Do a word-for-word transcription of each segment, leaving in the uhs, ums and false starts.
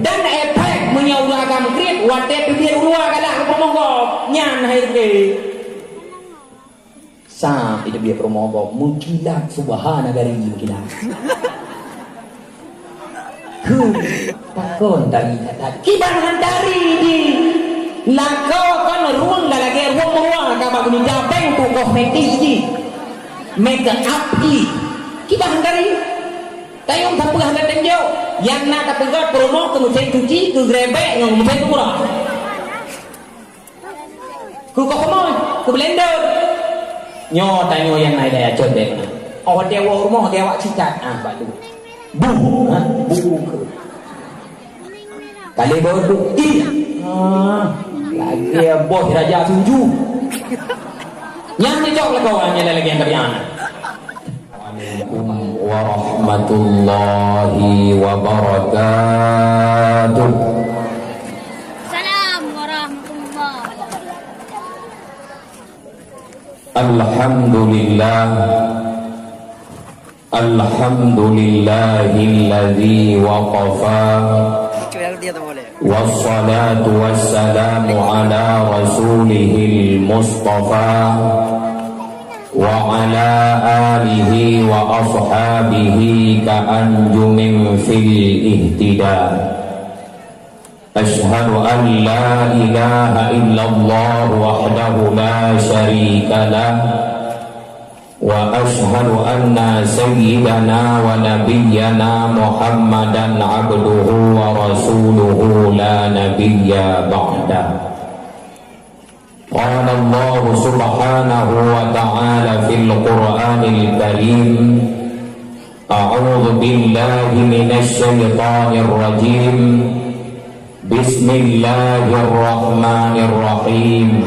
Dan efek meunyoe ureueng agam kriet, watèe teubiet u luwa galak keu peurumoh gob, nyan hai kriet. Sa itu dia peurumoh gob, meukilat, subhana dari meukilat. Keu pakon tari that-that. Kiban han tari di lakoe kon rueng lalagèe rueng meuruwa ka bak gurita bank tu kosmetik jih. Make up jih. Kiban han tari. Tayong sapeue han teupeujok. Nyang na tapeugah peurumoh keu meusén cuci, keu grebek ngon meusén tukurah. Keu koh keumoi, keu blender. Nyoe tanyoe nyang na ilèe cot deh. Oh, dia woe rumoh, dia awak citat. Ah, bak tu. Buh, ha? Buh ke? Kali baru tu. Ih. Ah, lagèe boh raja tuju. Nyang dicok lakoe nyang lagèe nyang tadi, ah. Assalamualaikum warahmatullahi wabarakatuh. Salam warahmatullahi wabarakatuh. Alhamdulillah. Alhamdulillahilladzi waqafa. Wassalatu wassalamu ala rasulihil mustafa. Wa ala alihi wa ashabihi ka anjumin fil ihtida. Asyhadu an la ilaha illallah wahdahu la syarika lah. Wa asyhadu anna sayyidana wa nabiyyana Muhammadan abduhu wa rasuluhu la nabiyya ba'dah. Qala Allahu subhanahu wa ta'ala fil Qur'anil Karim, a'udzu billahi minasy syaithanir rajim. Bismillahirrahmanirrahim.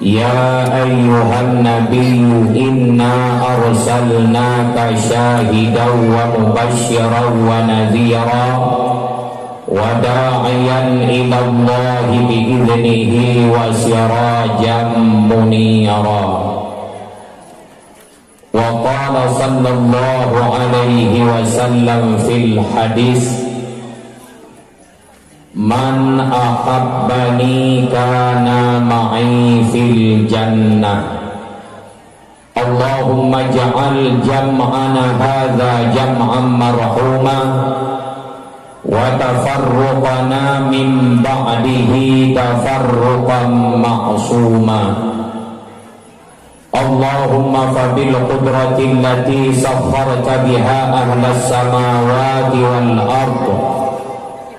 Ya ayyuhan nabiyyu inna arsalnaka syahidan wa mubasysyiran wa nadhira wa da'iyan ilallahi bi idhnihi wa sirajan munira. Wa qala sallallahu alaihi wasallam fil hadis, man ahabbani kana ma'i fil jannah. Allahumma ij'al jam'ana hadza jam'an marhuma, wa tafarruqana min ba'dihi tafarruqan ma'suma. Allahumma fabil qudratil lati sakharta biha ahlas samawati wal ard,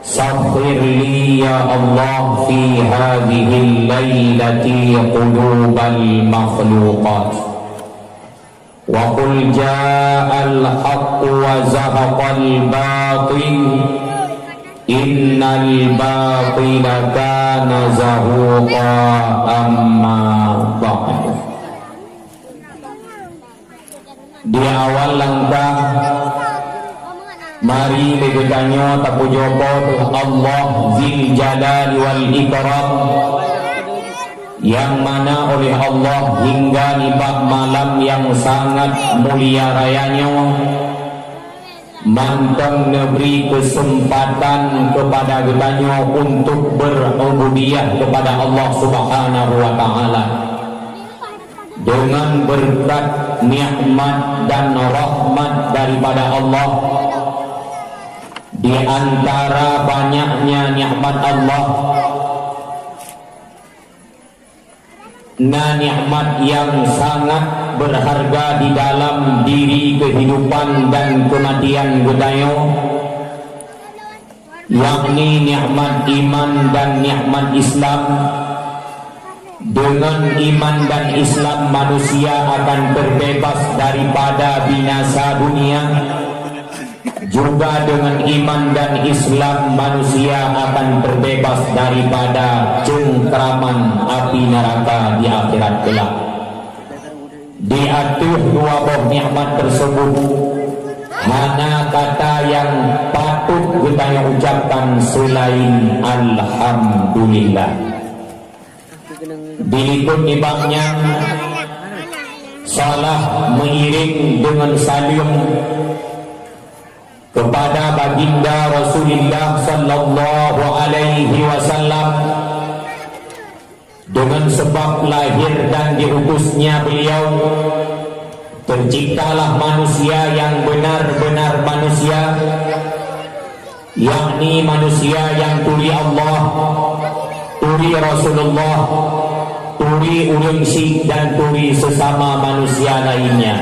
sakhir li ya Allah fi hadhil lailati qulubal makhluqat. Wa qul ja'al haqqu wa zahaqal batil, innal batila kana zahuqa. Amma ba'du. Di awal langkah, mari lé geutanyoe tapujoe Po teu Allah Zil Jalali wal Ikram, nyang mana oleh Allah hingga nibak malam nyang sangat mulia raya nyoe, mantong neubri keuseumpatan keupada geutanyoe untuk beurububiyah keupada Allah Subhanahu wa Ta'ala. Deungon beureukat, nikmat dan rahmat daripada Allah, di antara banyaknya nikmat Allah, na nikmat nyang sangat beurharga di dalam diri keuhidupan dan keumatian geutanyoe, yakni nikmat iman dan nikmat Islam. Deungon iman dan Islam manusia akan teubeubaih daripada binasa dunia. Juga deungon iman dan Islam manusia akan teubeubaih daripada ceungkraman api neuraka di akhirat kelak. Di ateueh dua boh nikmat teusebut, hana kata nyang patut geutanyoe ucapkan seulaén alhamdulillah. Dilikot nibak nyan, salah meuiréng deungon saleuem, Kepada Baginda Rasulullah sallallahu alaihi wasallam, dengan sebab lahir dan diutusnya beliau, terciptalah manusia yang benar-benar manusia, yakni manusia yang turi Allah, turi Rasulullah, turi ureuëng syik dan turi sesama manusia lainnya.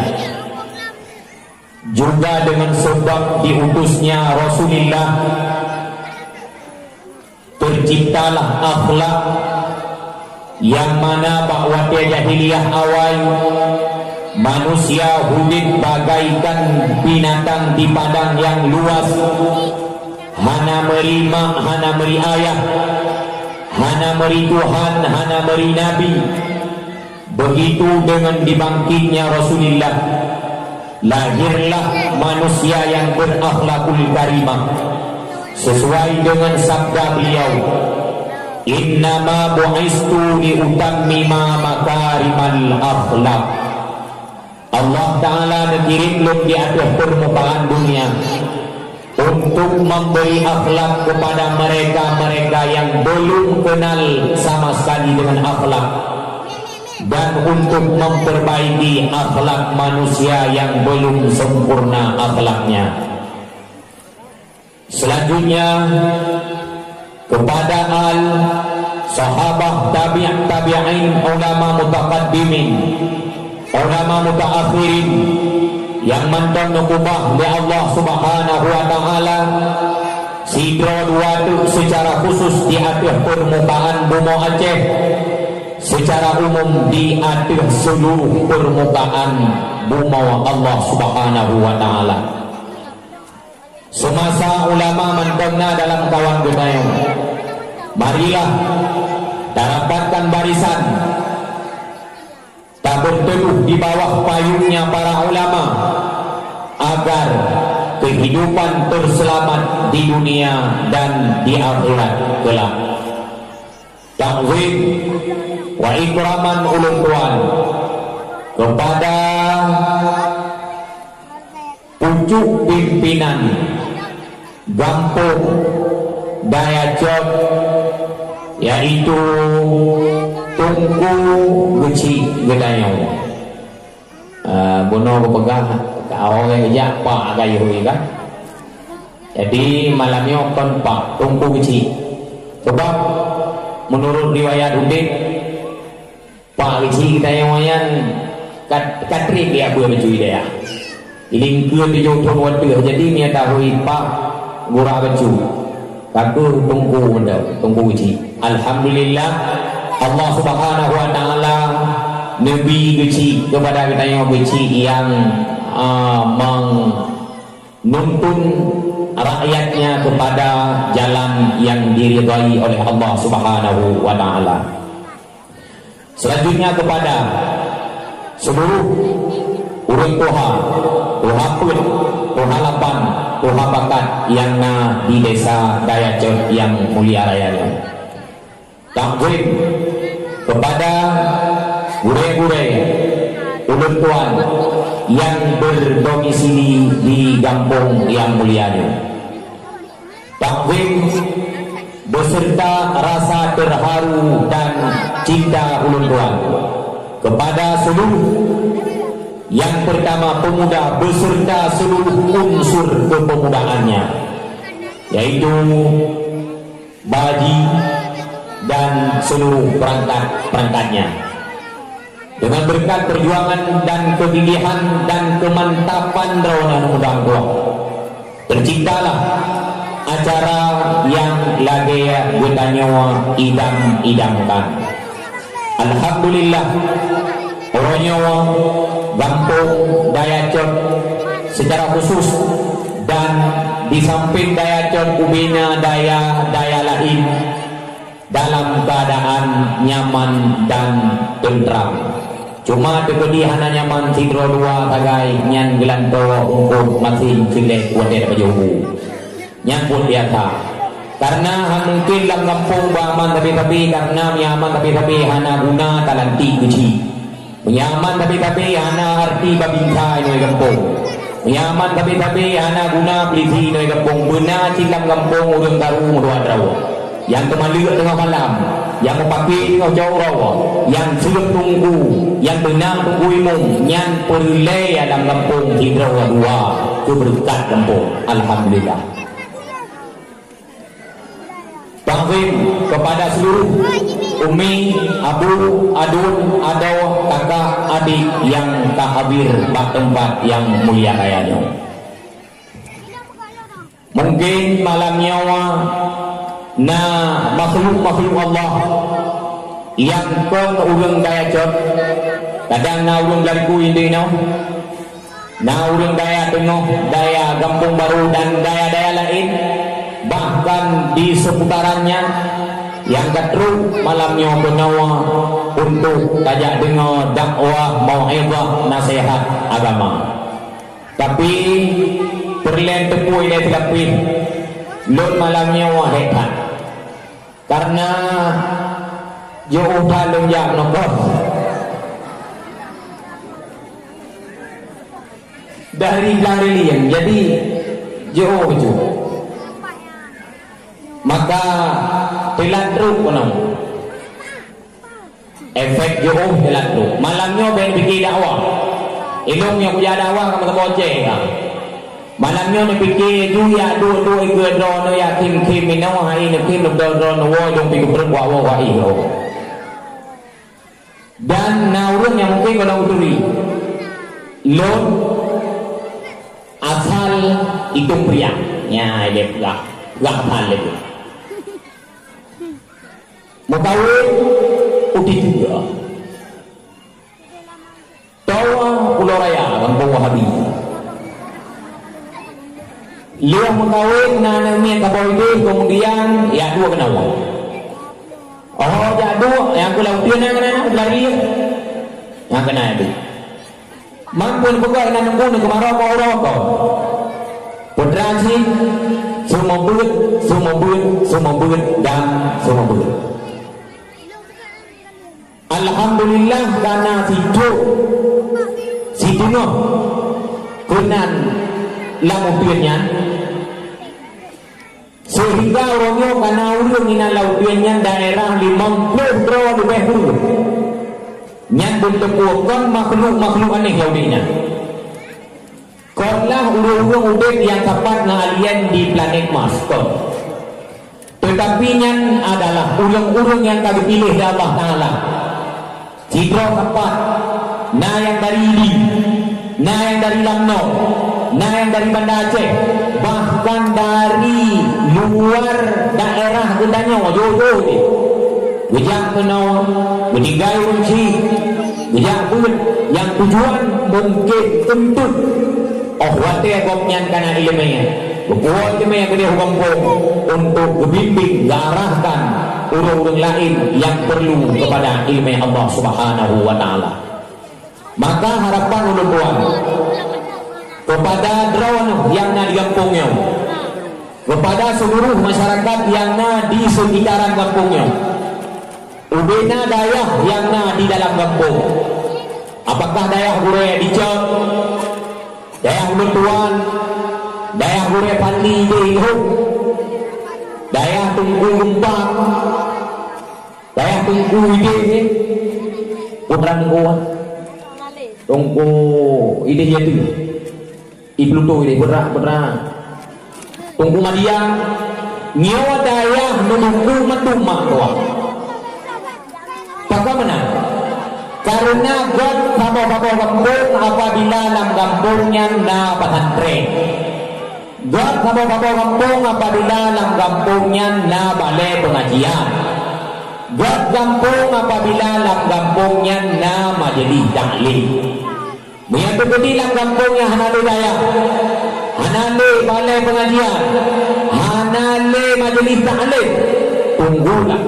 Juga dengan sebab diutusnya Rasulullah, terciptalah akhlak yang mana bak watée jahiliyah awai, manusia udeb bagaikan binatang di padang yang luas, hana meuri mak, hana meuri ayah, hana meuri Tuhan, hana meuri nabi. Begitu dengan dibangkitnya Rasulullah, lahirlah manusia yang berakhlakul karimah, sesuai dengan sabda beliau, "Innama bu'istu liutammima makarimal akhlak." Allah Ta'ala neukirém lôn di ateueh peurmukaan dunia untuk memberi akhlak kepada mereka-mereka yang belum kenal sama sekali dengan akhlak, dan untuk memperbaiki akhlak manusia yang belum sempurna akhlaknya. Selanjutnya, kepada al sahabah, tabi' tabi'in, ulama mutakaddimin, ulama mutaakhirin, nyang mantong neukeubah lé Allah Subhanahu wa Ta'ala sidroe dua teuk secara khusus di ateueh peurmukaan bumoe Aceh, secara umum di ateueh seuluruh peurmukaan bumoe Allah Subhanahu wa Ta'ala. Seumasa ulama mantong na dalam kawan geutanyoe, marilah tarapatkan barisan, tabeuteuduh di bawah payungnya para ulama, agar keuhidupan teuseulamat di dunia dan di akhirat keulak. Takzim wa ikraman ulôn tuan kepada pucuk pimpinan gampông Dayacot, yaitu Teungku Geuchik geutanyoe. Ah, bunoe geupeugah, ka awai jak pak gayuh kan. Jadi, malam nyoe kon pak Teungku Geuchik. Sebab, menurut riwayat udeb, pak Geuchik geutanyoe nyan ka, ka trép jak beuet bacut dayah. Ilingkeue tujoh thon wateuh, jadi meunyo tahôi pak gura bacut. Ka keuh Teungku mantong, Teungku Geuchik. Alhamdulillah, Allah Subhanahu wa Ta'ala neubri Geuchik kepada geutanyoe, Geuchik nyang, ah, meng-, nuntun rakyatnya kepada jalan yang diridhai oleh Allah Subhanahu wa Ta'ala. Selanjutnya kepada seluruh ureuëng tuha, tuha peuet, tuha lapan, tuha pakat nyang na di Desa Dayacot nyang mulia raya nyoe. Takzim kepada gurée-gurée ulôn tuan nyang berdomisili di gampông nyang mulia nyoe. Takzim beserta rasa terharu dan cinta ulôn tuan kepada seluruh, yang pertama, pemuda beserta seluruh unsur kepemudaannya, yaitu Baji dan seluruh perangkat-perangkatnya. Dengan berkat perjuangan dan kegigihan dan kemantapan droeneuh muda-muda, terciptalah acara nyang lagée geutanyoe idam-idamkan. Alhamdulillah, uroe nyoe gampông Dayacot secara khusus dan di samping Dayacot ubena dayah-dayah laén dalam keadaan nyaman dan teuntram. Cuma teukeudi hana nyaman sidroe dua sagai nyan geulantoe eungkôt masin ceulék watée tapajoh bu. Nyan buet biasa. Karena han mungken lam gampông beuaman sabe-sabe, karena meunyaman sabe-sabe hana guna talantik keuci. Meunyaman sabe-sabe hana arti babinsa inoe gampông. Nyaman sabe-sabe hana guna peulisi inong gampông, beuna cit lam gampông ureuëng karu meudua droe. Nyang teumaleuek teungoh malam, nyang meupaké teungoh cot uroe, nyang seuet teungku, nyang beuna teungku imum, nyan peureulée lam gampông sidroe dua keu beureukat gampông. Alhamdulillah. Takzim kepada seluruh umi, abu, aduen, adoe, kakak, adik nyang ka hadir bak teumpat nyang mulia raya nyoe. Mungkin malam nyoe na makhluk-makhluk Allah nyang kon ureuëng daya cot, kadang na ureuëng Blanku indinoe, na ureuëng daya teungoh, daya Gampông Baru dan daya-daya laén, bahkan di seputarannya, nyang ka trok malam nyoe keunoe untuk tajak deungoe dakwah, mau'izah, naseuhat agama. Tapi, peureulée teupeu ilée teulapih, lôn malam nyoe hék that. Karena jiôh that lôn jak meunoe dari Blang Rilieng, jadi jiôh ju. Maka teulat trok keunoe. Efek jiôh teulat trok. Malam nyoe bèk pike dakwah. Ilôn nyang kujak dakwah ka meuteumocéh ka. Malam nyoe neupike ju yak duek-duek ikeue droeneuh yak khém-khém inoe hai neukhem droeneuh woe jong pike peureuk wak woe wak ih. Dan na ureuëng nyang mungken gohlom uturi. Lôn asal Itong Priang. Nya, ilée peugah. Peugah asal lé. Meukawen u Titue. Towa Pulo Raya, gampông Wahabi. Lheueh meukawen na aneuk miet saboh idéh, keumudian jak duek keunoe. Oh, jak duek, nyang keu lam uteuen na keunan, keu lari. Nyang keunan tu. Mampu peugah inan nunggu ni keumarau keu uroe keu. Putra cit, seumeubeuet, seumeubeuet, seumeubeuet dan seumeubeuet. Alhamdulillah, ka na sidroe, sideungoe keunan lam uteuen nyan, seuhingga uroe nyoe ka na ureuëng inan lam uteuen nyan daerah limong ploh droe leubeh ureuëng. Nyan beuteupeue kon makhluk-makhluk aneh Yahudi nyan. Kon lah ureuëng-ureuëng udeb nyang sapat ngon alien di planet Mars, kon. Teutapi nyan adalah ureuëng-ureuëng nyang ka geupiléh lé Allah Taala. Sidroe sapat, na nyang dari Idi, na nyang dari Lamno, na nyang dari Banda Aceh, bahkan dari luar daerah geutanyoe, jauh-jauh jih. Geujak keunoe, geutinggai ureuëng chik, geujak beuet nyang tujuan mungken untuk óh watée gobnyan ka na iéleumé, geupuwoe iéleumé keudeh u gampông untuk geubimbing, geuarahkan ureuëng-ureuëng laén nyang peurlu keupada iéleumé Allah Subhanahu wa Taala. Maka harapan ulôn tuan keupada droeneuh nyang na di gampông nyoe, keupada seuluruh masyarakat nyang na di seukitaran gampông nyoe, ubena dayah nyang na di dalam gampông, apakah dayah gurée Dicot, dayah ulôn tuan, dayah gurée Pandi di Inghok, dayah Teungku Geumpang, dayah Teungku Idéh, putra Teungku, Teungku Idéh Jati. Ipluto ideh berat-berat. Teungku Madia, nyoe dayah meunungku meutumak tuah. Pakon meunan? Kareuna göt saboh-saboh gampông apabila lam gampông nyan na pesantren. Göt saboh-saboh gampông apabila lam gampông nyan na balée peungajian. Göt gampông apabila lam gampông nyan na majeulih taklim. Meunyoe teukeudi lam gampông nyang hana lé dayah, hana lé balée peungajian, hana lé majeulih taklim, tunggulah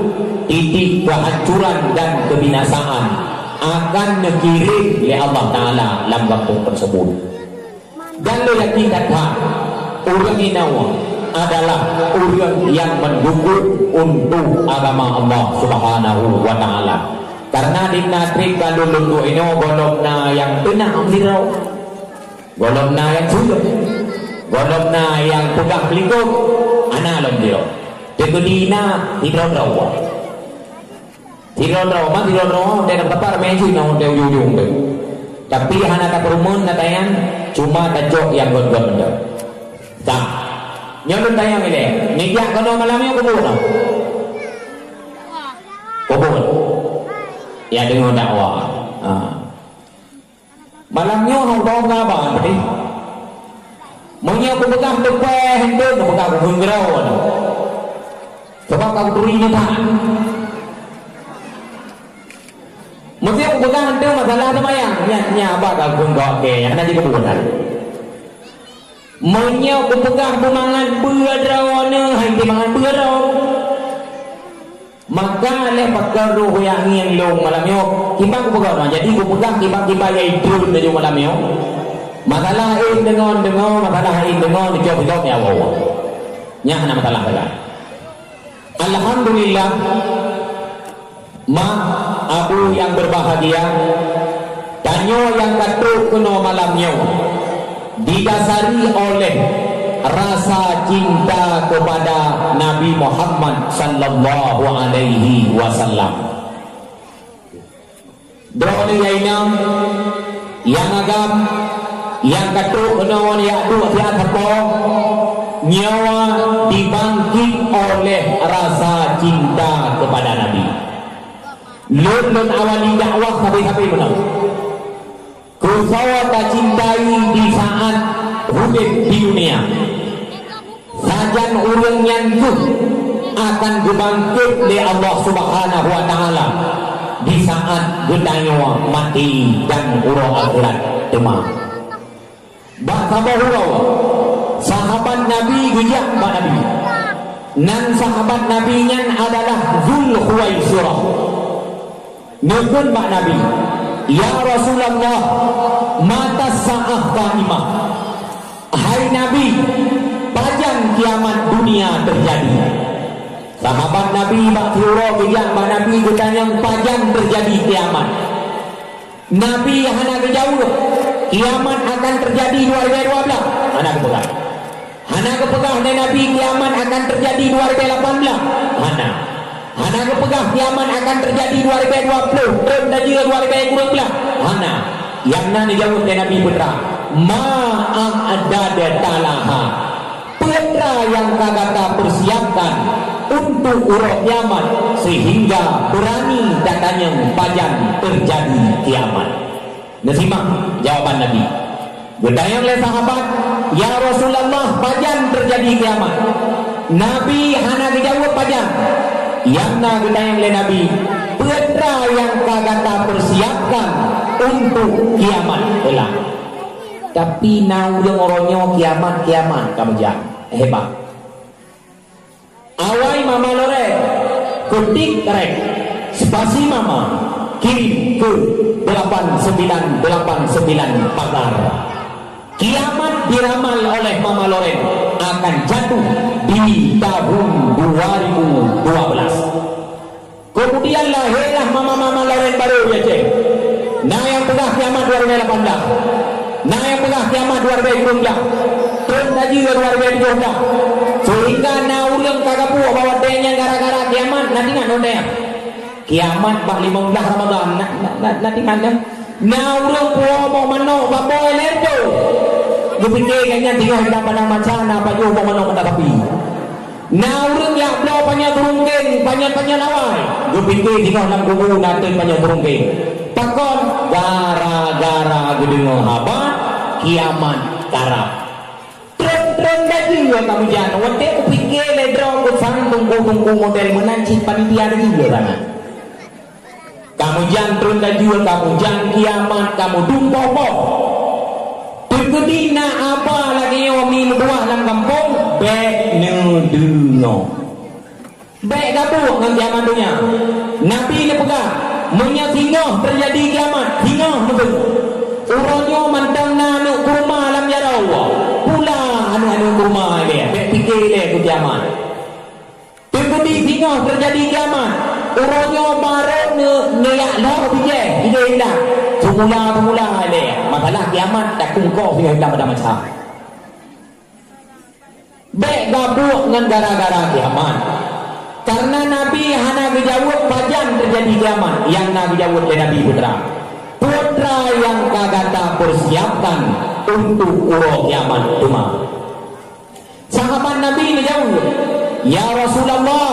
titik kehancuran dan kebinasaan akan neukirém lé Allah Taala lam gampông teuseubut. Dan lôn yakin that-that, ureuëng inoe adalah ureuëng nyang meudukong untuk agama Allah Subhanahu wa Taala. Kareuna di na treb ka lôn lôn duek inoe gohlom na nyang teunang sidroe. Gohlom na nyang sujut. Gohlom na nyang peugah meulikot. Hana lom sidroe. Teukeudi na sidroe-droe. Sidroe-droe, ma sidroe-droe, watèe na tapar meuju na watèe ujong-ujong teuh. Tapi hana tapeurumeun na tanyong, cuma tacok nyang göt-göt mantong. Ka. Nyoe lôn tanyong ilèe, neujak keunoe malam nyoe keu buet? Keu buet. Ya, deungoe dakwah. Ha. Malam nyoe hana haba teuh. Meunyoe kupeugah teupèh henteu, kupeugah kukheun keudroe. Sabab ka kuturi nyoe that. Meunyoe kupeugah henteu masalah seumayang, nyan, nyan haba ka kukheun keu awak kèe, nyan hana jikeubuet that. Meunyoe kupeugah beumangat beue droeneuh, hai teumangat beue droe. Maka lé pakon roh nyang ngieng lôn malam nyoe, kiban kupeugah na, jadi kupeugah kiban-kiban nyang idrun laju malam nyoe. Masalah éh deungon deungoe, masalah éh deungon dicok-cok ya Allah. Nyan hana masalah sagai. Alhamdulillah, mak, abu nyang berbahagia, tanyoe nyang ka trok keunoe malam nyoe didasari oleh rasa cinta kepada Nabi Muhammad sallallahu alaihi wasallam. Droeneuh nyang inong, nyang agam, nyang ka trok keunoe jak duek siat sapo, nyoe dibangkit oleh rasa cinta kepada Nabi. Lôn, lôn awali dakwah sabe-sabe meunoe. Keu soe tacintai di saat udép di dunia. Sajan ureuëng nyan keuh akan geubangkét lé Allah Subhanahu wa Taala di saat geutanyoe maté dan uroe akhirat teuma. Bak saboh uroe, sahabat Nabi geujak bak Nabi. Nan sahabat Nabi nyan adalah Zulkhuwaisirah. Neukheun bak Nabi, "Ya Rasulullah, mata sa'ah qa'imah?" Hai Nabi, pajan kiamat dunia teujadi? Sahabat Nabi bak siuroe geujak bak Nabi geutanyong pajan teujadi kiamat. Nabi hana geujaweueb, kiamat akan teujadi dua ribèe dua blah. Hana geupeugah. Hana geupeugah lé Nabi kiamat akan teujadi dua ribèe lapan blah. Hana. Hana geupeugah kiamat akan teujadi dua ribèe dua ploh, trôn tajeuet dua ribèe kureueng blah. Hana. Nyang na neujaweueb lé Nabi peue teuma, "Ma a'dadta laha?" Peue teuma nyang ka gata persiapkan untuk uroe kiamat sehingga berani tatanyong pajan teujadi kiamat? Neusimak jawaban Nabi. Geutanyong lé sahabat, "Ya Rasulullah, pajan teujadi kiamat?" Nabi hana geujaweueb pajan. Nyang na geutanyong lé Nabi, "Peue teuma nyang ka gata persiapkan untuk kiamat?" Ulang. Tapi na ureuëng uroe nyoe kiamat-kiamat ka meujak. Hebat. Awai Mama Loren, keutik rek, spasi Mama, kirim ke delapan sembilan delapan sembilan pagar. Kiamat diramal oleh Mama Loren akan jatuh di tahun dua ribu dua belas. Kemudian lahirlah mama-mama laén barô di Aceh. Na nyang peugah kiamat dua ribèe lapan blah. Na nyang peugah kiamat dua ribèe dua blah. Trôn tajeuet dua ribèe tujoh blah. Sehingga na ureuëng ka geupeugah bahwa watèe nyan gara-gara kiamat, na teuingat watèe nyan. Kiamat bak limong blah Ramadhan, na, na, na, na teuingat nyan. Na ureuëng puwoe boh manok bak boh lé reutôh. Geupike gobnyan teungoh lam padang mahsyar na pajoh boh manok mata sapi. Na ureuëng jak bloe panyöt ureuëng keng, panyöt-panyöt awai. Geupike singoh lam kubu na teuk panyöt ureuëng keng. Pakon? Gara-gara geudeungoe haba kiamat karab. Trôn-trôn tajeuet ka meujan. Watèe kupike lé droe, kusang teungku-teungku model meunan cit panitia tajeuet sangat. Ka meujan trôn tajeuet, ka meujan kiamat, ka meudum poh-poh. Teukeudi na haba lagèe nyoe meutuah lam gampông, bèk neudeungoe. Bèk gabuk ngon kiamat donya. Nabi neupeugah, meunyoe singoh teujadi kiamat, singoh meuteumé. Uroe nyoe mantong na aneuk kurma lam jaroe. Pula aneuk-aneuk kurma ilèe, bèk pike ilèe keu kiamat. Teukeudi singoh teujadi kiamat, uroe nyoe barô neu-, neujak lhôk bijèh, bijèh indak. Seumula-seumula lé. Masalah kiamat takungko singoh lam pada masa. Bék gabuek ngon gara-gara kiamat. Karena Nabi hana geujaweueb pajan teujadi kiamat, nyang na geujaweueb lé Nabi putra. Putra nyang ka gata peusiapkan untuk uroe kiamat teuma. Sahabat Nabi neujaweueb, "Ya Rasulullah,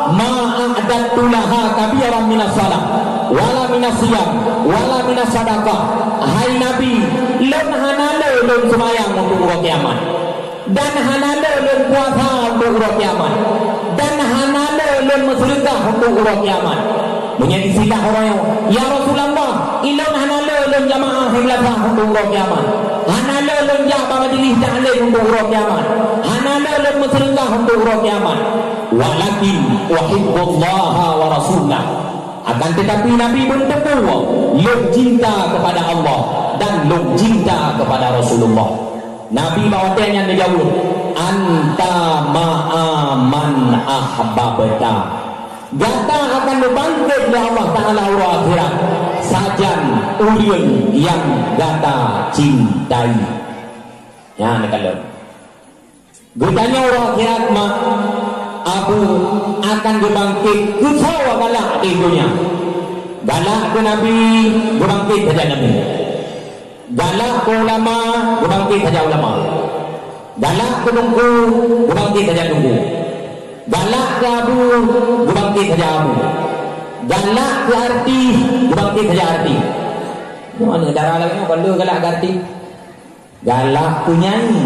ma a'dadtu laha kabiran minas shalah, wala minas siyam, wala minas sadaqah." Hai Nabi, lôn hana le lôn seumayang untuk uroe kiamat. Dan hana le lôn puasa untuk uroe kiamat. Dan hana le lôn meuseudeukah untuk uroe kiamat. Meunyoe istilah ureueng nyoe, "Ya Rasulullah, ilôn hana le lôn jamaah hei meulaza untuk uroe kiamat. Hana le lôn jak bak majlis taklim untuk uroe kiamat. Hana le lôn meuseudeukah untuk uroe kiamat. Walakin uhibbullaha wa rasulah." Akan tetapi Nabi beuteupeue, lôn cinta kepada Allah dan lôn cinta kepada Rasulullah. Nabi bak watée nyan geujaweueb, "Anta ma'a man ahbabta." Gata akan geubangkét lé Allah Taala uroe akhirat sajan ureuëng nyang gata cintai. Nyan kalon. Geutanyoe uroe akhirat mak, abu akan geubangkét keu soe galak di donya. Galak keu Nabi, geubangkét sajan Nabi. Galak keu ulama, geubangkét sajan ulama. Galak keu teungku, geubangkét sajan teungku. Galak keu abu, geubangkét sajan abu. Galak keu artis, geubangkét sajan artis. Mana dara lagée nyoe, kalau galak keu artis. Galak keu nyanyi.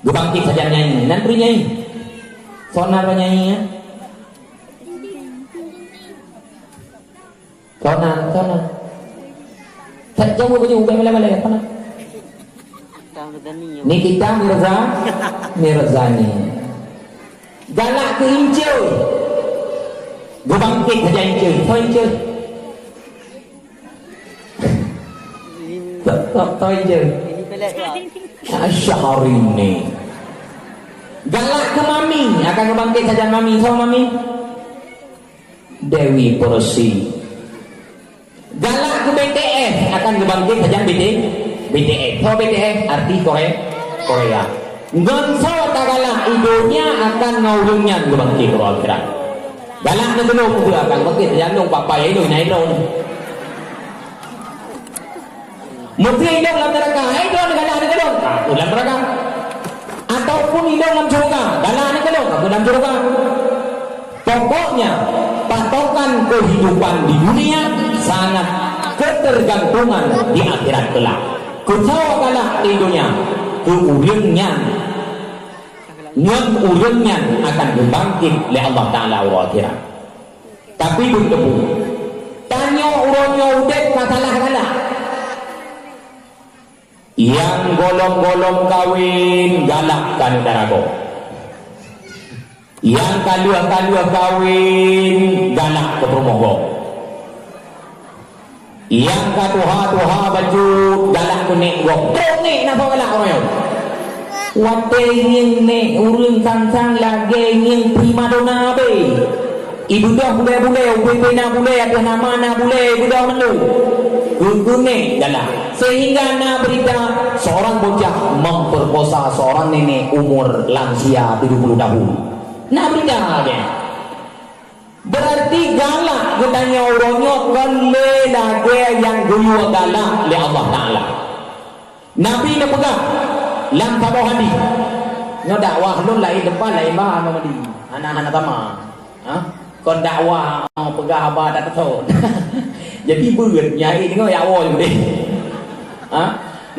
Geubangkét sajan nyanyi. Nan peue nyanyi? Soe nan nyanyi, ya? Soe nan, soe nan. Tak jaweueb baju, bukan malam-malam, apa nan? Nikita Mirza, Mirzani. Galak keu inceue. Geubangkét sajan inceue. Soe inceue? Soe, soe, soe inceue? Syahrini. Galak keu mami, akan geubangkét sajan mami. Soe mami? Dewi Persi. Galak keu B T S, akan geubangkét sajan B T, B T S. Soe B T S? Artis Korea. Korea. Ngon soe tagalak, i donya akan ngon ureuëng nyan geubangkét uroe akhirat. Galak neukeulong peue akan geubangkét sajan lôn, papa ya ilôn na ilôn. Meusé ilôn lam neuraka, hai droe galak neukeulong, ka lam neuraka. Ataupun ilôn lam syeuruga, galak neukeulong, ka lam syeuruga. Pokoknya, patokan kehidupan di dunia sangat ketergantungan di akhirat kelak. Keu soe galak di dunia, keu ureuëng nyan. Ngon ureuëng nyan akan geubangkét lé Allah Taala uroe akhirat. Tapi beuteupeue, tanyoe uroe nyoe udeb ka salah galak. Nyang golom-golom kawén galak keu aneuk dara gob. Nyang ka lheueh-ka lheueh kawén galak keu peurumoh gob. Nyang ka tuha-tuha bacut galak keu nék gob. Trok nék na soe galak uroe nyoe. Watée ngieng nék ureuëng sang-sang lagée ngieng primadona abée. Ibeudôh bulée-bulée, ubé-ubé na bulée, ateueh nama na bulée, ibeudôh mandum. Keu-keu nék galak. Sehingga na berita seorang bocah memperkosa seorang nenek umur lansia tujuh puluh tahun. Na berita lagée. Berarti galak geutanyoe uroe nyoe kon lé lagée nyang geuyue galak lé Allah Taala. Nabi neupeugah lam saboh hadis, nyoe dakwah lôn laén teumpat laén bah Muhamadi. Hana, hana sama. Ha? Kon dakwah, oh, peugah haba tak teutho. Jadi beuet nyai deungoe ya Allah deh. Ha?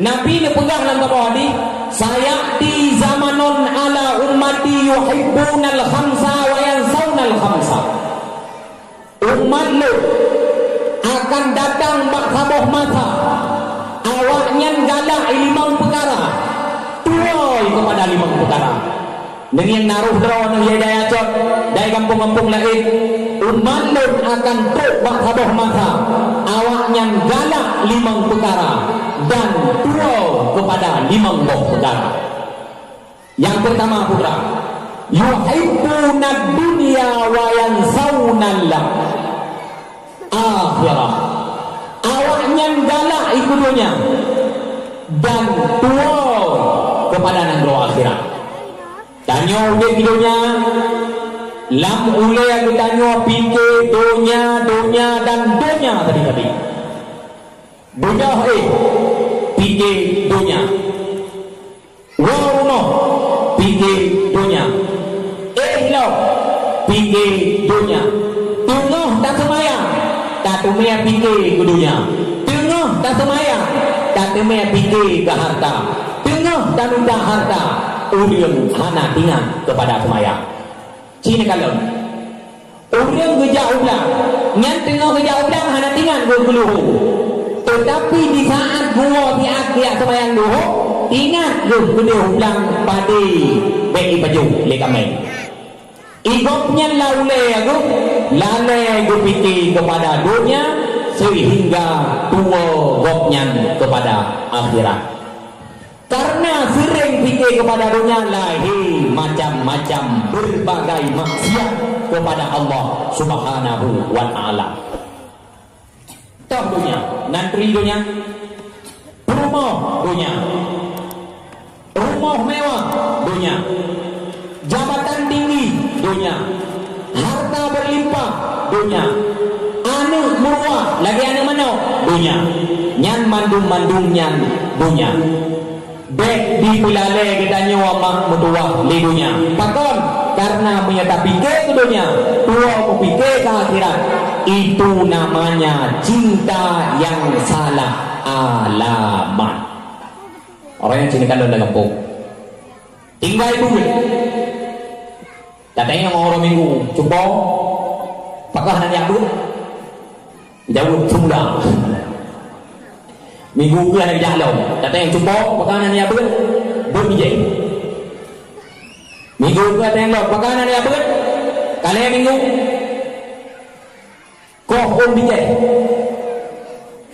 Nabi neupeugah lam saboh hadis, "Sayati zamanun ala ummati yuhibbunal khamsa wa yansaunal khamsa." Umat lôn akan datang bak saboh masa, awaknyan galak limong peukara, tuwoe keupada limong peukara. Neungieng na roh droeneuh yai daya cot, dai gampông-gampông laén, umat lôn akan trok bak saboh masa, awaknyan galak limong peukara dan tuwoe keupada limong boh peukara. Nyang peurtama, putra, yuhibbunad dunya wa yansaunal akhirah. Awaknyan galak ikeue donya dan tuwoe keupada nanggroe akhirat. Tanyoe udeb di donya, lam ulée geutanyoe pike donya, donya dan donya sabe-sabe. Beudôh éh pike donya. Woe rumoh pike donya. Éh lom pike donya. Teungoh taseumayang, tateumé pike keu donya. Teungoh taseumayang, tateumé pike keu hareuta. Teungoh tamita hareuta, ureuëng hana tingat keupada seumayang. Ci neukalon. Ureuëng geujak u blang, nyan teungoh geujak u blang hana tingat geuh keu luho. Teutapi di saát geuwoe siat geujak seumayang luho, tingat geuh keudeh u blang padé bék jipajoh lé kaméng. Di gobnyan lam ulée geuh lalée geupike keupada donya seuhingga tuwoe gobnyan keupada akhirat. Kareuna seuréng pike keupada donya lahé macam-macam beureubagai maksiat keupada Allah Subhanahu wa Ta'ala. Toh donya, nantri donya, peurumoh donya, rumoh mewah donya, jabatan tinggi donya, hareuta beulimpah donya, aneuëk meuruwa lagée aneuëk manok donya, nyan mandum-mandum nyan donya. Bék dipeulalée geutanyoe mak meutuwah lé donya. Pakon? Kareuna meunyoe tapike keu donya, tuwoe mupike keu akhirat, itu namanya cinta yang salah alamat. Orang yang cinta dalam kampung. Tinggai buet. Tatanyong uroe Minggu, "Cupo, pakon hana jak beuet?" Jaweueb, "Tunda." Minggu keue hana jak lom. Tatanyong, "Cupo, pakon hana jak beuet?" "Beuet bijéh." Minggu keue tatanyong lom, "Pakon hana jak beuet?" "Kalée minggu." Koh ôn bijéh.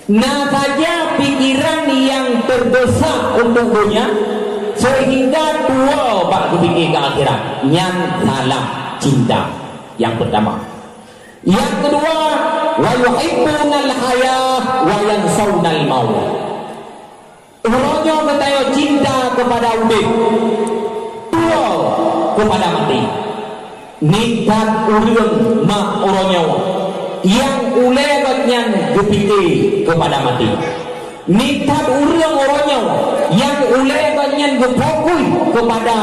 Na saja pikiran nyang teudesak untuk donya, seuhingga tuwoe bak geupike keu akhirat. Nyan salah cinta. Nyang peurtama. Nyang keudua, wa yuhibbunal hayah wa yansaunal maut. Uroe nyoe geutanyoe cinta keupada udeb, tuwoe keupada maté. Nithat ureuëng mak uroe nyoe nyang ulée gobnyan geupike keupada maté. Nithat ureuëng uroe nyoe nyang ulée gobnyan geufokus keupada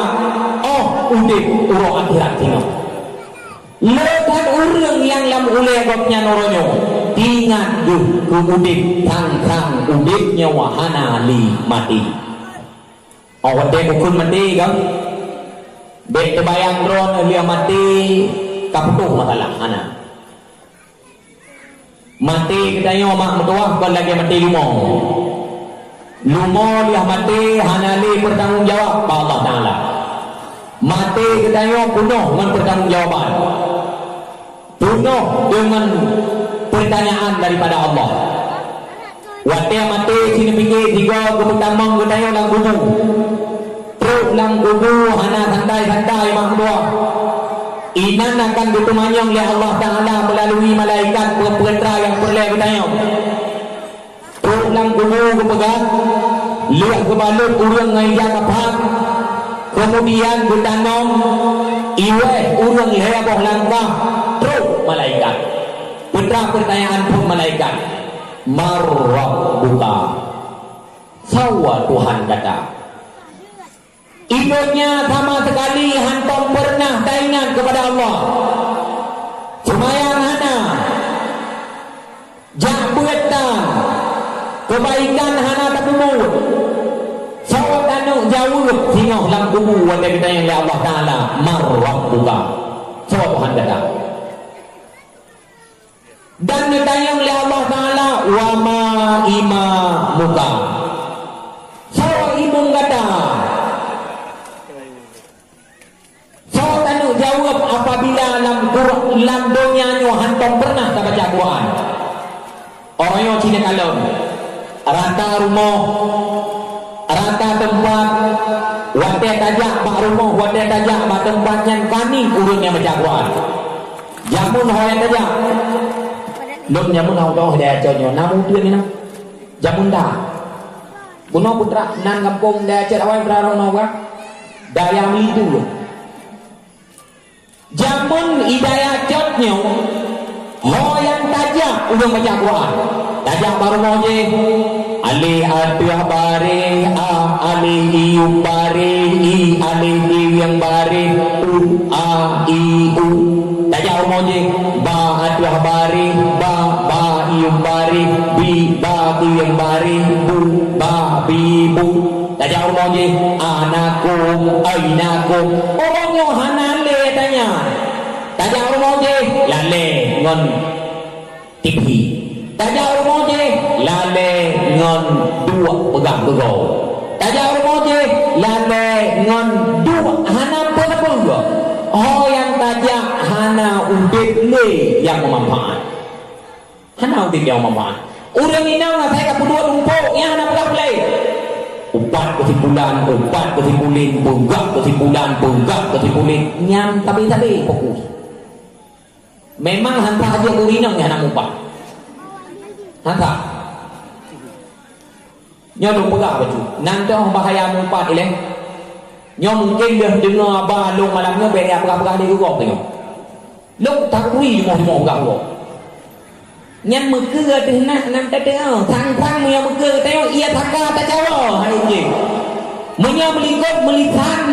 óh udeb uroe akhirat singoh. Le that ureuëng nyang lam ulée gobnyan uroe nyoe, ingat geuh keu udeb sang-sang udeb nyoe hana lé maté. Óh watée bukon maté kan, bék teubayang droe lheueh maté ka putôh masalah, hana. Maté geutanyoe mak meutuwah kon lagée maté lumoe. Lumoe lheueh maté hana lé peutanggong jaweueb bak Allah Taala. Maté geutanyoe peunoh ngon peutanggong jawaban. Peunoh deungon peurtanyaan daripada Allah. Watée maté sineupike sigoe geupeutamong geutanyoe lam kubu. Trok lam kubu hana santai-santai mak meutuwah. Inan akan geuteumanyong lé Allah Taala meulalui malaikat peue-peue nyang peureulée geutanyoe. Trok lam kubu geupeugah, lheueh geubalot ureuëng ngon ija kafan, keumudian geutanong iweh ureuëng lhée boh langkah, trok malaikat. Peue teuma peurtanyaan phon malaikat, "Man Rabbuka?" Soe Tuhan gata? Di donya sama sekali hántom peureunah taingat keupada Allah. Seumayang hana, jak beuet tan, keubaikan hana tapeubuet. Soe taneuk jaweueb singoh lam kubu watée geutanyong lé Allah Taala, "Man Rabbuka?" Soe Tuhan gata? Dan neutanyong lé Allah Taala, "Wa ma imamuka?" Soe imeum gata? Soe taneuk jaweueb apabila lam Qur-, lam donya nyoe hántom peureunah tabaca Quran? Uroe nyoe ci neukalon. Rata rumoh, rata teumpat, watée tajak bak rumoh, watée tajak bak teumpat nyan ka ngieng ureuëng nyang baca Quran. Jameun ho nyang tajak. Lôn jameun ho toh daya cok nyoe, na muteuen nyoe na. Jameun dah. Bunoe putra nan gampông Dayah Cot awai putra ronong bah. Dayah Melitu. Jameun i Dayah Cot nyoe, ho nyang tajak ureuëng baca Quran. Tajak bak rumoh jih. Alif ateueh baréh, a alif iyup baréh, i alif iweng baréh, u a i u. Tajak rumoh jih. Ba ateueh baréh, ba ba iyup baréh, bi ba keuieng baréh, bu ba bi bu. Tajak rumoh jih, anakum, ainakum. Ureuëng nyoe hana lé tanya. Tajak rumoh jih, lalé ngon tipi. Tajak rumoh jih, lalé ngon duek peugah keu gob. Tajak rumoh jih, lalé ngon duek hana peue-peue gob. Oh nyang tajak hana udeb lé nyang meumanfaat. Hana udeb nyang meumanfaat. Ureuëng inong asai ka peuduek lumpok, nyan hana peugah peulai. Upat keusimpulan, upat keusimpulan, peugah keusimpulan, peugah keusimpulan. Nyan tabi-tabi fokus. Memang hansa jeuet ureuëng inong nyang hana mupat. Hansa. Nyoe lôn peugah bacut. Nan teuh bahaya mupat ilée. Nyoe mungken deuh deungoe haba lôn malam nyoe bék jak peugah-peugah lé geugob nyoe. Lôn takui limoh-limoh peugah gob. Nyan meukeue ateueh nak nan teudeungoe, sang-sang meunyoe meukeue teudeungoe, ia saka tacawa hai jih. Meunyoe meulikot meulisan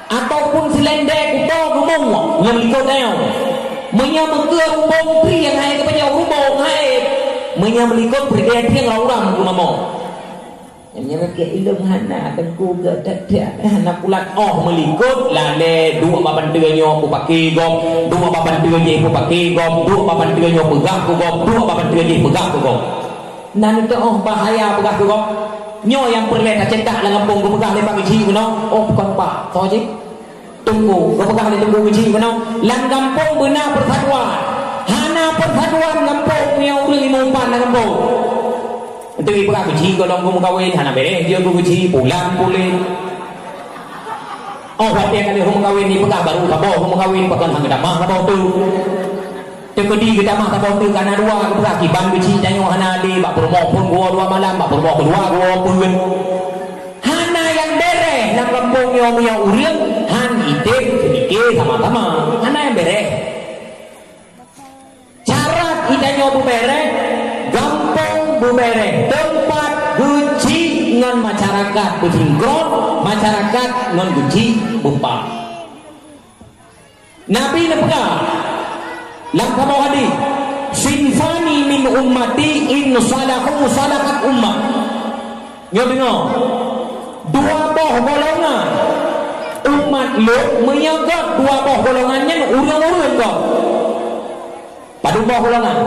ataupun silendé kuto geumong, nyoe meulikot teudeungoe. Meunyoe meukeue rubong trieng hai geupeujok rubong hai. Meunyoe meulikot peureugai trieng rauram geumamong. Nyang nyan keu ilong hana, teungku geuh that-that, hana pulat. Oh meulikot, lalé duek bak panteue nyoe peupake gob, duek bak panteue jih peupake gob, duek bak panteue nyoe peugah keu gob, duek bak panteue jih peugah keu gob. Nan teuh oh bahaya peugah keu gob. Nyoe nyang peureulée taceutak lam gampông geupeugah lé Pak Geuchik bunoe, oh bukon Pak, soe jih? Teungku, geupeugah lé Teungku Geuchik bunoe, lam gampông beuna persatuan. Hana persatuan gampông nyang ureuëng limong pat lam gampông. Enteuk ipeugah Geuchik gohlom geumeukawen, hana béréh jeuet keu Geuchik, pulan puléh. Oh watée ka lheueh geumeukawen ipeugah baru saboh geumeukawen, pakon han geutamah saboh teuk. Teukeudi geutamah saboh teuk kana dua, geupeugah kiban Geuchik tanyoe hana adé, bak peurumoh phon geuwoe dua malam, bak peurumoh keudua geuwoe peuet. Hana nyang béréh lam gampông nyoe meunyoe ureuëng han item seumike sama-sama. Hana nyang béréh. Syarat geutanyoe beubeureh, gampông beubeureh, teumpat Geuchik ngon masyarakat beusinkron, masyarakat ngon Geuchik beupah. Nabi neupeugah lam saboh hadis, "Sinfani min ummati in salahu salahat ummah." Nyoe deungoe, dua boh golongan umat lôn, meunyoe gob dua boh golongan nyan ureuëng-ureuëng gob. Padub boh golongan?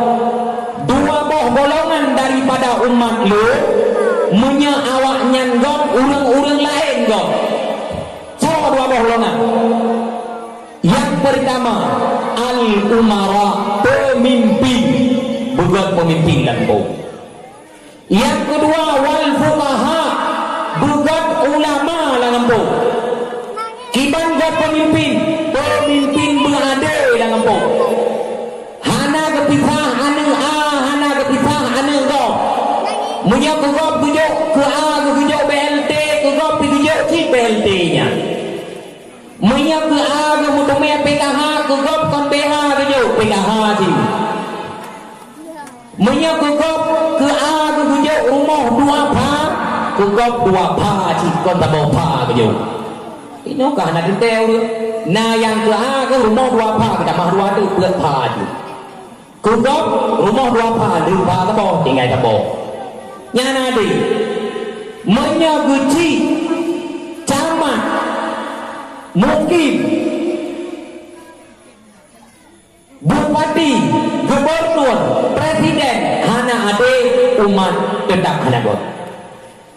Dua boh golongan daripada umat lôn, meunyoe awaknyan gob ureuëng-ureuëng laén gob. Soe dua boh golongan? Nyang peurtama, al-umara, peumimpin. Beugöt peumimpin lam gampông. Nyang keudua, wal fuqaha, beugöt ulama lam gampông. Kiban göt peumimpin, peumimpin beuadé lam gampông. Hana geupisah aneuk A, hana geupisah aneuk gob. Meunyoe keu gob geujok keu A, geujok B L T, keu gob pih geujok cit B L T nyan. Meunyoe keu A geumeuteumé P K H, keu gob kon B H geujok, P K H cit. Meunyoe keu gob keu A geuh geujok rumoh dua pha, keu gob dua pha cit kon saboh pha geujok. Inoe ka hana teuntèe ureueng. Na nyang keu A geuh rumoh dua pha, geutamah dua teuk peuet pha cit. Keu gob rumoh dua pha, lheueh pha saboh, tinggai saboh. Nyan na deh. Meunyoe geuchik camat, mukim, bupati, gubernur, presiden, hana adé umat teutap hana göt.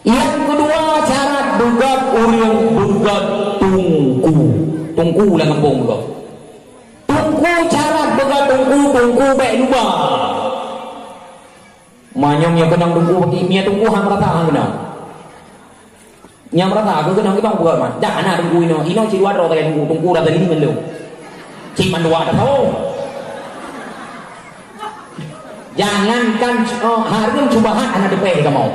Nyang keudua syarat beugöt ureueng beugöt teungku. Teungku lam gampông beugöt. Teungku syarat beugöt teungku, teungku bèk luba. Manyong nyang keunong teungku bagi mie teungku han meurasa han keunong. Nyang meurasa keu keunong keunong bukan mah. Dak hana teungku inoe. Inoe cit dua droe sagai teungku, teungku rasa lima lom. Cit mandua dah tahu. Jangankan, oh, hareuem syubhat hana teupée di kamoe.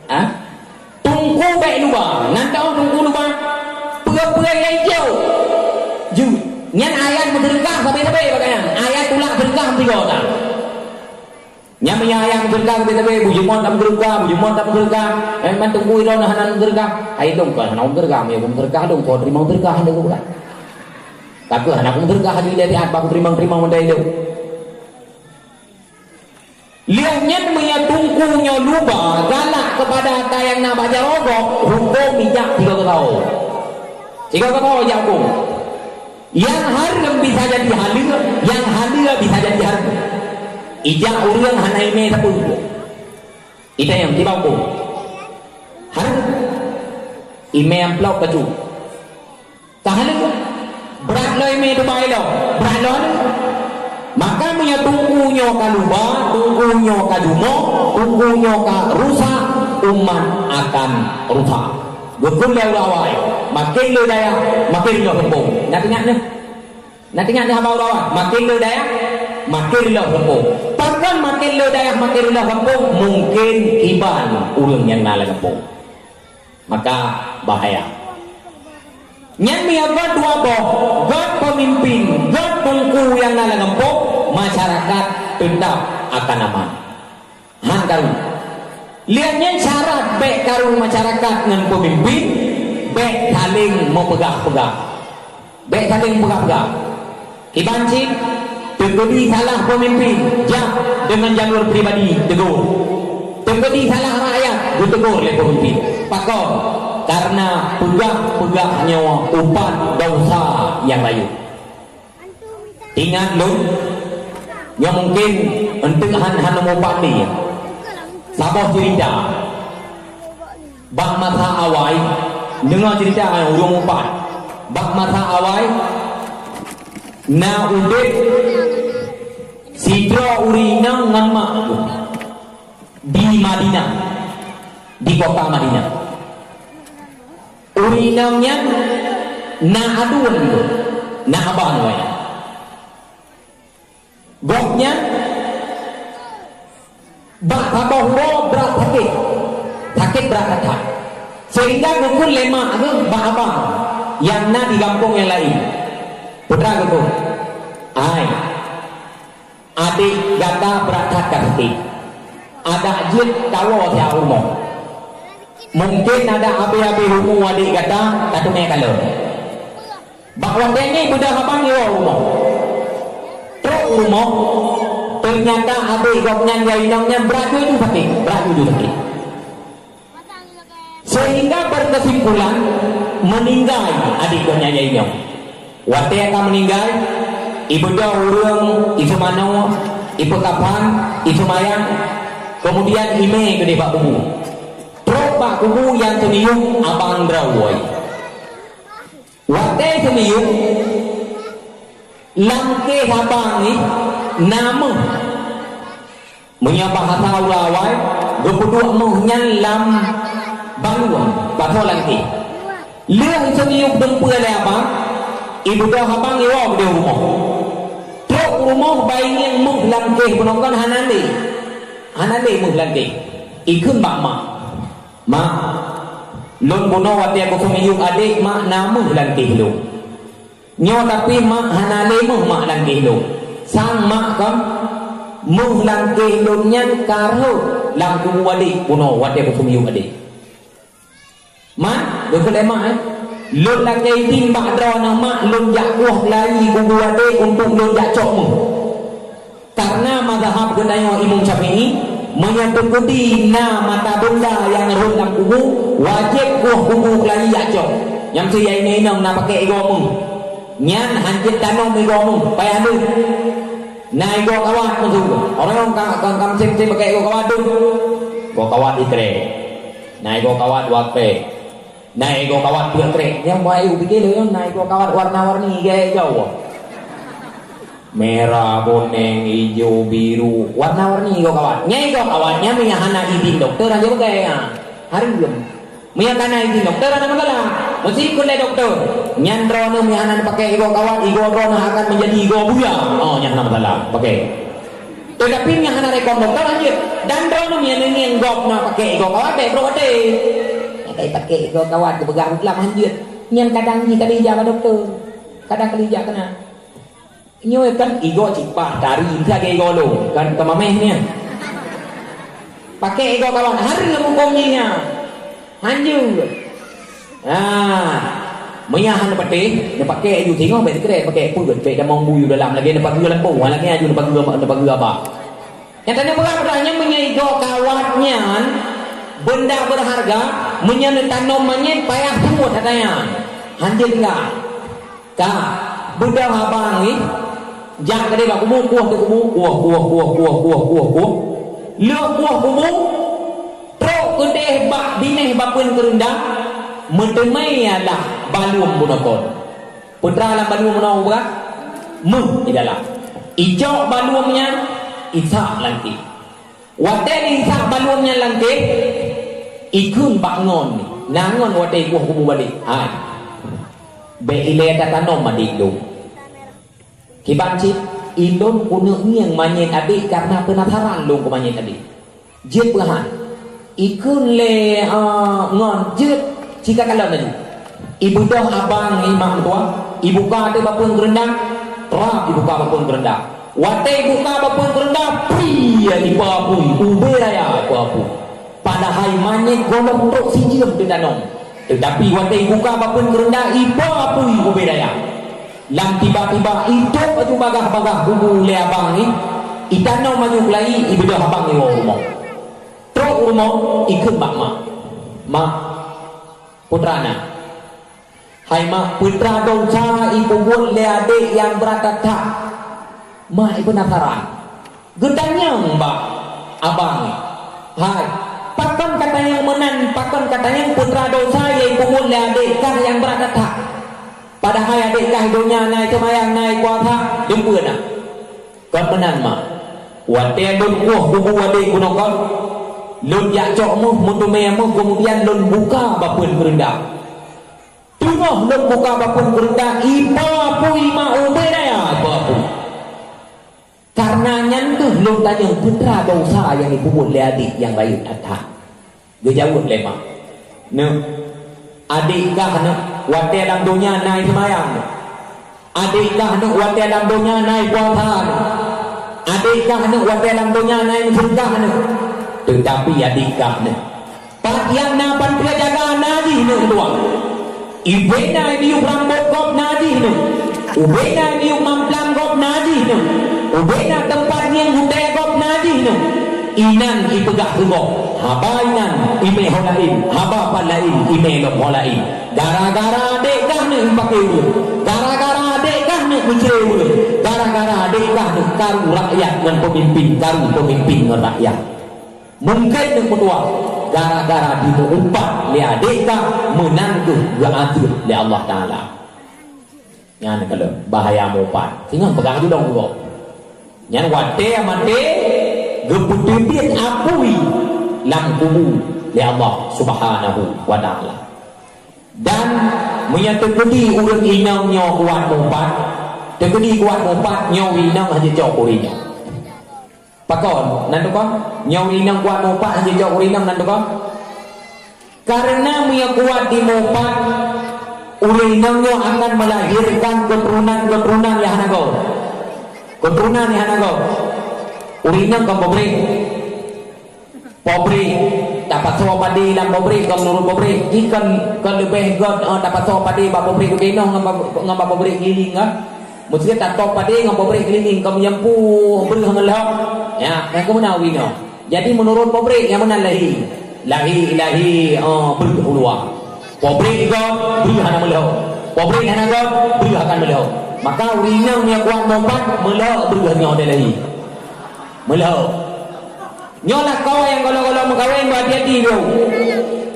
Ha? Teungku bék luba, nan tao teungku luba, peue-peue nyang jeuet. Ju, nyan ayat meuseudeukah sabe-sabe bak nyan. Ayat tulak seudeukah meusigoe that. Nyan meunyoe ayat meuseudeukah sabe-sabe, bujeuet mon tameuseudekah, bujeuet mon tameuseudekah. Eh, man teungku ilôn hana meuseudeukah. Ai lôn kon hana meuseudeukah, meunyoe meuseudeukah lôn kon teurimong seudeukah lôn bukan. Takeuh hana meuseudeukah lagi dari at bak teurimong-teurimong mandai lôn. Lheueh nyan meunyoe teungku nyoe luba galak keupada ata nyang na bak jaroe gob, hukôm ijak sigoe keusawo. Sigoe keusawo ijak hukôm. Nyang hareuem bisa jadi haleue, nyang haleue bisa jadi hareuem. Ijak ureueng hana imé sapeue. Itanyong kiban hukôm. Hareuem. Imé amplop bacut. Ka haleue, brat lom imé tubai lom, brat lom haleue. Maka meunyoe teungku nyoe ka luba, teungku nyoe ka jumoh, teungku nyoe ka rusak, umat akan rusak. Geukheun lé ureueng awai, makin le dayah, makin reuloh gampông. Na teuingat nyoe? Na teuingat nyoe haba ureueng awai? Makin le dayah, makin reuloh gampông. Pakon makin le dayah, makin reuloh gampông? Mungken kiban ureueng nyang na lam gampông. Maka bahaya. Nyan meunyoe göt dua boh, göt peumimpin, göt teungku nyang na lam gampông, masyarakat teutap akan aman. Han karu. Lheueh nyan syarat bék karu masyarakat ngon peumimpin, bék saléng meupeugah-peugah. Bék saléng peugah-peugah. Kiban cit, teukeudi salah peumimpin, jak deungon jalur pribadi, tegur. Teukeudi salah rakyat, geutegur lé peumimpin. Pakon? Karena peugah-peugah nyoe upat desya nyang rayeuk. Ingat lôn, nyoe mungken eunteuk han, han lôn mupat lé. Saboh ceurita. Bak masa awai, deungoe ceurita ureueng mupat. Bak masa awai, na udeb sidroe ureueng inong ngon mak di Madinah, di kota Madinah. Ureueng inong nyan na aduen, na abang awai. Gobnyan bak saboh uroe brat sakét, sakét brat that. Sehingga geukheun lé mak geuh bak abang nyang na di gampông nyang laén. Peue geukheun, "Hai, adék gata brat that ka sakét. Adak jeuet tawoe siat u rumoh. Mungken adak abéh-abéh umu adék gata tateumé kalon." Bak watée nyan beudôh abang iwoe u rumoh. Trok u rumoh, teunyata adék gobnyan nyang inong nyan brat juju sakét, brat juju sakét. Sehingga berkesimpulan, meuninggai adék gobnyan nyang inong. Watée ka meuninggai, ibeudôh ureueng, iseumanoe, ipeukafan, iseumayang, keumudian imé keudeh bak kubu. Trok bak kubu nyang teumiyueb abang droe. Watée teumiyueb, lam kéh abang nyan na méuh. Meunyoe bahasa ureueng awai, geupeuduek méuh nyan lam balueng, pasoe lam kéh. Lheueh teumiyueb dumpeue lé abang, ibeudôh abang iwoe keudeh u rumoh. Trok u rumoh, baingieng méuh lam kéh bunoe kon hana lé. Hana lé méuh lam kéh. Ikheun bak mak, "Mak, lôn bunoe watée kuteumiyueb adék, mak, na méuh lam kéh lôn. Nyoe tapi, mak, hana lé méuh, mak, lam kéh lôn. Sang, mak, kon méuh lam kéh lôn nyan ka rhot lam kubu adék bunoe watée kuteumiyueb adék." "Mak," geukheun lé mak, eh, "lôn lakée idin bak droeneuh, mak, lôn jak kueh keulayi kubu adék untuk lôn jak cok méuh." Karena mazhab geutanyoe Imam Syafi'i, meunyoe teukeudi na mata beunda nyang rhot lam kubu, wajéb kueh kubu keulayi jak cok. Nyang meusti inong-inong na pakék igoe méuh. Nyan hanjeuet tanom igoe méuh, payah leueh. Na igoe kawat meusu. Orang ka, ka, ka meusim-meusim pakék igoe kawat tu. Igoe kawat ikrek. Na igoe kawat dua krek. Na igoe kawat peuet krek. Nyang bah ayu pike lé nyoe, na igoe kawat warna-warni gaya igoe. Merah, kunéng, ijo, biru, warna-warni igoe kawat. Nyang igoe kawat nyan meunyo hana idin dokto han jeuet pakai, ha. Hareuem. Meunyo ka na idin dokto hana masalah. Meusti ikheun lé dokto. Nyan droeneuh meunyo hana pakai igoe kawat, igoe droeneuh akan menjadi igoe buya. Oh, nyan hana masalah. Pakai. Teutapi nyang hana rekon dokto lanjut. Dan droeneuh nyang neungieng gob na pakai igoe kawat, bèk brok até. Nyang ka pakai igoe kawat geupeugah beukeulapan lanjut. Nyan kadang jih ka dijak bak dokto. Kadang ka dijak keunan. Nyoe kan igoe cipah tari, lagèe igoe lôn. Kan keumameh nyan. Pakai igoe kawat, hareuem hukôm jih nyan. Hanjeuet. Ha. Meunyo hana patéh, neupaké aju singoh bèk sikrek, paké peuet, bèk tamong bui dalam lagèe neupageue lampôh, lagèe aju neupageue, neupageue abah. Nyang tanyoe peugah, peugah nyan meunyo igoe kawat nyan benda berharga, meunyo neutanom manyét payah pungut ata nyan. Hanjeuet tinggai. Ka, beudôh abang nyan, jak keudéh bak kubu, kueh teuh kubu, kueh, kueh, kueh. Lheueh kueh kubu, trok keudéh bak binéh bapeuen keureundah, meuteumé ialah baluem bunoe kon. Peue teuma lam baluem bunoe kon? Méuh di dalam. Icok baluem nyan, isak lam kéh. Watèe isak baluem nyan lam kéh, ikheun bak ngon, na ngon watèe kueh kubu balek. Hai. Bèk ilèe tatanom adék lôn. Kiban cit, ilôn keuneuk ngieng manyét adék kareuna peunasaran lôn keu manyét adék. Jeuet peuhan. Ikheun lé, eh, ngon jeuet cit ka kalon laju. Ibeudôh abang ngon mak meutuah, ibuka teuh bapeuen keureundah, trap ibuka bapeuen keureundah. Watèe ibuka bapeuen keureundah, pria ipa apui, ubé raya ipa apui. Padahai manyét gohlom trok sijeuem teutanom. Teutapi watèe ibuka bapeuen keureundah, ipa apui ubé raya. Lam tiba-tiba, itôp aju bagaih-bagaih kubu lé abang nyan, itanom aju keulayi, ibeudôh abang nyan u rumoh. Trok u rumoh, ikheun bak mak. Mak, peue teuma na. Hai mak, peue teuma desya ipeubuet lé adék nyang brat that-that. Mak ipeunasaran. Geutanyong bak abang nyan, "Hai, pakon katanyong meunan, pakon katanyong peue teuma desya nyang ipeubuet lé adék kah nyang brat that-that? Padahai adék kah donya na, seumayang na, puasa, dum peue na." "Kon meunan, mak. Watèe lôn kueh kubu adék bunoe kon, lôn jak cok méuh, meuteumé méuh, keumudian lôn buka bapeuen keureundah. Teungoh lôn buka bapeuen keureundah, ipa apui mak ubé raya ipa apui. Kareuna nyan kheueh lôn tanyong peue teuma desya nyang ipeubuet lé adék nyang rayeuk that-that." Geujaweueb lé mak, "Neuk, adék kah neuk watèe lam donya na seumayang neuk. Adék kah neuk watèe lam donya na puasa neuk. Adék kah neuk watèe lam donya na meuseudeukah neuk. Teutapi adék kah neuk, pat nyang na panteue jaga na jih neuk tuan. Ubé na miyueb rambôt gob na jih neuk. Ubé na miyueb mamplam gob na jih neuk. Ubé na teumpat ngieng gutèe gob na jih neuk. Inan ipeugah keu gob, haba inan imè ho laén, haba pat laén imè lom ho laén. Gara-gara adék kah neuk ipaké ureueng. Gara-gara adék kah neuk meucre ureueng. Gara-gara adék kah neuk karu rakyat ngon peumimpin, karu peumimpin ngon rakyat." Mungken neuk meutuah, gara-gara jimeuupat lé adék kah meunan kheueh geuazeueb lé Allah Taala. Nyan ka lheueh bahaya meuupat. Singoh peugah ju dong gob. Nyan watèe maté geupeuteubiet apui lam kubu lé Allah Subhanahu wa Taala. Dan meunyoe teukeudi ureueng inong nyoe kuat meuupat, teukeudi kuat meuupat, nyoe inong hana jicok ureueng inong. Pakon? Nan teuka? Nyoe ureueng inong kuat meuupat hana jicok ureueng inong nan teuka? Kareuna meunyoe kuat jimeuupat, ureueng inong nyoe akan meulahirkan keuturonan-keuturonan nyang hana gob. Keuturonan nyang hana gob. Ureueng inong kon pabrék. Pabrék, tapasoe padé lam pabrék, kon meunurot pabrék. Jih kon, kon leubeh göt, eh, tapasoe padé bak pabrék geutanyoe ngon bak, ngon bak pabrék keuliling kan. Meuseuti tatôp padé ngon pabrék keuliling, kon meujampu breueh ngon lhok. Ya, nyang keuh meunan ureueng inong. Jadi, meunurot pabrék nyang meunan lahé. Lahé, lahé, eh, breueh u luwa. Pabrék göt, breueh hana meulhok. Pabrék hana göt, breueh akan meulhok. Maka, ureueng inong nyang kuat meuupat, meulhok breueh nyoe di lahé. Meulhok. Nyoe lakoe nyang gohlom-gohlom meukawen, beuhati-hati lom.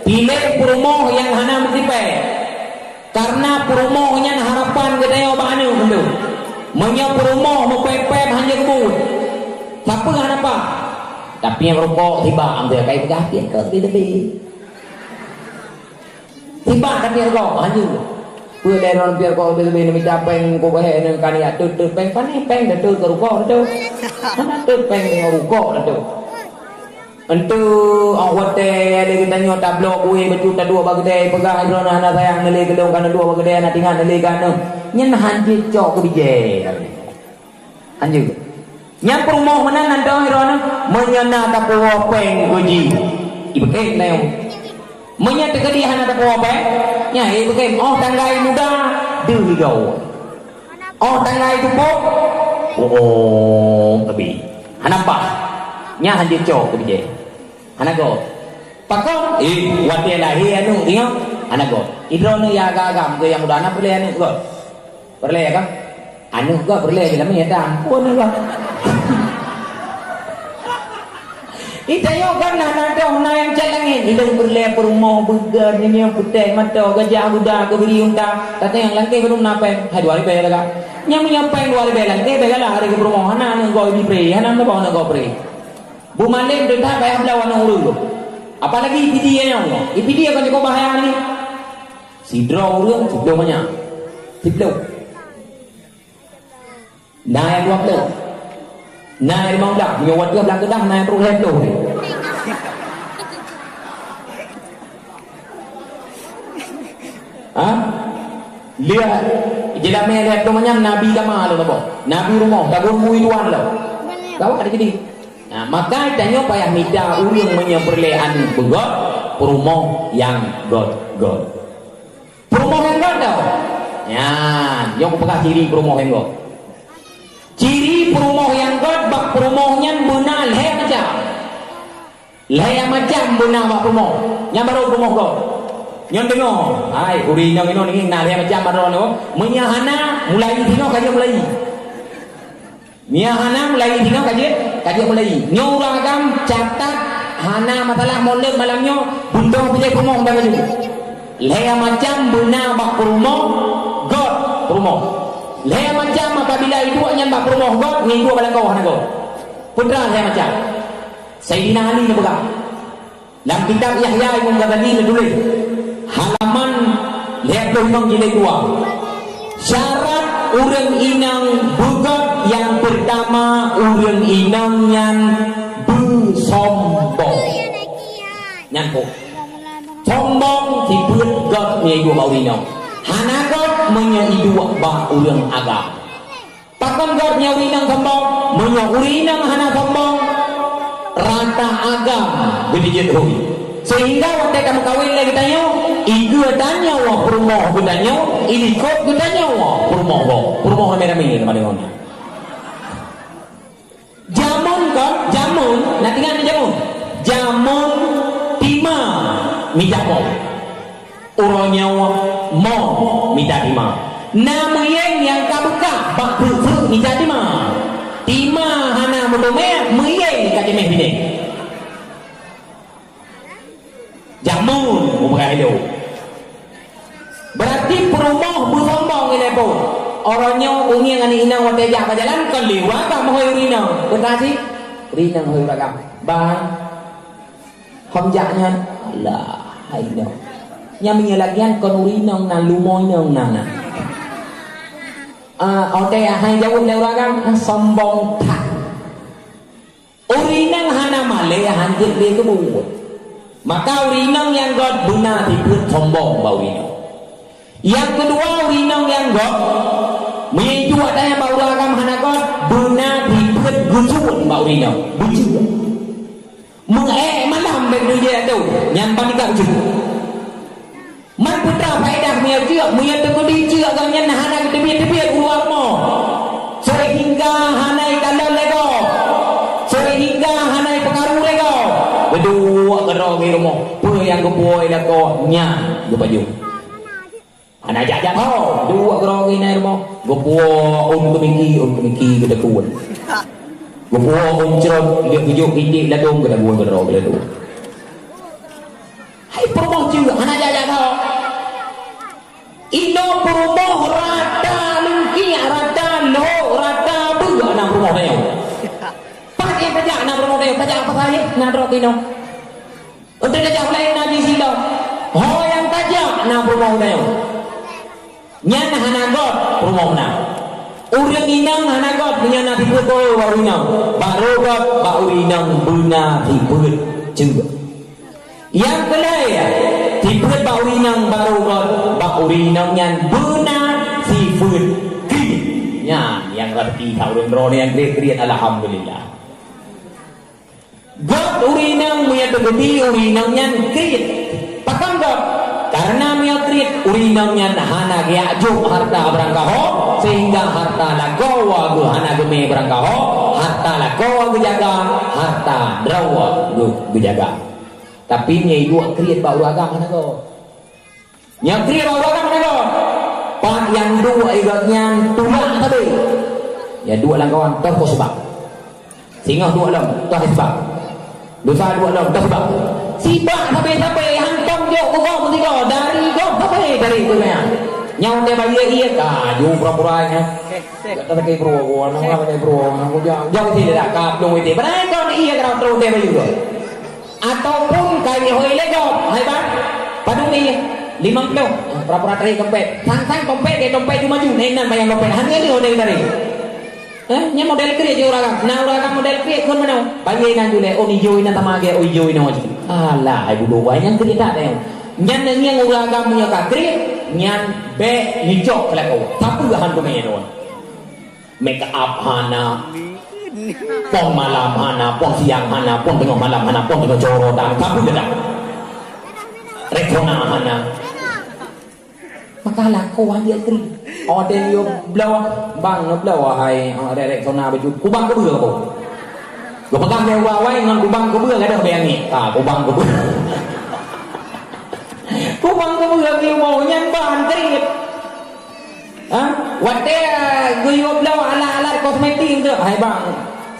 Piléh peurumoh nyang hana meusipék. Kareuna peurumoh nyan harapan geutanyoe bak aneuk mandum. Meunyoe peurumoh meupék-pék hana jeuet buet, sapeue hana paih. Tapi nyang rukok sibak, ambil kai peugah piet keu teubi-teubi. Sibak tapi rukok hana jeuet. Peue lé droeneuh piôh kok leubeh-leubeh neumita péng kok bahé neu kaniyak teuh-teuh péng pané péng teuh keu rukok teuh. Hana teuh péng deungon rukok teuh. Enteuk óh watèe lé geutanyoe tabloe kueh bacut taduek bak keudè peugah droeneuh hana sayang neulé keu lôn ka neuduek bak keudè hana teuingat neulé keu aneuk. Nyan han jeuet cok keu bijèh. Hanjeuet. Nyang peurumoh meunan nan dong droeneuh, meunyoe na tapeuwoe péng keu jih, ibeukém na nyoe. Meunyoe teukeudi hana tapeuwoe péng, nyan ibeukém. Óh tanggai muda, deuh igoe. Óh tanggai tupôk, oh, tapi hana paih. Nyan hanjeuet cok keu bijèh. Hana gob. Pakon? Eh, watèe lahé aneuk ingat, hana gob. Idroeneuh ya agam-agam keu nyang muda na peureulèe aneuk gob. Peureulèe kan? Aneuk gob peureulèe di lami ya ampôn gob. Itanyoe kan na na dong na nyang cat langét, idong peureulèe peurumoh beugèt nyoe putéh mata gajah guda keubiri unta, tapi nyang langkée keuneuk na péng, hai dua ribèe lagak. Nyang meunyoe péng dua ribèe langkée bèk galak hari keu peurumoh hana aneuk gob ibi pré, hana meunoe aneuk gob pré. Beumalém teutab payah bloe aneuk ureueng. Apalagi I P D nyoe. I P D akan cukup bahaya ni. Sidroe ureueng siploh manyam. Siploh. Na nyang dua ploh. Na nyang limong blah. Nyoe watèe blah keudah na nyang troh lhèe ploh. Ha? Lihat, jeulamé lhèe ploh manyam nabi kama lôn saboh. Nabi rumoh, tagun bui tuan lom. Gawat jadi. Nah, maka tanyoe payah mita ureueng meunyoe peureulèe aneuk beugöt, peurumoh nyang göt-göt. Peurumoh nyang göt tau. Nyan, nyoe kupeugah ciri peurumoh nyang göt. Ciri peurumoh nyang göt bak peurumoh nyan beuna lhèe macam. Lhèe macam beuna bak peurumoh. Nyan baru peurumoh göt. Nyoe deungoe, hai, ureueng inong inong na lhèe macam bak droeneuh. Meunyoe hana, mulai sinoe ka jeuet mulai. Meunyoe hana, mulai sinoe ka jeuet, ka jeuet mulai. Nyoe ureueng agam catat, hana masalah molod malam nyoe, beudôh bijèh peurumoh dan laju. Lhèe macam beuna bak peurumoh, göt peurumoh. Lhèe macam apabila iduek nyan bak peurumoh göt, ngon iduek bak lakoe hana göt. Peue teuma lhèe macam? Saidina Ali neupeugah. Lam kitab Yahya Imam Ghazali neutuléh, halaman lhèe ploh limong jilid dua. Syarat ureueng inong beugöt nyang peurtama ureueng inong nyan beusombong. Nyan peue? Sombong sifeuet göt meunyoe iduek bak ureueng inong. Hana göt meunyoe iduek bak ureueng agam. Pakon göt nyoe ureueng inong sombong? Meunyoe ureueng inong hana sombong, rata agam geuneujeuet hôi. Sehingga watèe tameukawen lé geutanyoe, i geutanyoe peurumoh geutanyoe, i likot geutanyoe peurumoh gob. Peurumoh ramé-ramé teuma deungon. Jameun kon, jameun, na teuingat jameun? Jameun tima mita moh. Uroe nyoe moh mita tima. Na meuyeng nyang ka beukah bak treuk-treuk mita tima. Tima hana meuteumé, meuyeng ka ceumeh binéh. Jameun, ubeurah ilôn. Beurati peurumoh beusombong ilée phon. Uroe nyoe ureueng ngon inong watée jak bak jalan kon liwat bak meuhôi ureueng inong. Beutasi? Ureueng inong hôi ureueng agam. Bang, hom jak nyan. Alah, hai inong. Nyan meunyoe lagée nyan kon ureueng inong na, leumo inong na, na. Ah, watée hai jaweueb lé ureueng agam, ah, sombong that. Ureueng inong hana malée, hanjeuet lé keubuet. Maka ureueng inong nyang göt beuna sifeuet sombong bak ureueng inong. Nyang keudua, ureueng inong nyang göt, meunyoe iduek tanyoe bak ureueng agam hana göt, beuna sifeuet geusuet bak ureueng inong. Beujeuet. Meu-ék malam bak dunia tu, nyan ban ikak beujeuet. Man peue teuma faedah meunyoe jeuet, meunyoe teukeudi jeuet gobnyan hana geuteubiet-teubiet u luwa rumoh. Seuhingga hana ikalon lé gob. Seuhingga hana ipeukaru lé gob. Geuduek keudroe di rumoh, peue nyang geupuwoe lakoe nyan geupajoh. Hana jak-jak tho, duek keudroe di rumoh. Geupuwoe ôn keumiki, ôn keumiki geuteukun. Geupuwoe ôn crot, geupeujok iték ladôm geuteukun keudroe di ladôm. Hai peurumoh jeuet, hana jak-jak tho. Inoe peurumoh rata lungkiek, rata lhok, rata beuk na peurumoh tanyoe. Pat nyang tajak na peurumoh tanyoe, tajak pasai na droe tinoe. Untuk tajak laén na jisilop. Ho nyang tajak na peurumoh tanyoe. Nyan hana göt rumoh na. Ureuëng inong hana göt meunyoe na sifeuet bak ureuëng inong. Barô göt bak ureuëng inong beuna sifeuet ceuk. Nyang keulhèe, sifeuet bak ureuëng inong barô göt bak ureuëng inong nyan beuna sifeuet kriet. Nyan nyang raseuki that ureuëng droeneuh nyang kriet-kriet, alhamdulillah. Göt ureuëng inong meunyoe teugeuti ureuëng inong nyan kriet. Pakon göt? Kareuna meunyoe kriet, ureuëng inong nyan hana geujak jok hareuta barangkaho, sehingga hareuta lakoe geuh hana geumé barangkaho, hareuta lakoe geujaga, hareuta droe geuh geujaga. Tapi meunyoe iduek kriet bak ureuëng agam hana göt. Nyang kriet bak ureuëng agam hana göt. Pat nyang duek i gobnyan tulak sabe. Nyang duek lam kawan toh seubab. Singoh duek lom toh seubab. Lusa duek lom toh seubab. Sibak sabe-sabe hantom jok keu gob meusigoe dari gob sabe dari dunia. Nyang teubayeue ié ka ju pura-pura nyan. Kata lagi bro, gua nama lagi bro, gua jangan jangan sini dah kap dong itu. Padahal kau ni ié kena terus dia bayu tu. Ataupun kai hôi lé gob, hai bang, padum ié, limong kilo, pura-pura tarik dompet. Sang-sang dompet, dia dompet tu maju, nainan bayang dompet. Hanya ni hodai tarik. Eh, nyan model kriet je ureuëng agam. Nah, ureuëng agam model kriet kon meunan. Bagi inan julai, oh, ijo inan sama age, oh, ijo inan wajib. Alah, hai bulu wai nyang kriet tak deh. Nyan ngieng ureuëng agam meunyoe ka kriet, nyan bèk nyucok keu lakoe. Sapeue han keumeue nyoe. Make up hana. Pon malam hana, pon siang hana, pon teungoh malam hana, pon teungoh corotan. Sapeue geudak? Rexona hana. Maka lakoe han jeuet kriet. Odeh yo bloe, bang ngebloe hai, ah, rek-rek sona baju. Kubang keubeue ko. Geupeugah lé awai ngon kubang keubeue gadoh bèe angén. Ah, kubang keubeue. Kubang keubeue di rumoh nyan ban kriet. Ha? Watèe geuyue bloe alat-alat kosmetik tu, hai bang,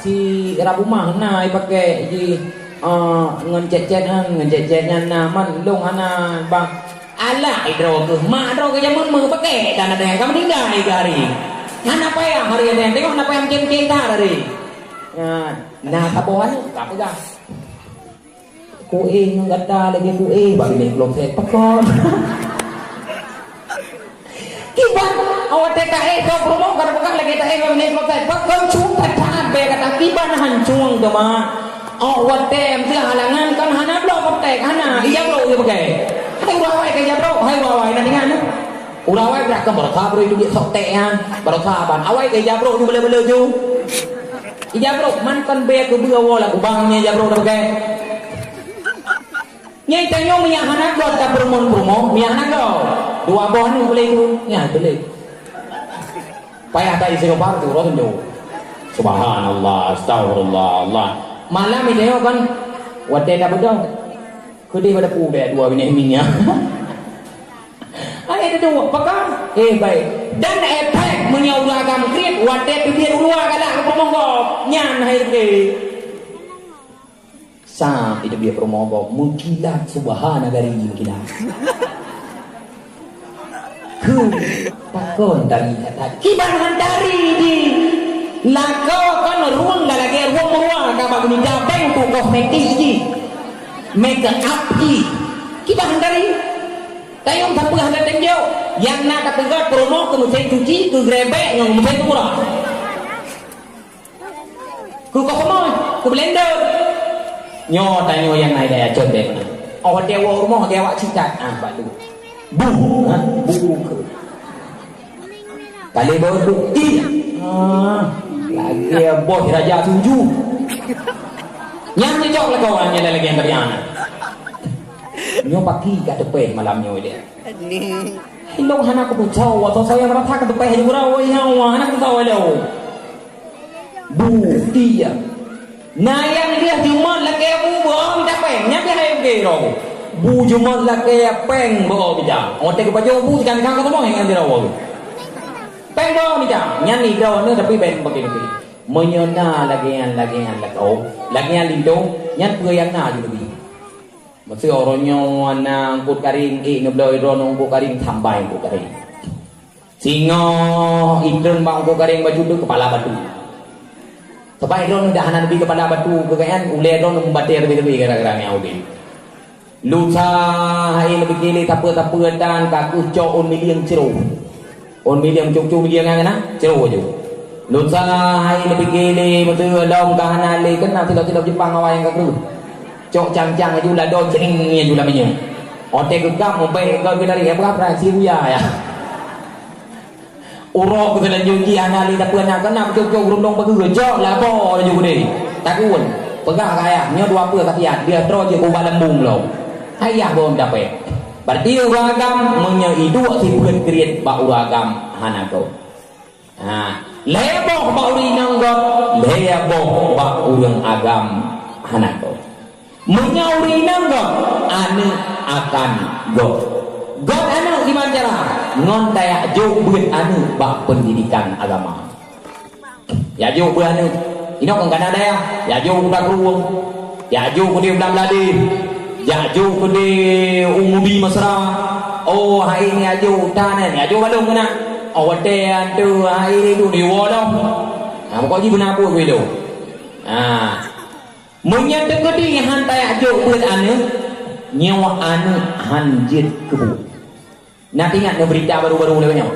si rab rumah na ipakai ji, ah, ngon cet-cet nyan, ngon cet-cet nyan na man lôn hana bang. Alah, idroe keuh mak droe keuh jameun meuh pakèk dan ada nyang ka meuninggai keu hari. Hana payah hari ada nyang tengok, hana payah meucém-cém that hari. Nah, nah, saboh aneuk ka peugah. Kuéh ngon gata lagèe kuéh bak binéh kloset pakon. Kiban, awak teh taéh kau promo kada peugah lagèe taéh bak binéh kloset pakon, cuba that bèk gata kiban hancung teuma. Awak teh meusti halangan kan hana bloe kontak, hana, ija bloe je pakai. Hai ureueng awai ka ija bloe, hai ureueng awai na deungon. Ureueng awai beurakam baroesa bro itu di sok tek nyan, baroesa ban. Awai ka ija bloe ju bela-bela ju. Ija bloe man kon bèe keubeue woe lam kubang nyan ija bloe dah pakai. Nyai tanyoe minyak hana goe ka peurumon-peurumon, minyak hana goe. Dua boh ni boleh tu. Nya boleh. Payah tak isi kepala tu, roh tu. Subhanallah, astagfirullah, Allah. Malam ni tengok kan, watèe dah beudôh. Keudeh pada pu deh dua binéh minyak. Hai ada dua, pegang. Eh, baik. Dan efek meunyoe ureueng agam kriet, watèe teubiet u luwa galak keu peumogok. Nyan hai teubiet. Sa itu biar promo gob meukilat subhana dari meukilat. Keu pakon dari kata kiban han dari di lakoe kon rueng dah lagèe rueng meurua ka bak gurita bank tu kosmetik ji. Make up ji. Kiban han dari. Tayong sapeue han datang jok. Yang nak kata promo keu mesin cuci, keu grebek ngon mesin murah. Keu kosmos, keu blender. Nyoe tanyoe nyang na idaya cot bèk na. Oh, dia woe rumoh, dia awak citat. Ah, bak tu. Buh, ha? Buh ke? Kali baru tu. Ih. Ah, lagi bos raja tuju. Nyang nyejok lakoe nyang lagi yang tadi anak. Nyoe paki ka teupeh malam nyoe dia. Ilong hana kutucok, atau saya merasa ka teupeh juga, woi, nyawa, hana kutucok, ilong. Bukti ya. Na nyang dia jumat lakèe bu boh minta péng, nyan dia hai ke ro. Bu jumat lakèe péng boh minta. Otak ke pajoh bu ikan kang ketemu yang dia ro. Péng boh minta, nyan ni ro ni tapi péng pakai lebih. Menyena lagian lagian lakau, lagian lindung, nyan peue yang na je lebih. Meuseu uroe nyoe na eungkôt karing, ék neubloe droeneuh eungkôt karing, sambai eungkôt karing. Singoh itreun bak eungkôt karing baju tu keupala batu. Sabab droeneuh dah hana neubi keupala batu, keu gobnyan ulèe droeneuh meubatèe leubeh-leubeh gara-gara nyan udeb. Lusa hai leubeh kili tapeue-tapeue tan ka keuh cok ôn milieng ciro. Ôn miliang, cucu miliang nyan na, cero ju. Lôn sa hai leubeh gele beutôi lom ka hana lé keunan silop-silop Jepang awai nyang ka kreueh. Cok cang-cang ju ladom cering ju lam minyeuk. Ote geukam ubek kau ke dari apa, apa, Syria ya. Uroe keu seulanjut jih hana lé tapi aneuk keunan cok-cok rundong bageue, cok labo laju geude. Takun, peugah keu ayah, nyoe dua peuet kasiat, dia troh jeuet ubak lambung lom. Ayah bom dapet. Berarti ureueng agam meunyoe iduek sifeuet kriet bak ureueng agam hana gob. Ha, lhèe boh bak ureueng inong gob, lhèe boh bak ureueng agam hana gob. Meunyoe ureueng inong gob, aneuk akan gob. Gob aneuk kiban cara? Ngon tajak jok beuet aneuk bak peundidikan agama. Jak jok beuet aneuk. Inoe kon kana dayah, jak jok u Kuta Krueng. Jak jok keudeh u Blang Meuladeue. Jak jok keudeh u Ngudi Mesra. Oh, hai nyan jak jok u tan nyan, jak jok balong keunan. Oh, watèe nyan teuh hai nyan duek di woe lom. Ha, pokok jih beuna buet keu ilôn. Ha. Meunyoe teukeudi han tajak jok beuet aneuk, nyoe aneuk han jeuet keu buet. Na teuingat nyoe beurita baru-baru lagèe nyoe?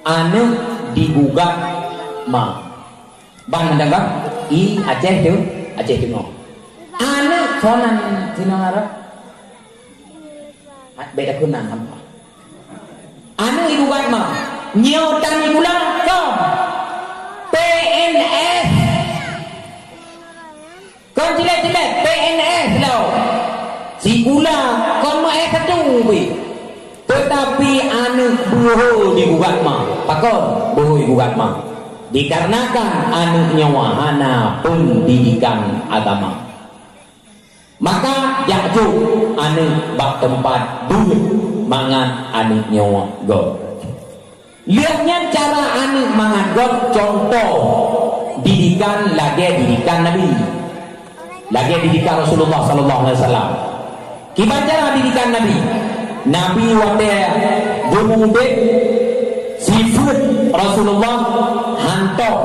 Aneuk digugat ma. Ban mantong ka? I Aceh teuh, Aceh teungoh. Aneuk sonan sinong Arab. Bèk takheun nan sampah. Aneuk digugat ma. Nyoe tan sikula kon. P N S. Kon cilek-cilek P N S lom. Sikula kon meu S satu pih. Teutapi aneuk beuhe digugat ma. Pakon beuhe digugat ma? Dikarenakan aneuk nyoe hana peundidikan agama. Maka jak jok aneuk bak teumpat beuet mangat aneuk nyoe gob. Lheueh nyan cara aneuk mangat gob, contoh didikan lagèe didikan Nabi. Lagèe didikan Rasulullah sallallahu alaihi wasallam. Kiban cara didikan Nabi? Nabi watèe geumeuudép, sifeuet Rasulullah hantom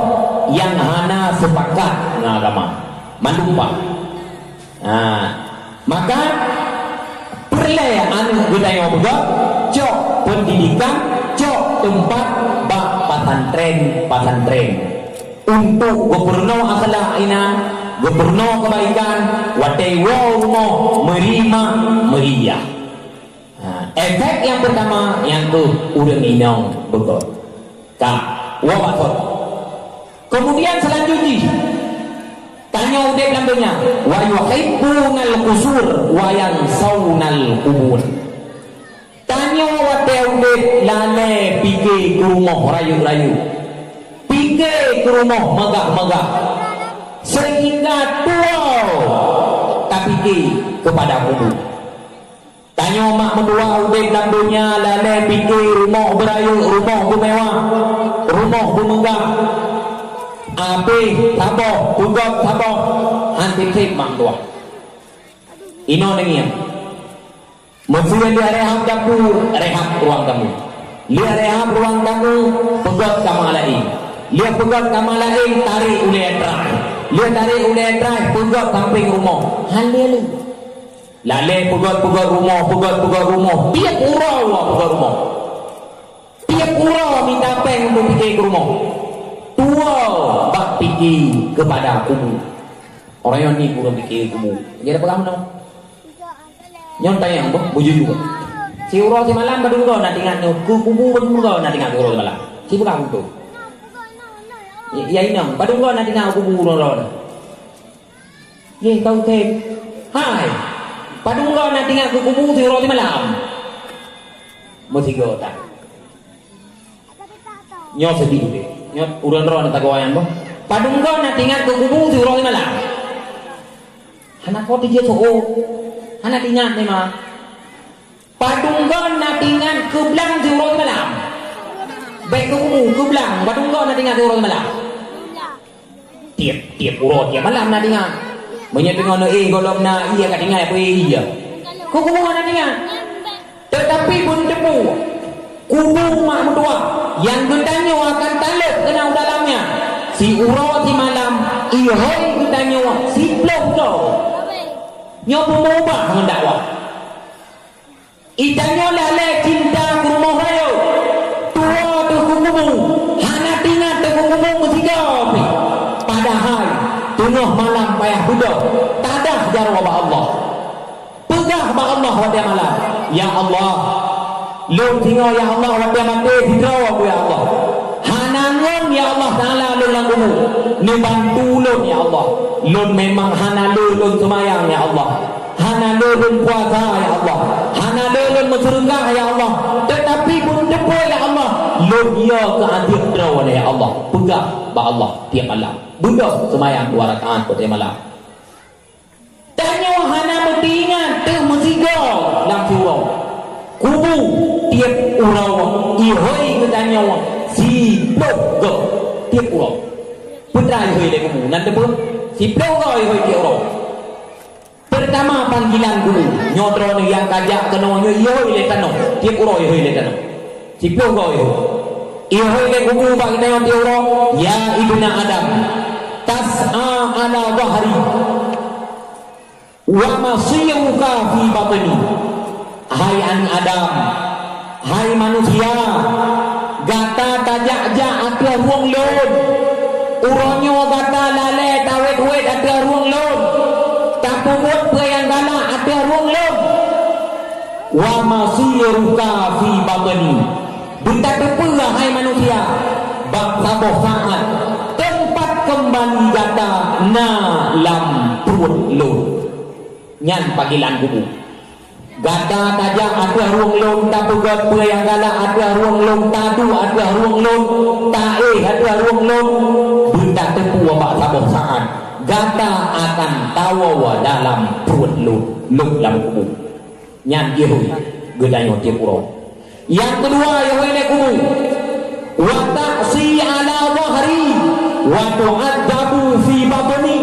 nyang hana seupakat ngon agama. Mandum paih. Ha, maka peureulèe aneuk geutanyoe beugöt, cok peundidikan, cok teumpat bak pasantren-pasantren. Untuk geupeurunoe akhlak inan, geupeurunoe keubaikan, watèe woe u rumoh meuri mak, meuri yah. Ha, efek nyang peurtama nyang keuh ureueng inong beugöt. Ka, woe bak thon. Keumudian seulanjut jih, tanyoe udép lam donya, wa yuhibbunal qusur wa yansaunal qubur. Tanyoe watèe udép lalèe pike keu rumoh rayeuk-rayeuk, pike keu rumoh meugah-meugah, seuhingga tuwoe tapike keupada kubu. Tanyoe mak meutuwah udép lam donya lalèe pike rumoh beurayeuk, rumoh beumewah, rumoh beumeugah. Abéh saboh, peugöt saboh, han sép-sép mak meutuwah. Inoe neungieng. Meuseu lheueh rehab dapu, rehab ruang tamu. Lheueh rehab ruang tamu, peugöt kama laén. Lheueh peugöt kama laén, tarek ulèe traih. Lheueh tarek ulèe traih, peugöt sampéng rumoh. Han lé lé. Lalèe peugöt-peugöt rumoh, peugöt-peugöt rumoh, tiep uroe peugöt rumoh. Tiep uroe mita péng untuk pike keu rumoh. Tuwoe bak pike keupada kubu. Ureueng nyoe ni ureueng pike kubu. Jadi peugah meunoe. Nyoe tanyong boh, beujujur. Siuroe simalam padum goe na teuingat nyoe keu kubu, padum goe na teuingat keu uroe simalam. Sipeugah beutôi. Ya, ya inong, padum goe na teuingat kubu uroe-uroe nyoe. Yeh, ka utém. Hai, padum goe na teuingat keu kubu siuroe simalam? Meusigoe that. Nyoe seudeh udép. Nyoe ureueng droeneuh tagoe nyan boh. Padum goe na teuingat keu kubu siuroe simalam? Hana po teuh jeuet soe. Hana teuingat memang. Padum goe na teuingat keu blang siuroe simalam? Bèk keu kubu, keu blang. Padum goe na teuingat siuroe simalam? Tiep, tiep uroe, tiep malam na teuingat. Meunyoe teungoh neuéh gohlom na ié ka teuingat peue ié. Keu kubu hana teuingat. Teutapi beuneuteupeu, kubu mak meutuwah nyang geutanyoe akan taleueb keunan u dalam nyan. Siuroe simalam, ihôi geutanyoe siplôh droe. Nyoe peumeuubah ngon dakwah. Geutanyoe lalèe cinta keu rumoh rayeuk. Tuwoe Umu meusigoe pih, padahai teungoh malam payah beudôh, tadah jaroe bak Allah. Peugah bak Allah watée malam, "Ya Allah, lôn singoh ya Allah watée maté sidroe, ya Allah. Hana ngon ya Allah Taala lôn lam kubu, neubantu lôn ya Allah. Lôn memang hana le lôn seumayang ya Allah. Hana le lôn puasa ya Allah. Hana le lôn meuseudeukah ya Allah. Teutapi beuteupeue ya Allah, lôn yo keu adeueb droe ya Allah." Peugah bak Allah tieb malam. Beudôh seumayang dua rakaat watée malam. Tanyoe hana meuteuingat teuh meusigoe lam siuroe. Kubu tieb uroe ihôi geutanyoe siploh goe tieb uroe. Peue teuma ihôi lé kubu, nan teupeue? Siploh goe ihôi tieb uroe. Peurtama panggilan kubu, nyoe droeneuh nyang ka jak keunoe nyoe ihôi lé tanoh, tieb uroe ihôi lé tanoh. Siploh goe ihôi. Ihôi lé kubu bak geutanyoe tieb uroe, "Ya ibna Adam, tas'a ala dhahri, wa masiruka fi batni." Hai aneuëk Adam, hai manusia, gata tajak-jak ateueh rueng lôn. Uroe nyoe gata lalée tawét-wét ateueh rueng lôn, tapeubuet peue nyang galak ateueh rueng lôn. "Wa masiruka fi batni." Beutateupeue, hai manusia, bak saboh saát teumpat keumbali gata na lam pruet lôn. Nyan panggilan kubu. Gata tajak ateueh rueng lôn, tapeugét peue nyang galak ateueh rueng lôn, taduek ateueh rueng lôn, taéh ateueh rueng lôn, beutateupeue bak saboh saát gata akan tawoe dalam pruet lôn, lôn lam kubu. Nyan jihôi geutanyoe tieb uroe. Nyang keudua, jihôi lé kubu, "Wa ta'si 'ala dhahri, wa tu'adzabu fi batni."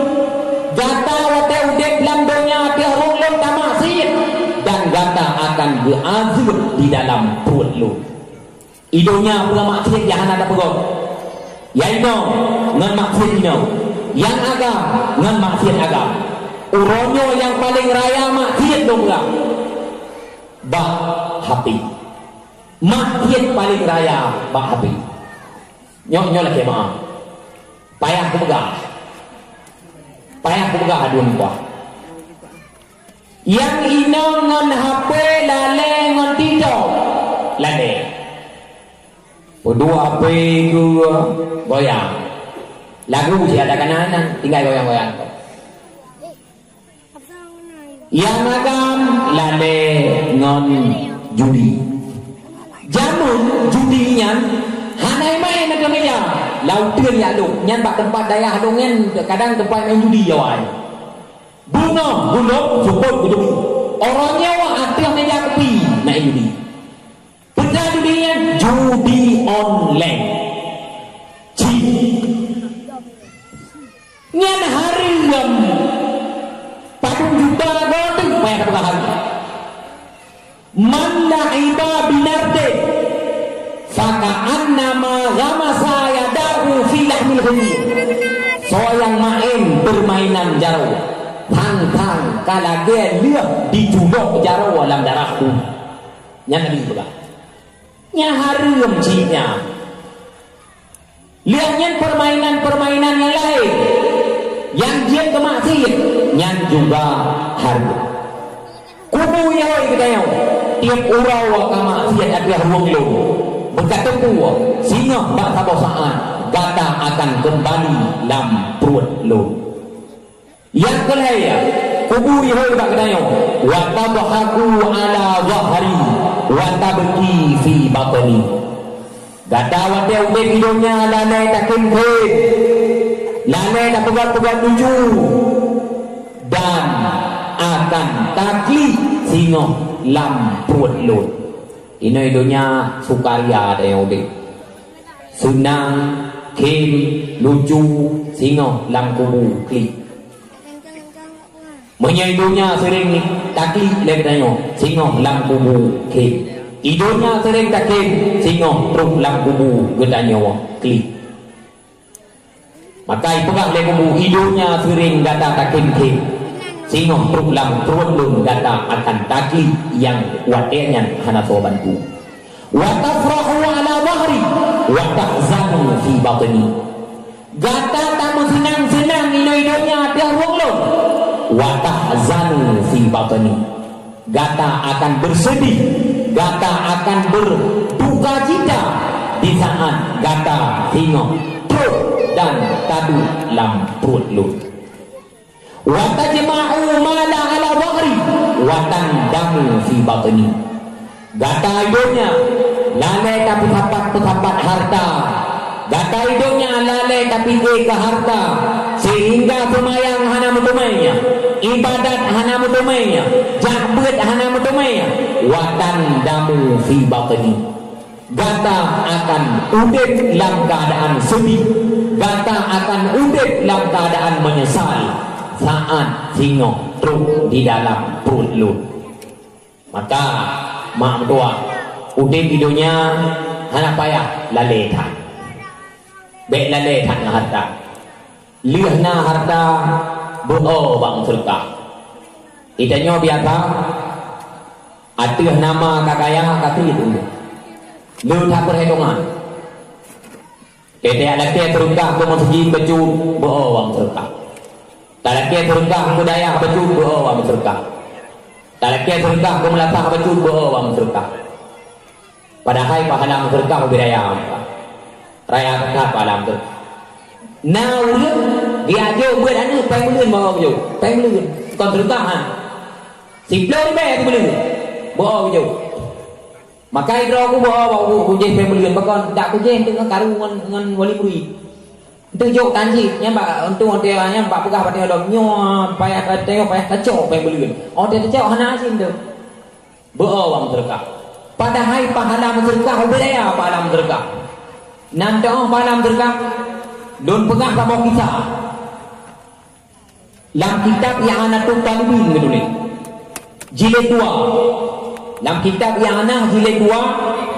Gata watée udeb lam donya ateueh rueng lôn tamaksiet, dan gata akan geuazeueb di dalam pruet lôn. I donya peue maksiet nyang hana tapeugét. Nyang inong ngon maksiet inong, nyang agam ngon maksiet agam. Uroe nyoe nyang paleng raya maksiet lôn peugah bak H P. Maksiet paleng raya bak H P. Nyoe, nyoe lakée meu'ah. Payah kupeugah. Payah kupeugah aduen bah. Nyang inong ngon H P lalée ngon TikTok lalée. Peuduek H P keu goyang. Lagu siat ka na nyan, tinggai goyang-goyang. Nyang agam lalée ngon judi. Jameun judi nyan hana maén ateueh meja. Lam uteuen jak lôn, nyan bak teumpat dayah lôn nyan kadang teumpat maén judi awai. Beungoh gulong seupôt geuduek. Uroe nyoe ateueh meja kupi na judi. Peue judi nyan? Judi online. Cit. Nyan hareuem. Padum juta goe teuh payah tapeugah hareuem. "Man la'iba binardin, faka'annama ghamasa yadahu fi lahmil khinzir." Soe nyang maén peurmainan jaroe, thang-thang ka lagée lheueh jiculok jaroe lam darah keubeue. Nyan Nabi peugah. Nyan hareuem cit nyan. Lheueh nyan peurmainan-peurmainan nyang laén, nyang jeuet keu maksiet, nyan juga hareuem. Kubu jihôi geutanyoe, tieb uroe ka maksiet ateueh rueng lôn. Beutateupeue, singoh bak saboh saát gata akan keumbali lam pruet lôn. Nyang keulhée, kubu jihôi bak geutanyoe, "Wa tadhaku 'ala dhahri, wa tabki fi batni." Gata watée udeb di donya lalée takém-kém, lalée tapeugét-peugét lucu, dan akan taklik singoh lam pruet lôn. Inoe donya sukaria tanyoe udeb. Seunang, khém, lucu, singoh lam kubu klik. Meunyoe donya seuréng taklik lé geutanyoe, singoh lam kubu khém. I donya seuréng takhém, singoh trok lam kubu geutanyoe klik. Maka ipeugah lé kubu, i donya seuréng gata takhém-khém, singoh trok lam pruet lôn gata akan taklik nyang watée nyan hana soe bantu. "Wa tafrahu 'ala dhahri, wa tahzanu fi batni." Gata tameuseunang-seunang inoe donya ateueh rueng lôn. Wa tahzanu fi batni. Gata akan bersedih, gata akan berduka cita di saat gata singoh trok dan taduek lam pruet lôn. Wa tajma'u mala ala dhahri wa tandamu fi batni. Gata i donya lalée tapeusapat-peusapat harta. Gata i donya lalée tapike keu harta, sehingga seumayang hana meuteumé, ibadat hana meuteumé, jak beuet hana meuteumé. Wa tandamu fi batni. Gata akan udeb lam keuadaan seudeh. Gata akan udeb lam keuadaan meunyeusal saat singoh trok di dalam pruet lôn. Maka, mak meutuah, udeb di donya hana payah lalée that. Bék lalée that ngon harta. Lheueh na harta, beu-o bak meuseudeukah. Geutanyoe biasa, ateueh nama ka kaya, ka teuh teuh. Le that peurhitungan. Teuh talakée seudeukah keu meuseujid bacut, beu-o bak meuseudeukah. Talakée seudeukah keu dayah bacut, beu-o bak meuseudeukah. Talakée seudeukah keu meulasah bacut, beu-o bak meuseudeukah. Padahai pahala meuseudeukah ubé raya. Raya that pahala meuseudeukah. Na ureuëng geujak jok beuet aneuëk péng buleuen beu-o geujok. Péng buleuen. Kon seudeukah, ha. Siplôh ribée sibuleuen. Beu-o geujok. Maka droe ku beu-o bak ku, kujéh péng buleuen. Pakon dak kujéh teungoh karu ngon, ngon wali murit. Teujok tanjit, nyan bak, untung watée nyan bak peugah bak teungoh lom, nyoe payah, tanyoe payah tacok péng buleuen. Watée tacok hana asin tu. Beu-o bak meuseudeukah. Padahai pahala meuseudeukah ubé raya pahala meuseudeukah. Nan teuoh pahala meuseudeukah, lôn peugah saboh kisah. Lam kitab I'anatut Talibin geutuléh. Jilid dua. Lam kitab I'anah jilid dua,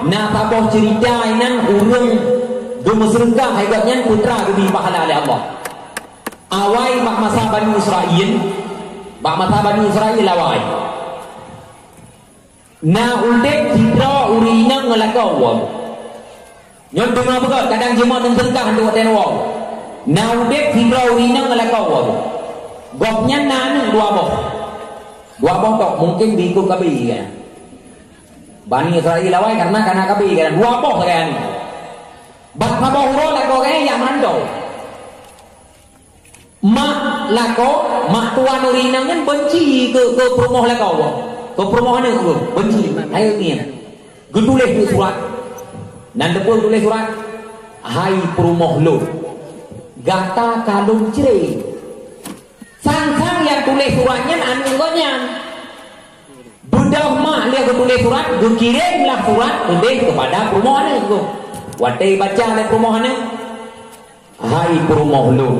na saboh ceurita inan ureuëng geumeuseudeukah, hai gobnyan peue teuma geubri pahala lé Allah. Awai bak masa Bani Israel, bak masa Bani Israel awai. Na udeb sidroe ureuëng inong ngon lakoe woe. Nyoe teuma beugöt, kadang jimeuet ngon seudeukah untuk watée woe. Na udeb sidroe ureuëng inong ngon lakoe woe. Gobnyan na aneuëk dua boh. Dua boh tok, mungkin diikôt KB kan. Bani Israel awai karena kana KB kan. Dua boh sagai aneuëk. Bak saboh uroe lakoe geuh jak meuranto. Mak lakoe, mak tuan ureuëng inong nyan beunci keu, keu peurumoh lakoe, keu peurumoh aneuëk geuh, beunci, hai ngieng. Geutuléh di surat. Nan teupeu geutuléh surat, "Hai peurumoh lôn, gata ka lôn cre." Sang-sang nyang tuléh surat nyan aneuëk gobnyan. Beudôh mak lheueh geutuléh surat, geukirém lah surat udeb keupada peurumoh aneuëk geuh. Watée baca lé peurumoh aneuëk, "Hai peurumoh lôn,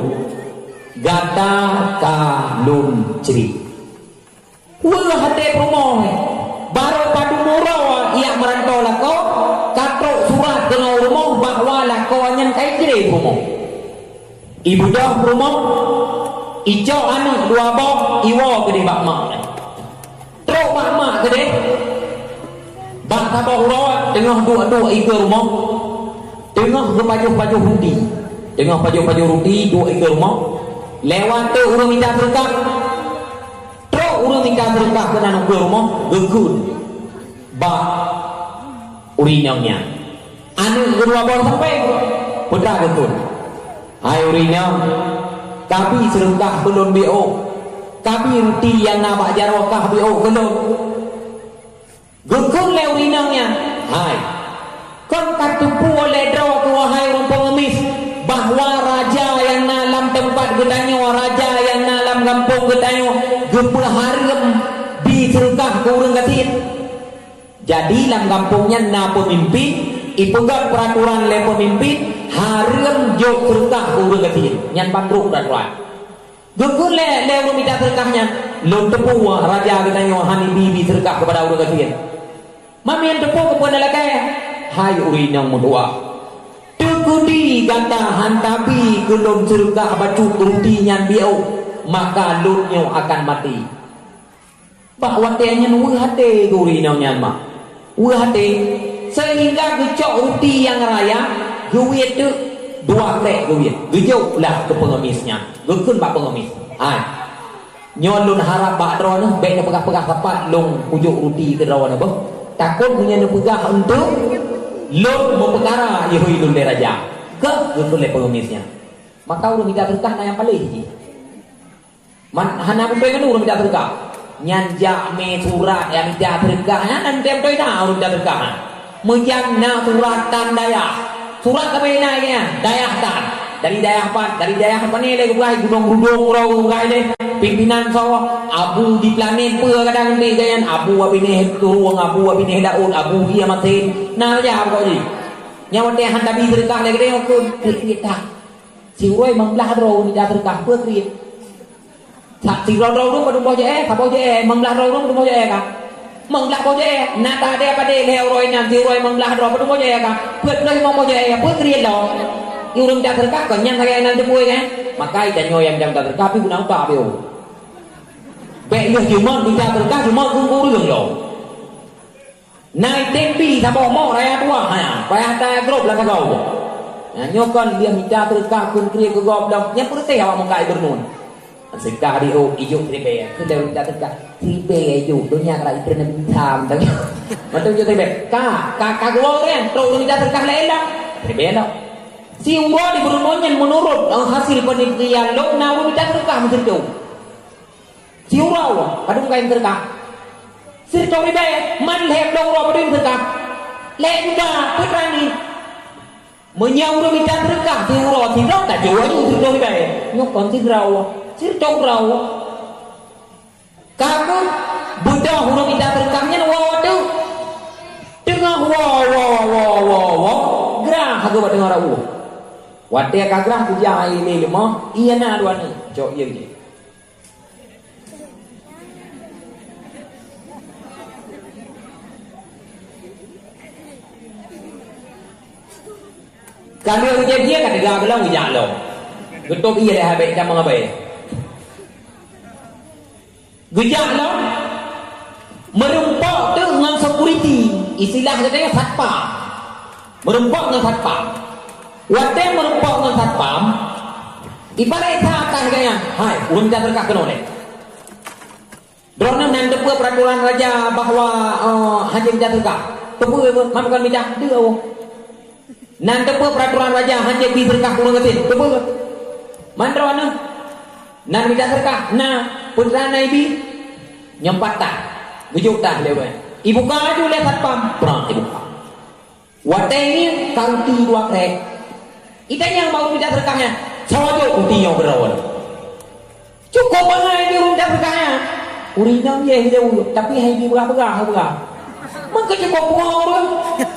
gata ka lôn cre." Weueh até peurumoh, barô padum uroe jak meuranto lakoe, ka trok surat keunoe rumoh bahwa lakoe nyan ka icre peurumoh. Ibeudôh peurumoh, icok aneuëk dua boh, iwoe keudeh bak mak. Trok bak mak keudeh, bak saboh uroe teungoh duek-duek ikeue rumoh, teungoh geupajoh-pajoh ruti. Teungoh pajoh-pajoh ruti duek ikeue rumoh, lewat teuk ureuëng mita seudeukah. Trok ureuëng mita seudeukah keunan ukeue rumoh, geukheun bak ureuëng inong nyan. Aneuëk keudua boh sampéng, peue teuma geukheun, "Hai ureuëng inong, kabi seudeukah keu lôn biôh, kabi ruti nyang na bak jaroe kah biôh keu lôn." Geukheun lé ureuëng inong nyan, "Hai, kon ka teupeue lé droe keuh, wahai ureuëng peungemis, bahwa raja nyang na lam teumpat geutanyoe, raja nyang na lam gampông geutanyoe, geupeuhareuem bi seudeukah keu ureuëng gasien?" Jadi, lam gampông nyan na peumimpén, ipeugét peuratoran lé peumimpén, hareuem jok seudeukah keu ureuëng gasien. Nyan ban brok peuratoran. Geukheun lé, lé ureuëng mita seudeukah nyan, "Lôn teupeue raja geutanyoe hana bi-bi seudeukah keupada ureuëng gasien. Mamian teupeue keupeue na lakée, hai ureuëng inong meutuwah. Teukeudi gata han tabi keu lôn seudeukah bacut ruti nyan biôh, maka lôn nyoe akan maté." Bak watée nyan weueh até geuh ureuëng inong nyan mak. Weueh até, seuhingga geucok ruti nyang raya, geuwiet teuk, Dua krek geubiet, geujok lah keu peungemis nyan, geukheun bak peungemis, "Hai, nyoe lôn harab bak droeneuh, bék neupeugah-peugah sapat lôn kujok ruti keu droeneuh beuh. Takot meunyoe neupeugah eunteuk, lôn meupeukara ihôi lôn lé raja." Ka geukheun lé peungemis nyan. Maka ureuëng mita seudeukah na nyang paléh jih. Man hana beutôi keunoe ureuëng mita seudeukah. Nyan jak mé surat nyang mita seudeukah nyan, na teuntèe beutôi na ureuëng mita seudeukah nyan. Meujan na surat tan dayah. Surat sabe na nyan, dayah tan. Dari dayah pat, dari dayah pane lé geupeugah, Gunong Rudong uroe geupeugah lé. Pimpinan soe, Abu di planet peue kadang di nyan, Abu Abineh Turong, Abu Abineh Daud, Abu Iya Masin. Na saja pokok jih. Nyang watèe han tabi seudeukah lé geutanyoe kheun, kheun tak. Siuroe limong blah droe mita seudeukah, peue kriet? Sa-, sidroe droe ureuëng padum boh jeuet, saboh jeuet, limong blah droe ureuëng padum boh jeuet ka? Limong blah boh jeuet, na ta deh padeh lhèe uroe nyan, siuroe limong blah droe padum boh jeuet ka? Peuet ploh limong boh jeuet, peue kriet lom? Di ureuëng mita seudeukah kon nyan sagai nan teupeue kan? Maka tanyoe nyang mita seudeukah pih guna utak pih. Bék lheueh jeuet mita seudeukah, jeuet keu ureuëng lom. Na item bi saboh mok raya tuah, ha, payah ta grob lam sagoe. Nyan nyoe kon dia mita seudeukah kheun kriet keu gob lom, nyan peureuteh awak muka gubernur. Seudeukah di ôk ijok siribèe, kheun lé mita seudeukah. Siribèe ijok, donya keurak item Nabi Isa mantong. Mantong ijok siribèe. Ka, ka, ka geuwoe ureuëng, trok ureuëng mita seudeukah laén lom. Siribèe lom. Siuroe di gubernur nyan meunurot, eh, hasil peunilaian lom na ureuëng mita seudeukah meusireutôh. Siuroe padum kain seudeukah? Sireutôh ribèe, man lhèe ploh uroe padum seudeukah? Lhèe juta, peue teuma ni? Meunyoe ureuëng mita seudeukah siuroe sidroe, ka jeuet aju sireutôh ribèe. Nyoe kon sidroe, sireutôh uroe. Ka keuh beudôh ureuëng mita seudeukah nyan woe teuk. Teungoh woe, woe, woe, woe, woe, grah keuh bak teungoh rot ueh. Watèe ka grah, kujak ié lé leumoh, ié na dua nyoe, cok ié jih. Ka lheueh geujak jih ka teuga geulong geujak lom. Geutôb ié lé habéh tamong abée. Geujak lom, meurumpok teuk ngon security, istilah geutanyoe satpam. Meurumpok ngon satpam. Watèe meurumpok ngon satpam, ibarat that atas gaya, "Hai, ureuëng mita seudeukah keunoe lé." Droeneuh na teupeue peuraturan raja bahwa, eh, hana mita seudeukah? Teupeue, man kon mita? Teupeue. Na teupeue peuraturan raja hana bi seudeukah keu ureuëng gasien? Teupeue. Man droeneuh na mita seudeukah? Na. Peue teuma na ibi? Nyoe pat tah. Geujok tah lé ureuëng. Ibuka laju lé satpam, prang ibuka. Watèe ngieng ka ruti dua krek. Itanyong bak ureuëng mita seudeukah nyan, "Soe jok ruti nyoe keu droeneuh?" Cukôp bangai di ureuëng mita seudeukah nyan. Ureuëng inong jih jauh, tapi han ibi peugah-peugah, peugah. Maka cukôp pungo ureuëng.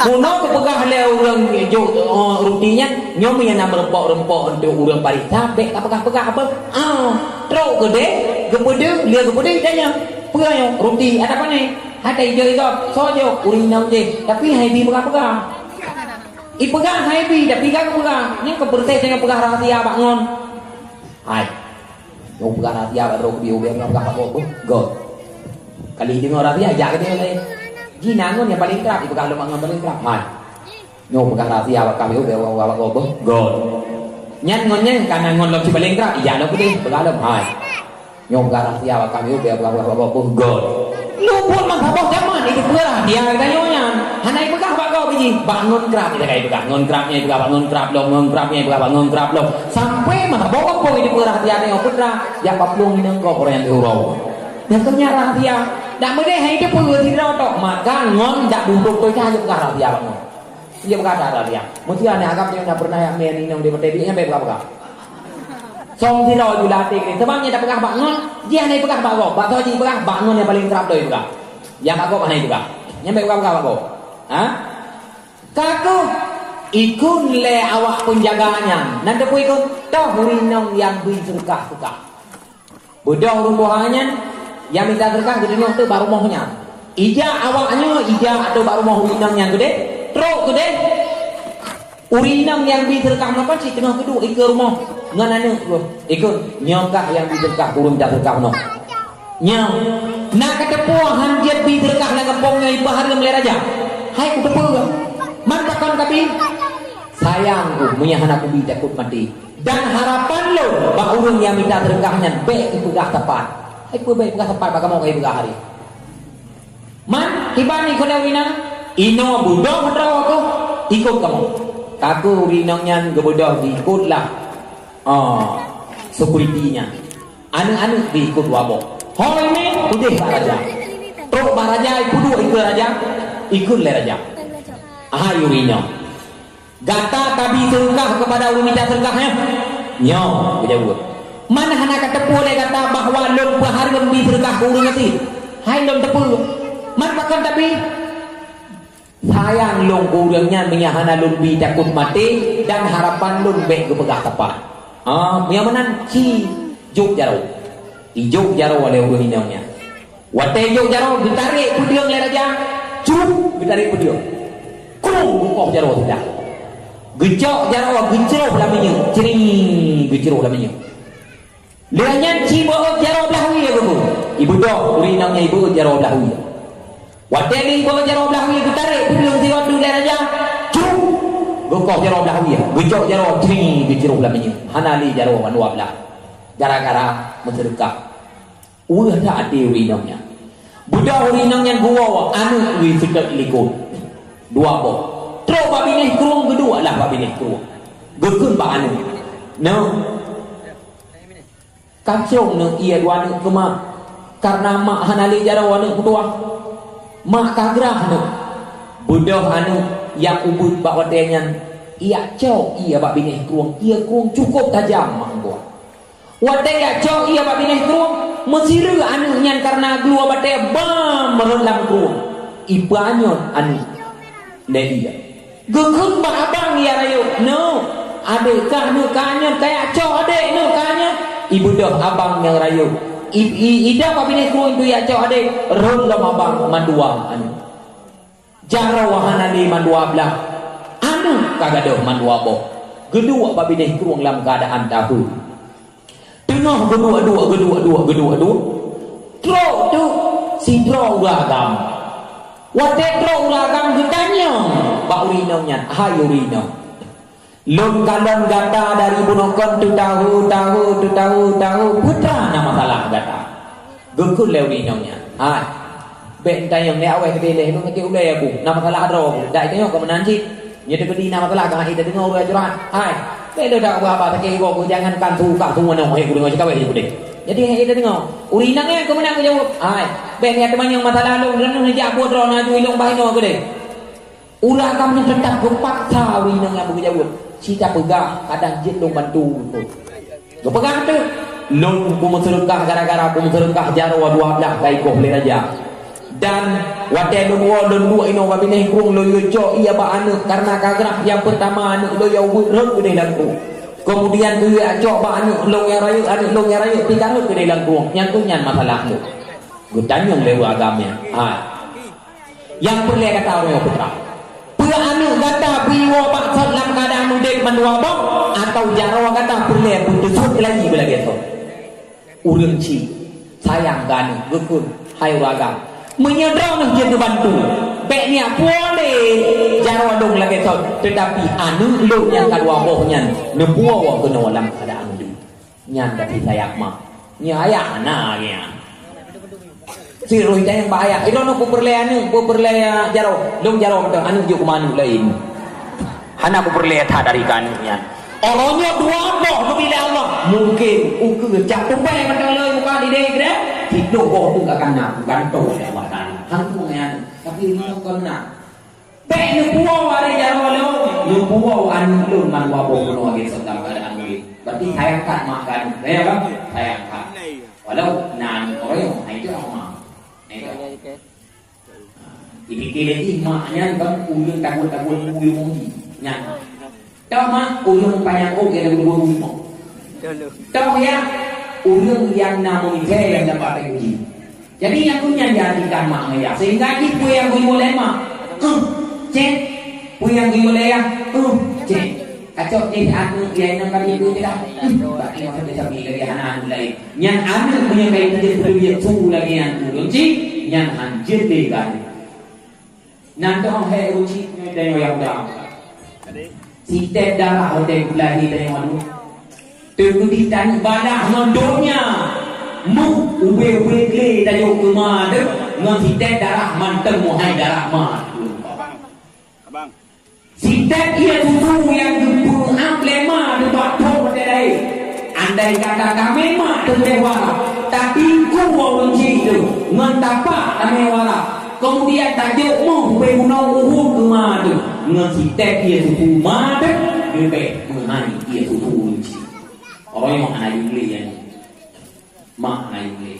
Bunoe geupeugah lé ureuëng jok, eh, ruti nyan, nyoe meunyo na meurumpok-rumpok untuk ureuëng pareksa, bék tapeugah-peugah apa. Ah, trok keudeh, geupeudeuh, lheueh geupeudeuh itanyong, "Peue nyoe? Ruti atau pane?" Hana ijok-ijok, "Soe jok?" Ureuëng inong jih, tapi han ibi peugah-peugah. Ipeugah han ibi, tapi ka geupeugah. Nyan keuh peureuteh tanyoe peugah rahsia bak ngon. Hai. Nyoe peugah rahsia bak droe keubiet, ubé peugah bak gob, beuh, göt. Kali deungoe rahsia, jak keu laén. Jih na ngon nyang paleng krab, ipeugah lom bak ngon paleng krab. Hai. Nyoe peugah rahsia bak kami, ubé peugah bak gob, beuh, göt. Nyan ngon nyan ka na ngon lom si paleng krab, ijak lom keudeh, peugah lom. Hai. Nyoe peugah rahsia bak kami, ubé peugah, peugah bak gob, beuh, göt. Lôn buet masa boh jaman, itu peugah rahsia geutanyoe nyan. Hana ipeugah bak gob jih, bak ngon krab ita ka ipeugah. Ngon krab nyan ipeugah bak ngon krab lom, ngon krab nyan ipeugah bak ngon krab lom. Sampoe masa boh gampông itu peugah rahsia tanyoe putra, jak bak plueng inong gob ureuëng nyang teuh uroe. Nyan keuh nyan rahsia. Dak meudeh hai teupeue sidroe tok, maka ngon dak dudoe toi cah jeuet peugah rahsia bak ngon. Jeuet peugah rahsia. Meusti aneuk agam nyang na pernah jak mé inong di Batèe Biek nyan bék peugah-peugah. Song sidroe ju lateh keu sabab nyan tapeugah bak ngon, jih hana ipeugah bak gob. Bak soe jipeugah? Bak ngon nyang paleng krab doi ipeugah. Nyang bak gob hana ipeugah. Nyan bék peugah-peugah bak gob. Ha? Ka keuh ikheun lé awak peunjaga nyan. Nan teupeue ikheun? Toh ureuëng inong nyang bri seudeukah-seudeukah. Beudôh ureuëng tuha nyan, nyang mita seudeukah geudeungoe teuk bak rumoh nyan. Ijak awak nyoe, ijak ateueh bak rumoh ureuëng inong nyan keudeh, trok keudeh. Ureuëng inong nyang bi seudeukah meunoe kon cit teungoh geuduek dikeue rumoh ngon aneuk geuh. Ikheun, "Nyoe kah nyang bi seudeukah, ureuëng mita seudeukah meunoe?" Nyoe, na kateupeue han jeuet bi seudeukah lam gampông nyoe ipeuhareuem lé raja? Hai kuteupeue, man pakon kabi? Sayang ku meunyo hana kubi takot maté. Dan harapan lôn bak ureuëng nyang mita seudeukah nyan bék ipeugah sapat. Hai peue bék ipeugah sapat bak kamoe ka ipeugah hari. Man, kiban ikot lé ureuëng inong, inoe beudôh droe keuh ikot kamoe. Ka keuh ureuëng inong nyan geubeudôh ikot lah, ah, security nyan. Aneuëk-aneuëk geuikot dua boh. Ho imé udeh bak raja. Trok bak raja, ipeuduek ikeue raja, ikheun lé raja, "Hai ureuëng inong, gata tabi seudeukah keupada ureuëng mita seudeukah nyoe?" "Nyoe," geujaweueb. "Man hana kateupeue lé gata bahwa lôn peuhareuem bi seudeukah keu ureuëng gasien? Hai lôn teupeue. Man pakon tabi?" "Sayang lôn keu ureuëng nyan meunyo hana lôn bi takot maté dan harapan lôn bék geupeugah sapat." Ah, meunyo meunan ci jok jaroe. Ijok jaroe lé ureuëng inong nyan. Watée jok jaroe, geutarek peudeueng lé raja. Cruh, geutarek peudeueng. Kruh, geukoh jaroe sidah. Geucok jaroe, geucroh lam minyeuk. Cring, geucroh lam minyeuk. Lheueh nyan ci beuet jaroe blah wie geuh. Ibeudôh ureuëng inong nyan ibeut jaroe blah wie. Watée lheueh ibeut jaroe blah wie geutarek peudeueng sigoe teuk lé raja. Cruh! Geukoh jaroe blah wie, geucok jaroe cring geucroh lam minyeuk. Hana lé jaroe mandua blah. Gara-gara meuseudeukah. Weueh that até ureuëng inong nyan. Beudôh ureuëng inong nyan geuwoe aneuëk geuh seutôt likot. Dua boh. Trok bak binéh krueng geuduek lah bak binéh krueng. Geukheun bak aneuëk, "Nyoe." Kacrong neuié dua aneuëk keu mak, kareuna mak hana lé jaroe aneuëk meutuah. Mak ka grah aneuëk. Beudôh aneuëk nyang ubit bak watée nyan, ijak cok ié bak binéh krueng, ié krueng cukôp tajam mak meutuah. Watée ijak cok ié bak binéh krueng, meusireue aneuëk nyan kareuna geuloe batée bam rhot lam krueng. Ipeuanyot aneuëk lé ié. Geukheun bak abang nyang rayeuk, "Nyoe, adék kah nyoe ka nyoe, kajak cok adék nyoe ka nyoe." Ibeudôh abang nyang rayeuk. I, i, idong bak binéh krueng tu ijak cok adék, rhot lom abang mandua aneuëk. Jaroe hana lé mandua blah. Aneuëk ka gadôh mandua boh. Geuduek bak binéh krueng lam keuadaan taheu. Teungoh geuduek-duek, geuduek-duek, geuduek-duek, trok teuk sidroe ureuëng agam. Watée trok ureuëng agam geutanyong bak ureuëng inong nyan, "Hai ureuëng inong, lôn kalon gata dari bunoe kon teutahue-tahue, teutahue-tahue, peue teuma na masalah gata?" Geukheun lé ureuëng inong nyan, "Hai, bék neutanyong, lé awai keudeh lé, lôn sakét ulée aku, na masalah droe aku, dak itanyong keu meunan cit." Nyoe teukeudi na masalah, keuhai tadeungoe ureuëng curhat. Hai, bék lé dak ubah-ubah sakét igoe, jangankan su kah su meunoe, hai kudeungoe sikawé jih keudeh. Jadi hai tadeungoe. Ureuëng inong nyan keu meunan geujaweueb, "Hai, bék neuteumanyong masalah lôn, lôn neujak buet droe na aju ilong bah inoe keudeh." Ureuëng agam nyan teutap geupaksa ureuëng inong nyan beugeujaweueb, "Ci tapeugah, kadang jeuet lôn bantu." Geupeugah teuk, "Lôn kumeuseudeukah gara-gara kumeuseudeukah jaroe dua blah ka ikoh lé raja. Dan watée lôn woe lôn duek inoe bak binéh krueng lôn yue cok ié bak aneuëk kareuna ka grah nyang peurtama aneuëk lôn nyang ubit rhot keudeh lam krueng. Keumudian kuyue cok bak aneuëk lôn nyang rayeuk, aneuëk lôn nyang rayeuk pih ka rhot keudeh lam krueng. Nyan keuh nyan masalah lôn." Geutanyong lé ureuëng agam nyan, "Hai, nyang peureulée gata uroe nyoe peue teuma? Peue aneuëk gata bri woe bak sot lam keuadaan udeb mandua boh, atawa jaroe gata peureulée beuteusuet lagi beulagée sot?" Ureuëng chik sayang keu aneuëk geukheun, "Hai ureuëng agam, meunyoe droeneuh jeuet neubantu, bék neujak puwoe lé jaroe lôn lagée sot, teutapi aneuëk lôn nyang ka dua boh nyan neupuwoe keunoe lam keuadaan udeb." Nyan ka sisayang mak. Nyan ayah na lagée nyan. Sirui tanyong bak ayah, "Droeneuh peue peureulée aneuëk, peue peureulée jaroe?" "Lôn jaroe mantong, aneuëk jok keu ma aneuëk laén. Hana peue peureulée that dari keu aneuëk nyan." Uroe nyoe dua boh geubri lé Allah. Mungken ukeue cak tupai mantong lôn muka di deh keudeh. Sidroe boh tu ka kana, gantoe lé Allah Taala. Hang tu nyan, tapi nyoe kon na. Bék neupuwoe lé jaroe lôn, neupuwoe aneuëk lôn mandua boh bunoe lagée sot lam keuadaan udeb. Berarti sayang that mak keu aneuëk. Sayang kan? Sayang that. Walau na aneuëk ureuëng, hai teuh mak. Hai teuh. Dipike lé jih mak nyan kan ureuëng takot-takot buyong jih. Nyan. Toh mak, ureuëng panyang ôk nyang takot buyong jih mak. Toh ya, ureuëng nyang na meumitai nyang dapat takot jih. Jadi, nyang keu nyan diartikan mak ngon yah. Sehingga jih peue nyang geuyue lé mak, "Ueh, cék." Peue nyang geuyue lé yah, "Ueh, cék." Kacok jih aneuëk nyang inong kali itu je dah. "Ueh, bak nyoe sampai sabi lagée hana aneuëk laén." Nyan aneuëk meunyoe ka jeuet peuteubiet su lagée nyan ureuëng chik, nyan han jeuet lé keu aneuëk. Nan toh hai ureuëng chik nyoe tanyoe nyang muda. Sitet darah watèe geulahé tanyoe, aduh. Teuk di tanyoe balah ngon donya. Muh ubé-ubé glé tanyoe keuma deuh ngon sitet darah mantong meuhai darah ma. Abang. Sitet ié susu nyang geupeuab lé ma nibak phon watèe lahé. Andai kata tamé ma teuntèe wara, tatingkue ureueng chik teuh ngon tapak tamé wara. Keumudian tajok meuh ubé gunong uhue keu ma teuh ngon sitet ié susu ma teuh leubeh meuhai ié susu ureueng chik. Roh nyoe hana jiglé nyan. Mak na yue.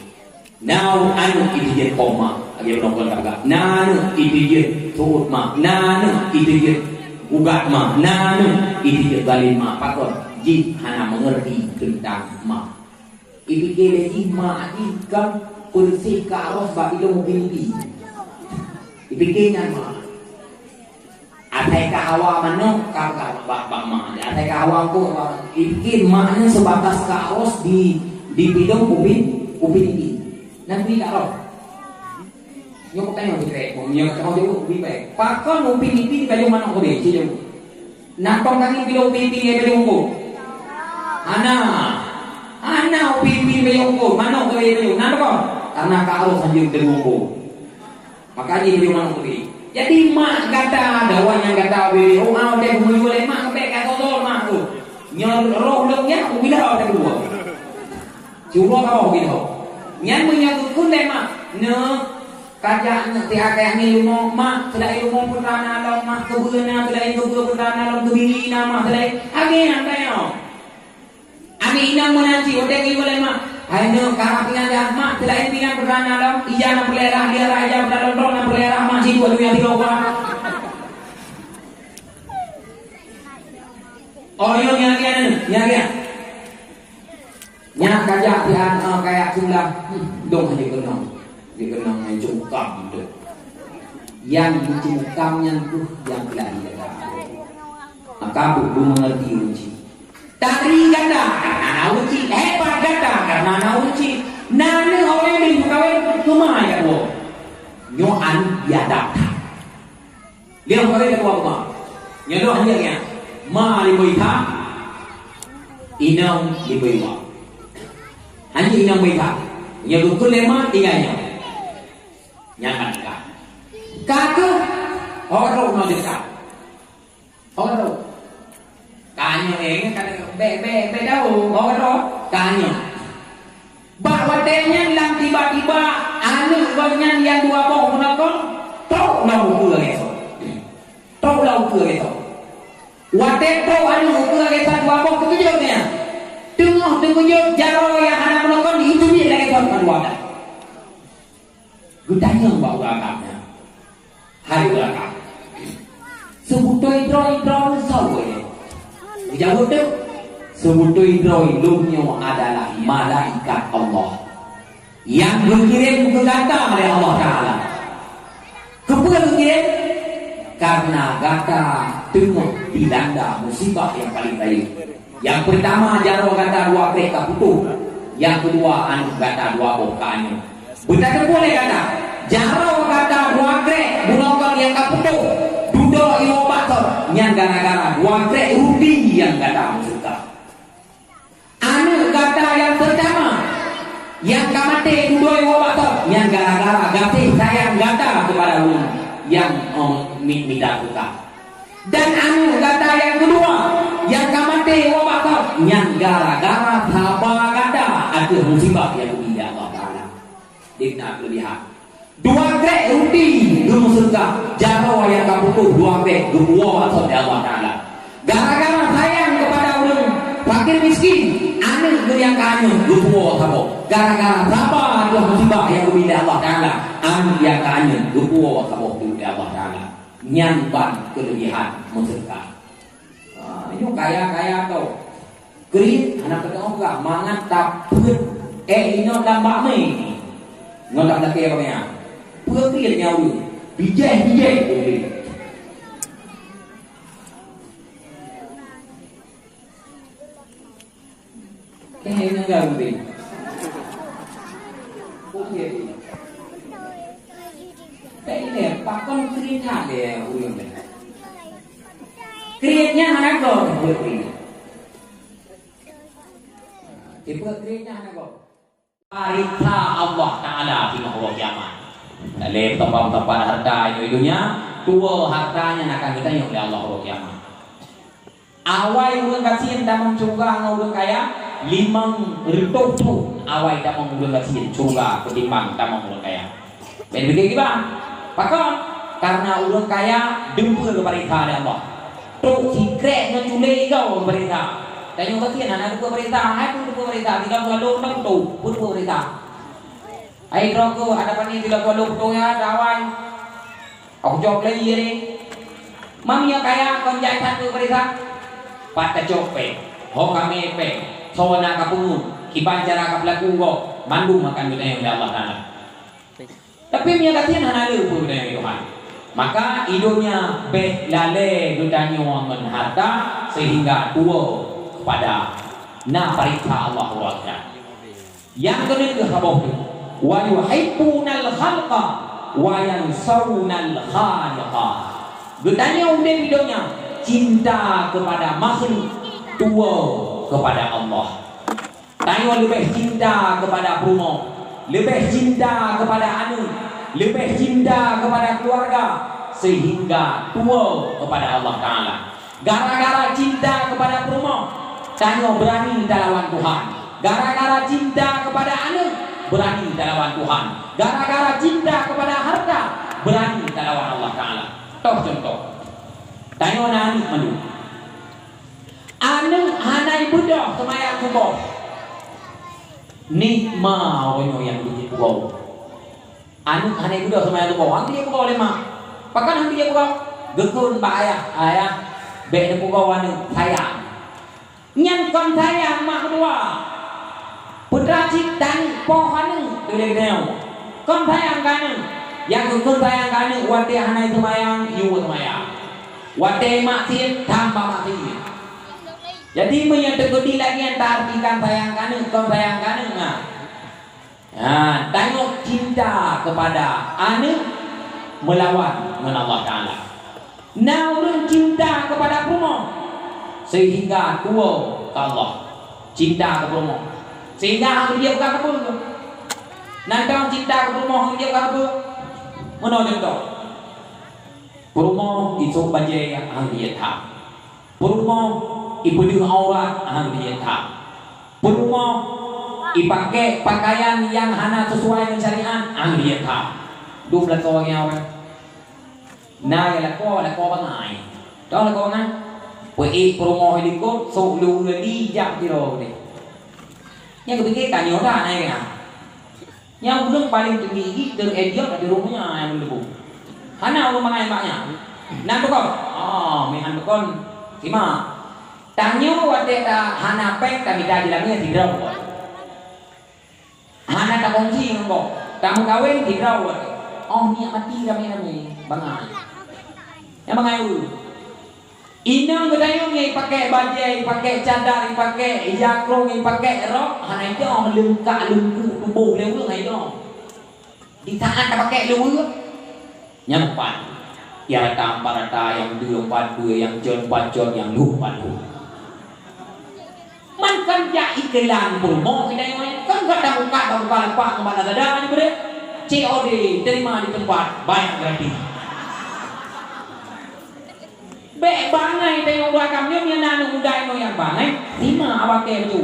Na aneuk iteujeuet koma, lagèe bunoe kon ka peugah. Na aneuk iteujeuet seuôt mak, na aneuk iteujeuet gugat mak, na aneuk iteujeuet galin mak. Pakon? Jih hana meungerti teuntang mak. Ipike lé jih mak jih kon peureuséh ka aros bak idong ubit-ubit. Ipike nyan mak. Asai ka hawa manok, ka, ka, bak, bak mak. Asai ka hawa eungkôt, bak, mungkin mak nyan seubatas ka aros di, di pidong upin, upin ipin. Nan pih ka aros. Nyoe kutanyong sikrek, nyoe kutanyong jaweueb, upin ipin. Pakon upin ipin jipajoh manok keudeh, cie jaweueb. Na tong kaki pidong upin ipin jipajoh eungkôt? Hana. Hana upin ipin jipajoh eungkôt, manok keudeh jipajoh. Na pakon? Karena ka aros hanjeuet teungku eungkôt. Maka jih lima puluh. Jadi mak gata, dawa nyang gata bri, oh, ah, watèe geumiyueb lé mak, bèk ka soe-soe mak tu. Nyoe roh lôn nyan, aku bilang watèe keudua. Cuba kau gitu. Nyan meunyoe geukheun lé mak, "Neuk, kajak neuk tiak kajak ngieng rumoh mak, seulai rumoh peutrana lom mak, keubeue na seulai keubeue peutrana lom, keubiri na mak seulai." Agé nyan tanyoe. Aneuk inong meunan cit, watèe geuyue lé mak, "Hai neuk, karab pingan dah, mak, seulaén pingan peutrana lom, ija na peureulèe rhah, lia rhah ija peutrana lom, droe na peureulèe rhah, mak, sibuet dunia tiga orang." Oh, yo, nyan, nyan, nyan, nyan. Nyan kajak pian, eh, kajak sekolah. Hmm, dong aja keunong. Dia keunong nyang cungkam tu. Nyang dicungkam nyan tu nyang telah dijaga. Maka bu, bu mengerti kunci. Tari gata karena na uci, hebat gata karena na uci. Na neuh orang yang dikawin cuma ya dua. Nyoan biadab. Dia kawin dua rumah. Nyodoh aja ya. Ma lima iha. Inong lima iwa. Hanya inong lima iha. Nyodoh tu lima tiga nyodoh. Nyaman ka. Ka tu. Horok no desa. Horok. Ka nyoe, eh, ka bèk, bèk, bèk daun. Horok. Ka nyoe. Bak watèe nyan lam tiba-tiba aneuk gobnyan nyang dua boh meunokon trok lam ukeue lagèe soe. Trok lam ukeue lagèe soe. Watèe trok aneuk ukeue lagèe soe dua boh teukeujot nyan. Teungoh teukeujot jaroe nyang hana meunokon jiteubiet lagèe soe dua boh. Geutanyong bak ureueng agam nyan, "Hai ureueng agam, seubeutôi droe droeneuh soe?" Geujaweueb teuk, "Seubeutôi droe lôn nyoe adalah malaikat Allah nyang geukirém keu gata lé Allah Taala." Keupeue geukirém? Karena gata teungoh dilanda musibah nyang paleng rayeuk. Nyang peurtama, jaroe gata dua krek ka putôh. Nyang keudua, aneuk gata dua boh ka anyôt. Beutateupeue lé gata, jaroe gata dua krek bunoe nyang ka putôh, dudoe iwoe bak thon, nyan gara-gara dua krek ruti nyang gata meuseuka. Aneuk gata nyang peurtama nyang ka maté dudoe iwoe bak thon, nyan gara-gara gaséh sayang gata keupada ureueng nyang, oh, mi-, mita seuka. Dan aneuk gata nyang keudua nyang ka maté iwoe bak thon, nyan gara-gara saba gata ateueh musibah nyang geubri lé Allah Taala. Di na keulebihan. Dua krek ruti geumeuseuka, jaroe nyang ka putôh dua krek geupuwoe bak thon lé Allah Taala. Gara-gara sayang keupada ureueng fakir miskin, aneuk geuh nyang ka anyôt geupuwoe saboh. Gara-gara saba ateueh musibah nyang geubri lé Allah Taala, aneuk nyang ka anyôt geupuwoe saboh lé Allah Taala. Nyan ban keulebihan meuseuka. Ah, nyoe kaya-kaya tau. Kriet hana teuka peugah, mangat tapeuet ék inong lam bak mé. Ngon lam lakée bak mé. Peue kriet nyawa? Bijéh-bijéh peue kriet. Kayaknya enggak, Budi. Oke. Kayaknya pakon kriet ada ya, uyun. Kriet nyan hana goe, tipe kriet. Tipe kriet nyan hana goe. Pariksa Allah Taala singoh uroe kiamat. Lé teumpat-teumpat harta di dunia, tuwoe harta nyan akan geutanyong lé Allah uroe kiamat. Awai ureuëng gasien tamong syeuruga ngon ureuëng kaya, limong reutôh thon awai tamong ureuëng gasien syeuruga keutimbang tamong ureuëng kaya. Bèk pike kiban. Pakon? Karena ureuëng kaya dum peue geupareksa lé Allah. Trok sikrek ngon culé igoe geupareksa. Tanyoe gasien hana teupeue pareksa, hai peue teupeue pareksa, tiga puluh lom tôh, peue teupeue pareksa. Hai droe keuh, ada pane tiga puluh tôh ya, dawai. Aku jaweueb lé ie ni. Meunyoe kaya kon jai that keu pareksa. Pat tacok péng, ho kamé péng, soe na kapeungeut, kiban cara kapeulaku gob, mandum akan geutanyong lé Allah Taala. Tapi meunyoe gasien hana le peue geutanyong lé Tuhan. Maka i donya bèk lalé geutanyong ngon harta sehingga tuwoe kepada na pareksa Allah uroe akhirat. Nyang keuneuk geuh saboh teuh, "Wa yuhibbunal khalqa wa yansawnal khaliqa." Geutanyoe udeb di donya cinta kepada makhluk, tuwoe kepada Allah. Tanyoe leubeh cinta kepada peurumoh, leubeh cinta kepada aneuk, leubeh cinta kepada keluarga, sehingga tuwoe kepada Allah Taala. Gara-gara cinta kepada peurumoh, tanyoe beurani talawan Tuhan. Gara-gara cinta kepada aneuk, beurani talawan Tuhan. Gara-gara cinta kepada harta, beurani talawan Allah Taala. Toh cuntoh, tanyoe na aneuk mandum. Aneuk hana ibeudôh seumayang suboh. Nek ma uroe nyoe nyang beujeuet pugoe. Aneuk hana ibeudôh seumayang suboh, han geujeuet pugoe lé ma. Pakon han geujeuet pugoe? Geukheun bak ayah, "Ayah, bèk neupugoe aneuk, sayang." Nyan kon sayang mak meutuah. Putra cit dan poh aneuk, tuléh geutanyoe. Kon sayang keu aneuk. Nyang geukheun sayang keu aneuk watèe hana seumayang, yue seumayang. Watèe maksiet, tambah maksiet. Jadi, meunyoe teukeudi lagèe nyan, ta artikan sayang keu aneuk, kon sayang keu aneuk, nah. Ha, tanyoe cinta kepada aneuk meulawan ngon Allah Taala. Na ureueng cinta kepada peurumoh sehingga tuwoe keu Allah. Cinta keu peurumoh sehingga han geujeuet peugah keupeue. Na ureueng cinta keu peurumoh han geujeuet peugah keupeue. Meunoe cuntoh. Peurumoh isôk bajèe han geujeuet that. Peurumoh ipeudeuh aurat han geujeuet that. Peurumoh ipakèk pakaian nyang hana sisuai ngon syariat han geujeuet that. Dum lakoe nyan ureueng. Na nyang lakoe, lakoe bangai. Toh lakoe bangai? Peuék peurumoh i likot, sôk luweue li jak sidroe udeh. Nyan geupike tanyoe that na nyang keunan. Nyang ureueng paleng teunggui gét, deuh idiot, di rumoh nyan nyang meuleubu. Hana ureueng mangai bak nyan. Nan tukon? Oh, meuhan tukon. Simak. Tanyoe watèe ta hana péng tamita jeulamé sidroe watèe. Hana takongsi ngon gob. Tameukawen sidroe watèe. Oh, nyak mati ramé-ramé. Bangai. Nyang bangai ureueng. Inong geutanyoe nyan ipakèk bajèe, ipakèk cadar, ipakèk jakrong, ipakèk rok, hana idong leungkak leungku tuboh lé ureueng hana idong. Di saat tapakèk lé ureueng, nyan pat. Nyang rata empat rata, nyang deuh empat deuh, nyang cot empat cot, nyang lhôh empat lhôh. Man kan jak iklan peurumoh geutanyoe, kan gata buka, buka lapak ngon bak Lazada ni beudeh. C O D, terima di tempat, bayar gratis. Bèk bangai tanyoe ureueng agam nyoe, nyan na aneuk muda nyoe nyang bangai, simak awak kèe tu.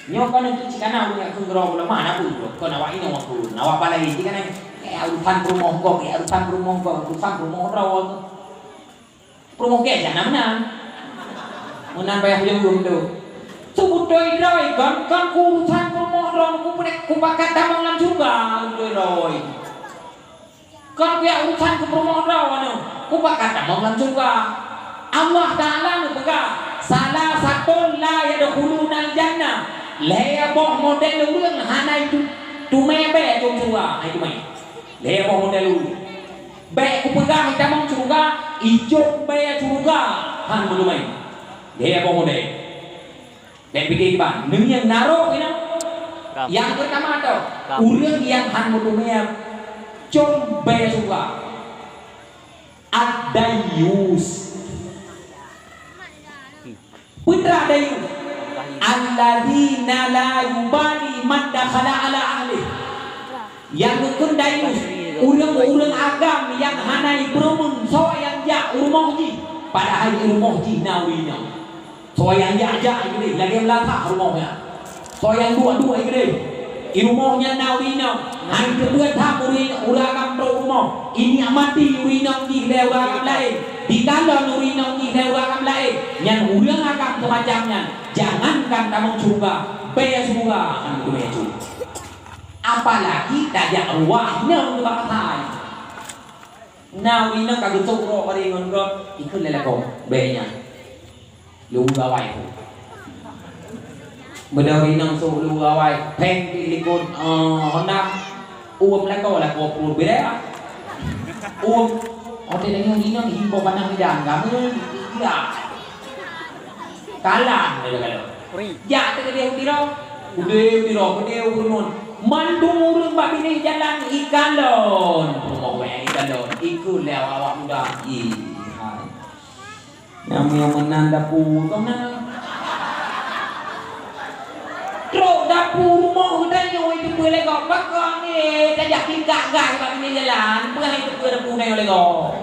Nyoe kon untuk cit kana ureueng nyang kheun keudroe ulama na peue, kon awak inong aku, na awak balai cit kana. Eh, urusan peurumoh gob, eh, urusan peurumoh gob, urusan peurumoh droe. Peurumoh kèe jangan meunan. Meunan payah leuweue tu. Seubutôi droe kon, kon keu urusan peurumoh droe, ku peunek, ku pakat tamong lam syeuruga, seubutôi droe. Kon piak urusan keu peurumoh droe nyoe, kupakat tamong lam syeuruga. Allah Taala neupeugah, "Salasatun la yadkhulunal jannah." Lhèe boh model ureueng hana itu, teumè bèe ateueh syeuruga, hai teumè. Lhèe boh model ureueng. Bèk kupeugah itamong syeuruga, ijok bèe syeuruga, han meuteumè. Lhèe boh model. Bèk pike kiban, neungieng narok inong. Kam. Nyang peurtama tu, Kam. Ureueng nyang han meuteumè com bèe syeuruga. Ad-dayyu. Dayus. Peue teuma dayus? Alladzina la yubali man dakhala ala ahlih. Nyang geukheun dayus, ureuëng-ureuëng agam nyang hana jipeureumeun soe nyang jak u rumoh jih, padahai di rumoh jih na ureuëng inong. Soe nyang jak-jak keudeh lagée meulasah rumoh nyan. Soe nyang duek-duek keudeh, di rumoh nyan na ureuëng inong, hana teupeue tham ureuëng, ureuëng agam trok rumoh, inikmati ureuëng inong jih lé ureuëng agam laén, dikalon ureuëng inong jih lé ureuëng agam laén. Nyan ureuëng agam keumacam nyan, jangankan tamong syeuruga, bèe syeuruga hana geuteumé cit. Apalagi tajak ruah inong keu bangsa. Na ureuëng inong ka geusok uroe barô ngon gob, ikheun lé lakoe, bèe nyan. Lôn gawai. Beudôh inong sôk lôn gawai, péng pih likot, eh, Honda. Uem lakoe, lakoe peureulèe. Uem, watèe tanyoe inong himbok panah medan, kamoe, ya. Kalah, kata-kata. Jak teuh keudeh u Tiro. Keudeh u Tiro, keudeh u Bureuen. Mandum ureueng bak binéh jalan ikalon. Peurumoh wèe ikalon. Ikheun lé awak-awak muda. Ih, hai. Nyang meunyoe meunan dapu, kong na. Trok dapu rumoh geutanyoe iteupeue lé gob. Pakon, eh, tajak tingkat gai bak binéh jalan. Peue hai teupeue dapu tanyoe lé gob.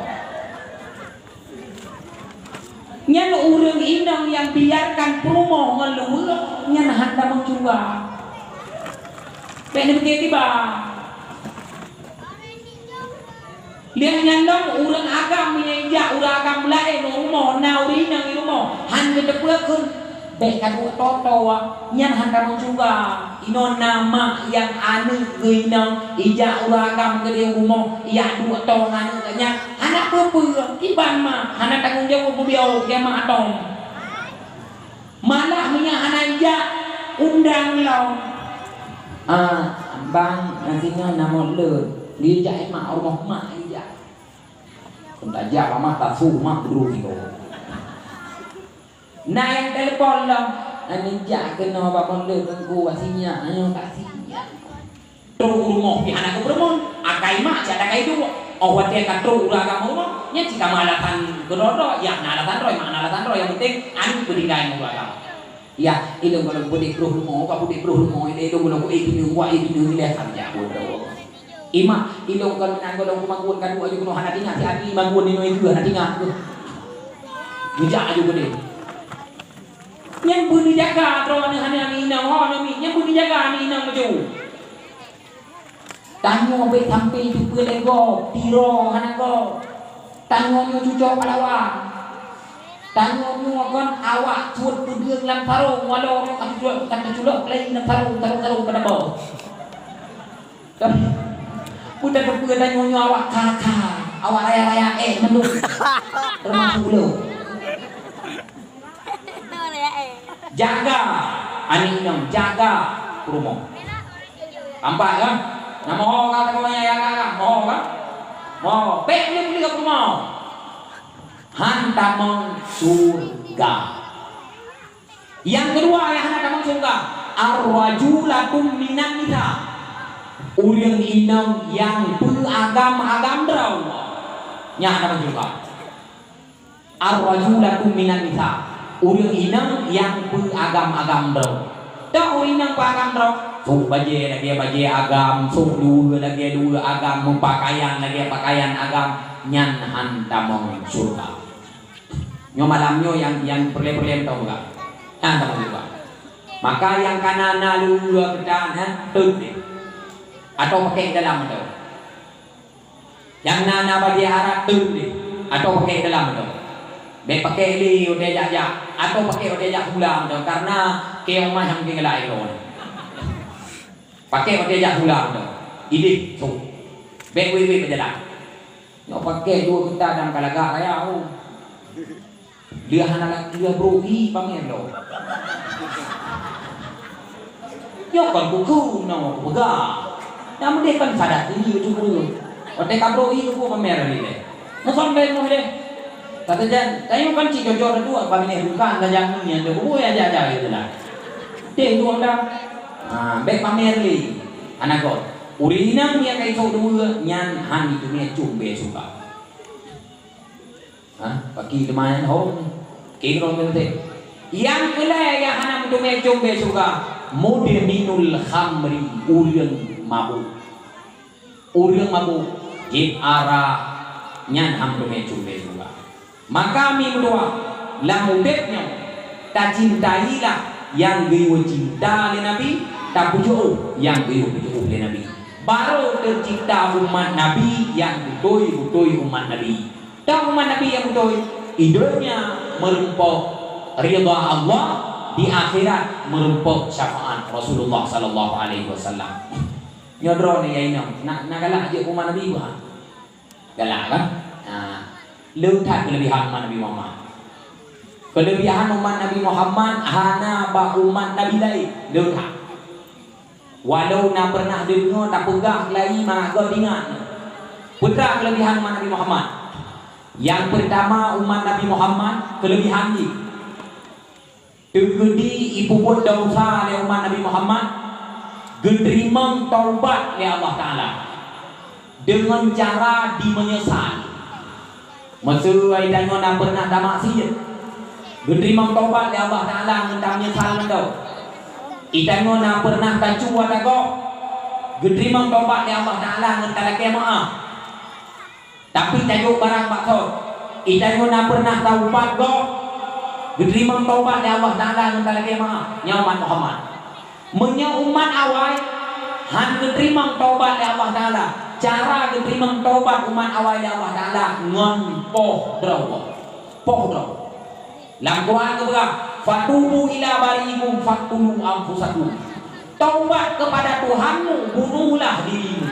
Nyan ureueng inong nyang biarkan peurumoh ngon luweue, nyan han tamong syeuruga. Bèk neupike tiba. Lheueh nyan lom ureueng agam nyang ijak ureueng agam laén u rumoh, na ureueng inong di rumoh, han geuteupeue kheun. Bèk ka duek toe-toe, nyan han tamong syeuruga. Inoe na mak nyang aneuk geuh inong ijak ureueng agam keudeh u rumoh, ijak duek toe ngon aneuk geuh nyan, hana peue-peue, kiban mak, hana tanggong jaweueb beubiôh, kiban mak atong. Malah meunyo hana ijak, undang lom. Ah, bang, nanti nyoe na mulod, geujak mak, u rumoh mak ijak. Kon tajak mak, tasu mak, beudôh sigoe. Na nyang telepon lom, "Aneuk jak keunoe bak pondok Teungku, wak sinyak, ayo ka sinyak." Trok u rumoh pih hana geupeureumeun, akai mak cit akai duek. Óh watèe ka trok ureueng agam u rumoh, nyan cit ka meualasan keudroe-droe, ya na alasan droe, mak na alasan droe, nyang penting aneuk beutinggai ngon ureueng agam. Ya, ilôn gohlom beudéh broh rumoh, ka beudéh broh rumoh, ilôn gohlom ku ék keuneuk, wak ék keuneuk, ilèe ka jak buet droe. Imak, ilôn kon meunan gohlom keumagun ka duek aju keunoe hana tingat, si Abi magun inoe keu hana tingat keuh. Geujak aju keudeh. Nyan peue neujaga droeneuh hana inong ho nyoe mi, nyan peue neujaga hana inong maju. Tanyoe bèk sampai teupeue lé gob, Tiro hana gob. Tanyoe nyoe cucoe pahlawan. Tanyoe nyoe kon awak suet peudeueng lam sarong, walau nyoe ka teuculok, ka teuculok keulai lam sarong, sarong-sarong ka teuboh. Buta teupeue tanyoe nyoe awak kaka, awak raya-raya éh mandum. Teumasuk ulôn. Jaga aneuk inong, jaga peurumoh. Nampak kan? Nah, moho ka tanyoe nyan, ya, ya, ya, moho kan? Moho, bèk ulèe-ulèe peurumoh. Han tamong syeuruga. Nyang keudua nyang hana tamong syeuruga, ar-rajulatum minan nisa. Ureueng inong nyang peuagam-agam droe. Nyan hana tamong syeuruga. Ar-rajulatum minan nisa. Ureueng inong nyang peuagam-agam droe. Toh ureueng inong peuagam droe? Sôk bajèe lagèe bajèe agam, sôk luweue lagèe luweue agam, meupakaian lagèe pakaian agam, nyan han tamong syeuruga. Nyoe malam nyoe nyang, nyang peureulèe-peureulèe mantong peugah. Nyan tamong syeuruga. Maka nyang ka na, na luweue keu tan, ha, teun deh. Atau pakèk dalam atau. Nyang na, na bajèe arat teun deh. Atau pakèk dalam atau. Bèk pakèk lé watèe jak-jak. Atau pakèk watèe jak sikula atau. Karena keu nyang mah nyang mungken galak droe. Pakèk watèe jak sikula atau. Idéh, sôk. Bèk wèt-wèt beujalan. Nyoe pakèk dua keuta dan ka lagak raya, oh. Lheueh hana la-, lheueh brôk ié pamer lom. Nyoe kon kukheun, nyoe kupeugah. Nyang meudeh kon sadat ini keu cukuru. Watèe ka brôk ié kukheun pamer lé. Meuson bèk moh deh. Kata jan, tanyoe kan cit jujur dua, bak binéh bukan tajak nyan deh. Buku ya aja-aja gitu lah. Deh dua dah. Ha, bèk pamer lé. Hana kon. Ureueng inong nyang ka isôk dua nyan han jiteumé cumbé suka. Ha? Paki teuma nyan hom. Ki droe teuntèe. Nyang keulhèe nyang hana meuteumé cumbé syeuruga, mudminul khamri, ureueng mabök. Ureueng mabök, jieb arak, nyan hana meuteumé cumbé syeuruga. Maka mi meutuah, lam udép nyoe, tacintailah nyang geuyue cinta lé Nabi, tapujoh nyang geuyue pujoh lé Nabi. Barô teucipta umat Nabi nyang beutôi-beutôi umat Nabi. Toh umat Nabi nyang beutôi, di donya meurumpok ridha Allah, di akhirat meurumpok syafaat Rasulullah sallallahu alaihi wasallam. Nyoe droeneuh nyang inong, na, na galak jeuet umat Nabi bah? Galak kan? Nah, le that keuleubihan umat Nabi Muhammad. Keuleubihan umat Nabi Muhammad hana bak umat Nabi laén, le that. Walau na pernah deungoe tapeugah lagi mangat gob ingat. Peue teuma keuleubihan umat Nabi Muhammad? Nyang peurtama, umat Nabi Muhammad keuleubihan jih, teukeudi ipeubuet desya lé umat Nabi Muhammad, geuteurimong taubat lé Allah Taala deungon cara jimeunyeusal. Meuseu tanyoe na pernah tamaksiet, geuteurimong taubat lé Allah Taala ngon tameunyeusal mantong. Tanyoe na pernah tacue ata gob, geuteurimong taubat lé Allah Taala ngon talakée meu'ah. Tapi tajok barang bak thon, tanyoe na pernah taubat gob, geuteurimong taubat lé Allah Taala ngon talakée meu'ah, nyan umat Muhammad. Meunyoe umat awai, han geuteurimong taubat lé Allah Taala. Cara geuteurimong taubat umat awai lé Allah Taala ngon poh droe. Poh droe. Lam Quran geupeugah, "Fatubu ila bari'ikum faqtulu anfusakum." Taubat kepada Tuhanmu, bunuhlah dirimu.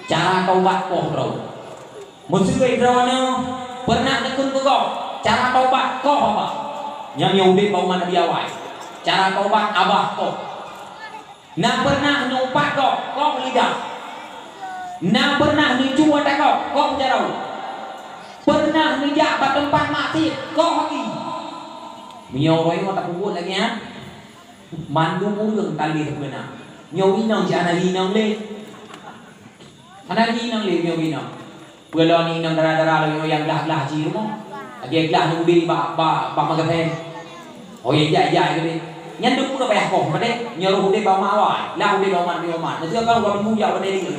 Cara taubat poh droe. Meuseu droeneuh pernah neukheun keu gob, cara taubat koh abah. Nyan nyang udeb bak umat Nabi awai. Cara taubat abah koh. Na pernah neuupat gob, koh lidah. Na pernah neucue ata gob, koh jaroe. Pernah neujak bak teumpat maksiet, koh gaki. Meunyoe uroe nyoe tapeubuet lagée nyan, mandum ureuëng ka lheueh peue na. Nyoe inong cit hana lé inong lé. Hana lé inong lé nyoe inong. Peue lom inong dara-dara lom nyang glah-glah cit rumoh. Lagée glah nyang udeb bak, bak, bak magaséh. Oh, ya, ya, ya, gitu. Nyan deuh peue payah koh, padahai nyoe roh udeb bak umat awai. Lah udeb bak umat Nabi Muhammad. Meuseu ka dua minggu jak bak Delhi gitu.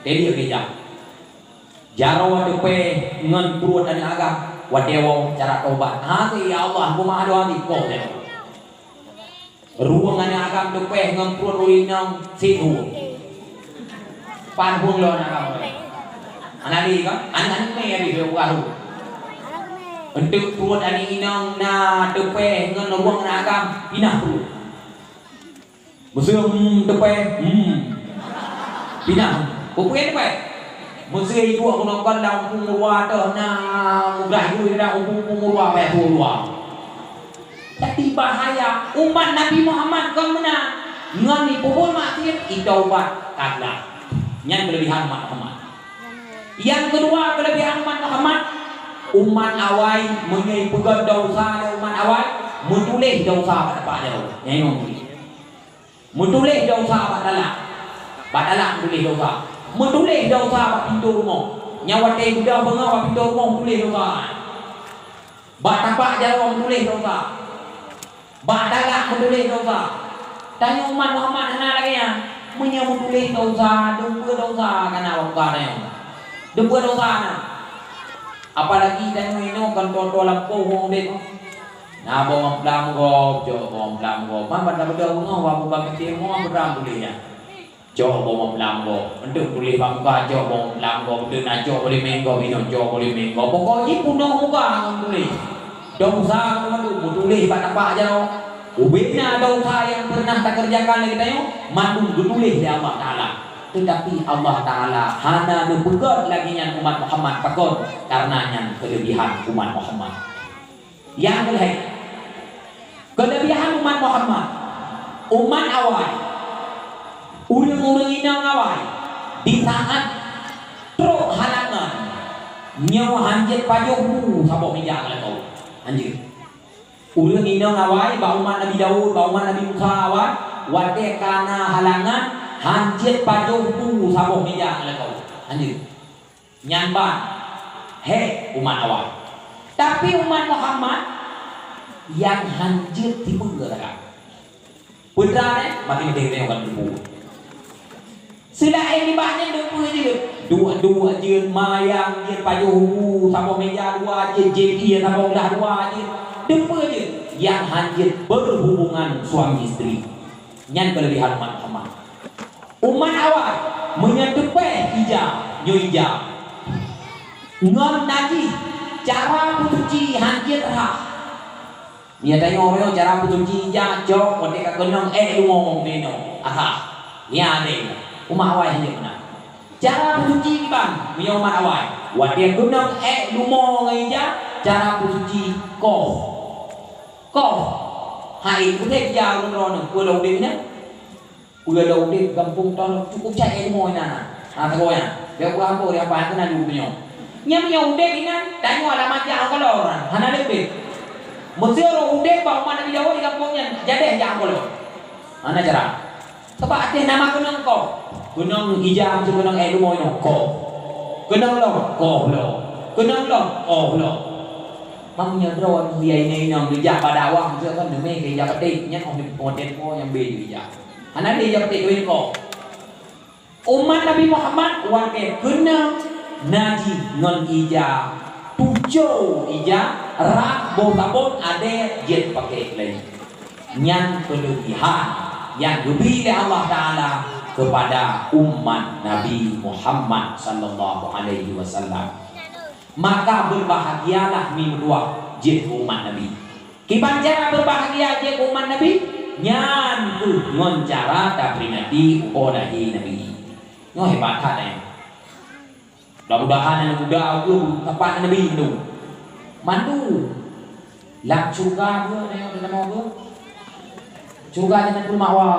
Delhi gitu jak. Jaroe teupeh ngon pruet aneuëk agam. Watée woe cara tobat. Ha, ya Allah, peumah doa ni koh jaroe. Rueng aneuëk agam teupeh ngon pruet ureuëng inong sit hueng. Pat hueng lôn agam. Hana lé kan? Aneuk-aneuk mé lé buah rueng. Eunteuk pruet aneuëk inong na teupeh ngon rueng aneuëk agam, pinah pruet. Meuseu, hmm, teupeh, hmm. Pinah. Peue-peue teupeh? Meuseu iduek keunoe kon lam umpung meurua teuh na mugrah jih na umpung-umpung meurua, payah tuwoe luwa. Jadi bahaya, umat Nabi Muhammad kon meunan. Ngon ipeubuet maksiet, itaubat, ka glah. Nyan keuleubihan umat Muhammad. Nyang keudua keuleubihan umat Muhammad, umat awai meunyoe ipeugét desya lé umat awai, meutuléh desya bak tapak jaroe. Nyan inong tuléh. Meutuléh desya bak talak. Bak talak meutuléh desya. Meutuléh desya bak pintoe rumoh. Nyan watée beudôh beungoh bak pintoe rumoh meutuléh desya. Bak tapak jaroe meutuléh desya. Bak talak meutuléh desya. Tanyoe umat Muhammad hana lagée nyan. Meunyoe meutuléh desya, deuh peue desya ka na bak muka tanyoe. Deuh peue desya na. Apalagi tanyoe inoe kon toe-toe lampôh ureuëng udeb. Na boh meupeula meugob, cok boh meupeula meugob. Man ban tabeudôh beungoh, wak bak keuchik rumoh, beudram tuléh nyan. Cok boh meupeula meugob. Eunteuk tuléh bak muka, cok boh meupeula meugob. Eunteuk na cok boh limeng gob, inoe cok boh limeng gob. Pokok jih peunoh muka ngon tuléh. Desya mandum meutuléh bak tapak jaroe. Ubena desya nyang pernah takeureujakan lé geutanyoe, mandum geutuléh lé Allah Taala. Teutapi Allah Taala hana neupeugét lagée nyan umat Muhammad pakon, kareuna nyan keuleubihan umat Muhammad. Nyang keulhèe, keuleubihan umat Muhammad, umat awai, ureuëng-ureuëng inong awai, di saát trok halangan, nyoe hanjeuet pajoh bu saboh meuja lakoe. Hanjeuet. Ureuëng inong awai bak umat Nabi Daud, bak umat Nabi Musa awai, watée ka na halangan, hanjeuet pajoh bu saboh meuja lakoe. Hanjeuet. Nyan ban, hék umat awai. Tapi umat Muhammad nyang hanjeuet tipeue raka. Peue teuma, eh? Mati-mati keuneuk ka teupeu. Seulaén nibak nyan deupeue jeuet. Dua-dua jeuet, mayang jeuet, pajoh ubu saboh meuja dua jeuet, jieb ie saboh ulah dua jeuet. Deupeue jeuet. Nyang hanjeuet berhubungan suami istri. Nyan keuleubehan umat Muhammad. Umat awai, meunyoe teupéh ija, nyoe ija. Ngon najih, cara peusuci hanjeuet rhah. Meunyoe tanyoe nyoe cara peusuci ija, cok, watée ka keunong ék lumo ngon inoe. Aha. Nyan deh. Umat awai hanjeuet meunan. Cara peusuci kiban, meunyoe umat awai. Watée keunong ék lumo ngon ija, cara peusuci koh. Koh. Hai, udeb ija ureuëng droeneuh, peue lom udeb nyan? Peue lom udeb gampông toh cukup cai ilmu inan. Ha, sagoe nyan. Bèk peugah ambo di apa keunan di geutanyoe. Nyan meunyoe udeb inan, tanyoe alah majak kolor, hana leubeh. Meuseu roh udeb bak umat Nabi Daud di gampông nyan, jadeh jak kolor. Hana cara. Sabab até nama keunong koh. Keunong ija, keunong ék lumo inoe koh. Keunong lom, koh lom. Keunong lom, koh lom. Mam nyoe droe ya inong geujak bak dakwah, meuseu kon neumé keu ija peuteh, nyan oh neupeue po nyang bé ija. Hana lé ija peuteh kawén ko. Umat Nabi Muhammad watée keunong najih ngon ija, tujoh ija, rab boh sabon adé jeuet pakai lé. Nyan keuleubihan nyang geubri lé Allah Taala keupada umat Nabi Muhammad sallallahu alaihi wasallam. Maka beubahgialah mi meutuwah jeuet keu umat Nabi. Kiban cara beubahgia jeuet keu umat Nabi, nyan kheueh ngon cara taperingati uroe lahé Nabi. Nyoe hebat that, eh. Mudah-mudahan aneuk muda geuh teumpat Nabi tu. Mandu. Lam syeuruga geuh, aneuk muda geuh. Syeuruga nyan pun mawa.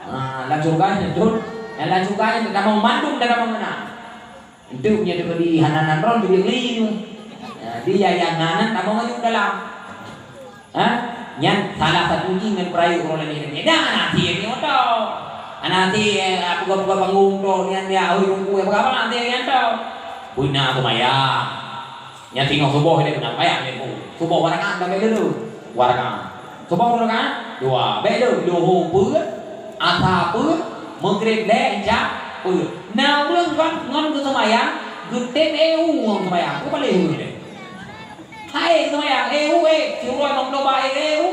Ha, lam syeuruga nyan tu. Lam syeuruga nyan teutamong mandum, teutamong meunan. Enteuk nyoe teupeudi hana nan ron teubiet ngeuli nyoe. Jadi, ya, nyang na nan tamong aju dalam. Ha? Nyan salah satu jih ngon peurayeuk uroe lagèe nyan. Dah, hana até nyoe tho. Hana até, eh, peugah-peugah panggong tho, nyan, ya, oi, teungku, ya, peugah apa até nyan tho? Beuna seumayang. Nyan singoh suboh lé beuna seumayang lé bu. Suboh dua rakaat, bèk lé dua. Dua rakaat. Suboh dua rakaat? Dua. Bèk lé, Luho peuet, Asa peuet, Maghrib lhèe, Isya peuet. Na ureueng ngon, ngon geuseumayang, geutem eu ngon seumayang. Peue paléh ureueng nyan? Hai seumayang, eu, eh, siuroe limong ploh ba eu, eu.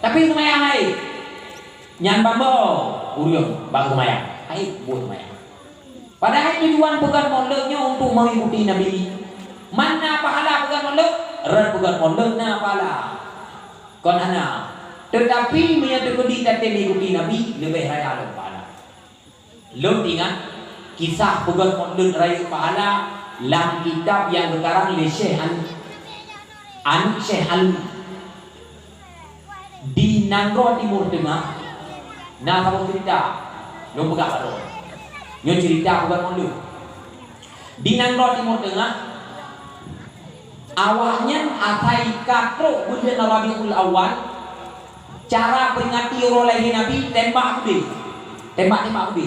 Tapi seumayang hai. Nyan ban boh ureueng bak seumayang. Hai, buet seumayang. Padahai tujuan peugöt Maulud nyoe untuk mengikuti Nabi. Man na pahala peugöt Maulud? Rot peugöt Maulud na pahala. Kon hana. Tetapi meunyoe teukeudi tatem ikuti Nabi, leubeh raya lom pahala. Lôn ingat kisah peugöt Maulud rayeuk pahala lam kitab nyang geukarang lé Syekh An-, aneuk Syekh Alwi. Di nanggroe Timur Teungah, na saboh cerita. Lôn peugah bak droe. Nyoe cerita bukan maulud. Di nanggroe Timur Teungah, awaknyan asai ka trok buleuen Rabiul Awal, cara peringati uroe lahé Nabi, tembak udé. Tembak-tembak udé.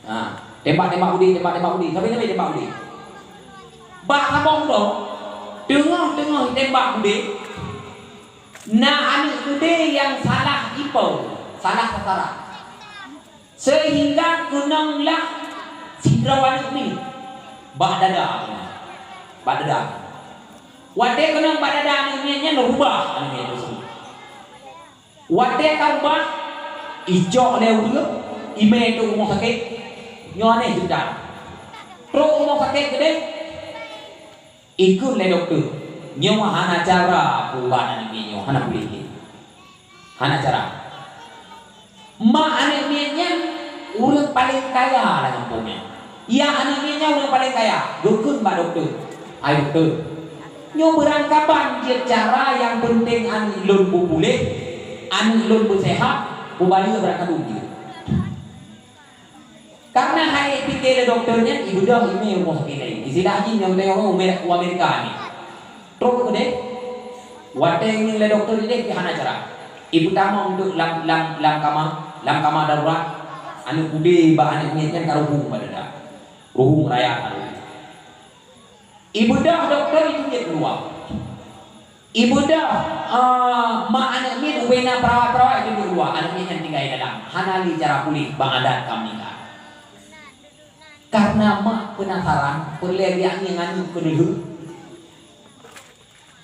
Ha, tembak-tembak udé, tembak-tembak udé. Sabe-sabe tembak udé. Bak saboh uroe, teungoh-teungoh tembak udé, na aneuk udé nyang salah ipo, salah sasaran. Seuhingga keunong lah sidroe aneuk miet bak dada. Bak dada. Watée keunong bak dada aneuk miet nyan, rubah aneuk miet tersebut. Watée ka rubah, icok lé ureueng, imé trok rumoh sakét. Nyoe aneh ceurita. Trok rumoh sakét keudeh, ikheun lé dokto, nyoe hana cara peuubat aneuk miet nyoe, hana puléh lé. Hana cara. Mak aneuk miet nyan ureueng paleng kaya lam gampông nyan. Ya, aneuk miet nyan ureueng paleng kaya. Geukheun bak dokto, "Hai dokto, nyoe beurangkaban jeuet cara nyang peunteng aneuk lôn beupuléh, aneuk lôn beuseuhat, peubayeue beurat kandông jeuet." Karena hai pike lé dokto nyan, ibeudôh imé rumoh sakét laén. Istilah jih nyang teuka u Amerika nyan. Trok keudeh, watée ngieng lé dokto ideh pih hana cara. Ipeutamong teuk lam, lam, lam kama, lam kama darurat, aneuk udé bak aneuk miet nyan ka ruhueng bak dada. Ruhueng raya ka ruhueng. Ibeudôh dokto itu jeuet keuluwa. Ibeudôh, eh, mak aneuk miet ubena perawat-perawat itu di luwa, aneuk miet nyan tinggai dalam. Hana lé cara puléh bak adat ka meuninggai. Karena mak penasaran, peureulèe lé aneuk nyan keuneulheueh.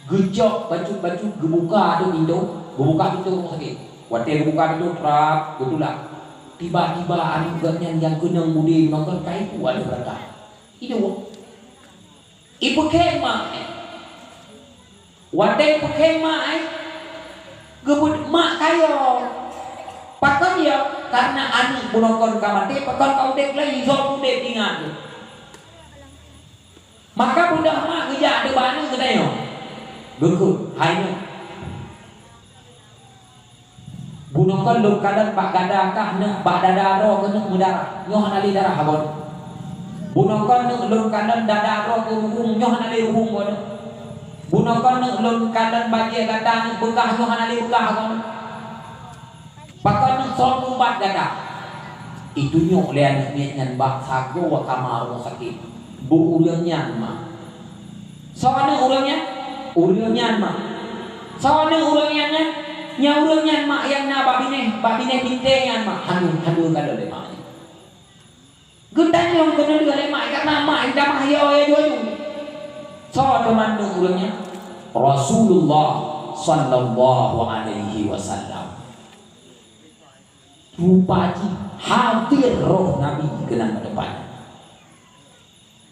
Geucok bacut-bacut, geubuka tu pintoe, geubuka pintoe rumoh sakét. Watèe geubuka pintoe, trap, geutulak. Tiba-tiba aneuk geuh nyan nyang keunong budé meunokon ka ibu aneuk beurangkat. Iduek. Ipeukhém mak. Watèe ipeukhém mak, eh, geubeuet mak kayô. Pakon yo? Karena aneuk meunokon ka maté, pakon ka udép lagi, soe udép ingat. Maka beudôh mak geujak deuh bak aneuk geutanyoe. Geukheun, "Hai neuk, bunoe kon lôn kalon bak dada kah neuk, bak dada droe keuh neuk meudarah, nyoe hana lé darah, Abon. Bunoe kon neuk lôn kalon dada droe keuh ruhueng, nyoe hana lé ruhueng, Abon. Bunoe kon neuk lôn kalon bajèe gata neuk beukah, nyoe hana lé beukah, Abon." Pakon neuk soe ubat gata? Itunyok lé aneuk miet nyan bak sagoe kama rumoh sakét. Bu ureueng nyan mak. Soe aneuk ureueng nyan? Ureueng nyan mak. Soe aneuk ureueng nyan nyan? Nyan ureueng nyan mak nyang na bak binéh, bak binéh bintée nyan mak. Hana, hana kalon lé mak nyan. Geutanyong keuneulheueh lé mak, karena mak nyang tamah yo, yo, yo, yo. Soe teuma aneuk ureueng nyan? Rasulullah sallallahu alaihi wasallam. Rupa jih hadir roh Nabi keunan bak teumpat nyan.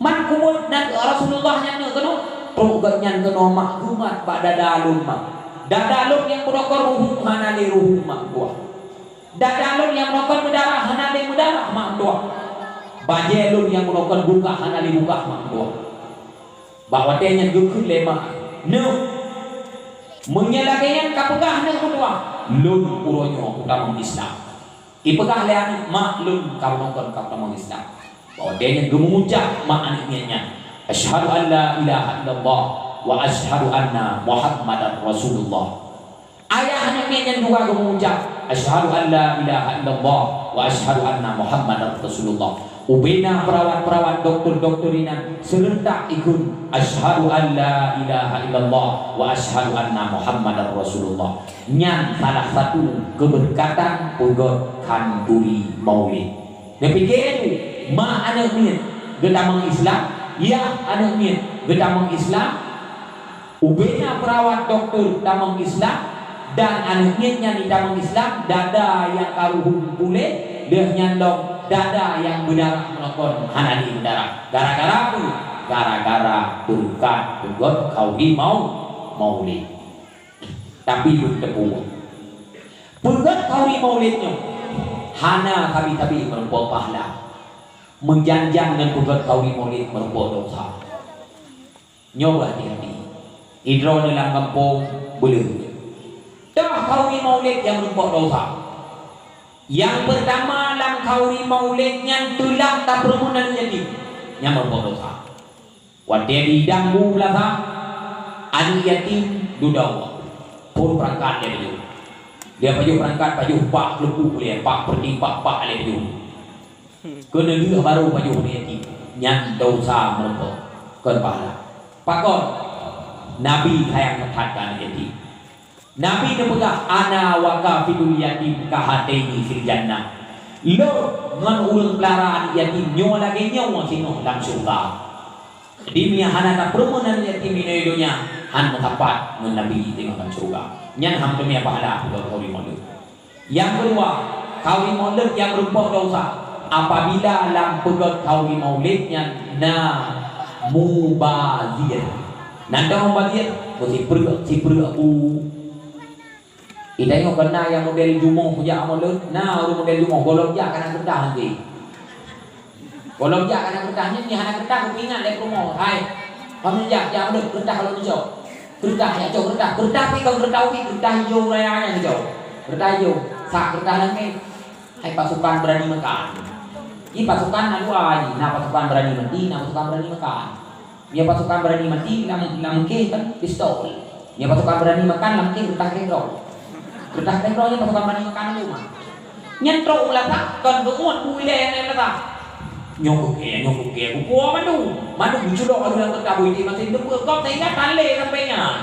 Man kubuet Nabi Rasulullah nyan neuk keunoe, trok geuh nyan keunoe mak geumat bak dada lôn mak. Dada lôn nyang beudokor ruhueng hana lé ruhueng mak tuah. Dada lôn nyang meunokon meudarah hana lé meudarah mak meutuah. Bajée lôn nyang meunokon bukah hana lé bukah mak meutuah. Bak watée nyan geukheun lé mak, "Neuk, meunyoe lagée nyan ka peugah neuk meutuah, lôn uroe nyoe kutamong Islam." Ipeugah lé aneuk, "Mak, lôn ka meunokon ka kutamong Islam." Bak watée nyan geumeuucap mak aneuk miet nyan, "Asyhadu an la ilaha illallah wa asyhadu anna Muhammadar Rasulullah." Ayah aneuk miet nyan juga geumeuucap, "Asyhadu an la ilaha illallah wa asyhadu anna Muhammadar Rasulullah." Ubena perawat-perawat, doktor-doktor inan seurentak ikheun, "Asyhadu an la ilaha illallah wa asyhadu anna Muhammadar Rasulullah." Nyan salah satu keubeureukat peugét khanduri maulid. Neupike tu, mak aneuk miet geutamong Islam, yah aneuk miet geutamong Islam, ubena perawat doktor tamong Islam, dan aneuk miet nyan jitamong Islam, dada nyang ka ruhueng puléh, lheueh nyan lom dada nyang beudarah meunokon hana lé meudarah. Gara-gara peue? Gara-gara beureukat peugét khanduri mau-, maulid. Tapi beuteupeue, peugét khanduri maulid nyoe hana sabe-sabe meurumpok pahala. Meujan-jan ngon peugét khanduri maulid meurumpok desya. Nyoe beuhati-hati. Sidroe lam gampông beuleueh. Toh khanduri maulid nyang meurumpok desya. Nyang peurtama lam khanduri maulid nyan teulat tapeureumeun aneuk yatim. Nyan meurumpok desya. Watée dihidang bu meulasa, aneuk yatim dudoe. Phon peurangkat lé pajoh. Lé pajoh peurangkat, pajoh pak keuleumpuk lé, pak peuti pak-pak lé pajoh. Keuneulheueh barô pajoh aneuk yatim. Nyan desya meurumpok, kon pahala. Pakon? Nabi sayang that keu aneuk yatim. Nabi neupeugah, "Ana wa kafilul yatim kahataini fil jannah." Lôn ngon ureuëng peulara aneuk yatim nyoe lagée nyoe singoh lam syeuruga. Jadi, meunyo hana tapeureumeun aneuk yatim inoe donya, hana meusapat ngon Nabi singoh lam syeuruga. Nyan han teumé pahala peugét khanduri maulid. Nyang keudua, khanduri maulid nyang meurumpok desya, apabila lam peugét khanduri maulid nyan na mubazir. Nan dong mubazir, meusipreuk-sipreuk bu. Geutanyoe kon na nyang model jumoh jak maulid, na ureuëng model jumoh, gohlom jak kana keureutah lagée. Gohlom jak kana keureutah nyan, nyan hana keureutah, geupeuingat lé peurumoh, "Hai, kamoe jak, jak maulid, keureutah gohlom neucok. Keureutah jak cok, keureutah, keureutah pih kon keureutah ubit, keureutah ijo raya nyan neucok. Keureutah ijo, sak keureutah lagée." Hai pasukan beurani meukat. Di pasukan na dua, na pasukan beurani meuti, na pasukan beurani meukat. Nyoe pasukan beurani meuti lam, lam kéh kan pistol. Nyoe pasukan beurani meukat lam kéh keureutah kreng droe. Keureutah kreng droe nyoe pasukan beurani meukat na lima. Nyan trok u meulasa, kon geuuet bu ilée nyang meulasa. Nyoe kukée, nyoe kukée, kupuwoe mandum. Mandum geuculok lam keureutah bu ilée masin teupeue gob sehingga tan lé sampoe nyan.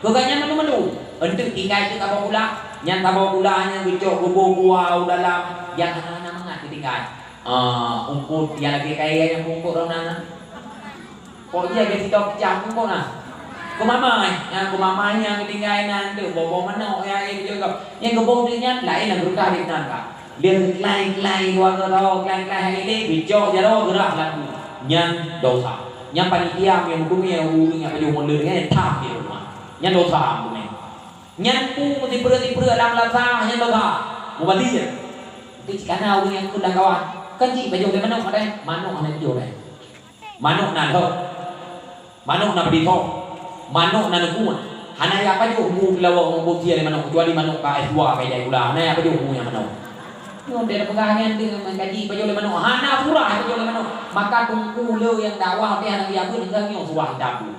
Keu gobnyan mandum-mandum, eunteuk tinggai teuk saboh gula, nyan saboh gula nyan geucok geuboh kuah u dalam, nyang hana-hana mangat geutinggai. Ah, eungkôt nyang lagèe kayèe nyang eungkôt rhom nan. Kok jih lagèe sidroe peucah eungkôt na. Keumamai, nyang keumamai nyang geutinggai nan teuk boh-boh manok nyang geucok. Nyang geuboh teuk nyan laén nyang geureugah di nan ka. Lheueh geuklai-klai dua keudroe, klai-klai hai lé, geucok jaroe geurah lam bu. Nyan dosa. Nyan panitia nyang meuteumèe ureueng nyang pajoh mulut nyan tham di rumoh. Nyan dosa meuteumèe. Nyan peue meusipreuk-sipreuk lam lasa, nyan dosa. Mubazir. Tapi cit kana ureueng nyang kheun lam kawan, kan jih pajoh lé manok, padahai manok hana pajoh lé. Manok na lhok. Manok na peuditong. Manok na neukue. Hana jak pajoh bu teulawong ngon boh sie lé manok, keucuali manok ka S dua ka jai gula. Hana jak pajoh bu nyang manok. Nyoe deh peugah nyan deuh meukaji pajoh lé manok. Hana surah pajoh lé manok. Maka teungku le nyang dakwah teuh hana geujak beuet, hingga nyoe surah kitab bu.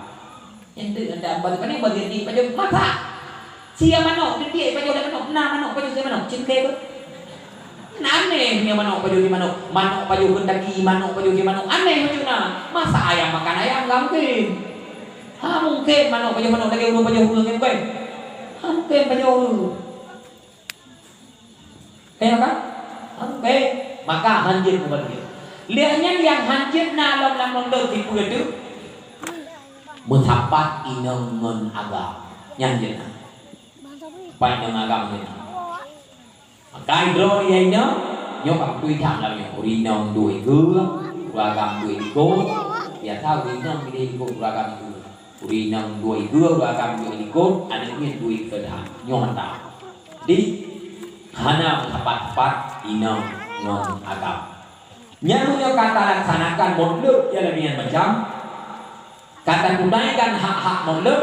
Nyan deuh anda bagi pandai bagi di pajoh masa. Sia manok, ditiek pajoh lé manok, na manok pajoh sia manok, cit keu. Na aneh nyoe manok pajoh sia manok, manok pajoh Kentucky, manok pajoh sia manok, aneh macam na. Masa ayam makan ayam, enggak mungkin. Ha, mungkin manok pajoh manok lagèe ureueng pajoh ureueng, mungkin? Ha, mungkin pajoh ureueng. Kaya kan? Oke. Maka hanjeuet meubeudôh. Lheueh nyan nyang hanjeuet na lom lam mondok sipeue teuh? Meusapat inong ngon agam. Nyan hanjeuet na. Sapat inong agam hanjeuet na. Maka droe ya inong, nyoe ka beutôi that lam nyoe. Ureueng inong dua ikeu, ureueng agam dua ikeu. Biasa ureueng inong pih dua ikeu, ureueng agam ikeu. Ureueng inong dua ikeu, ureueng agam dua ikeu, aneuk miet dua ikeu that. Nyoe mantap. Jadi, hana meusapat-sapat inong ngon agam. Nyan meunyoe ka talaksanakan Maulud nyang lagèe nyan macam, ka tatunaikan hak-hak Maulud,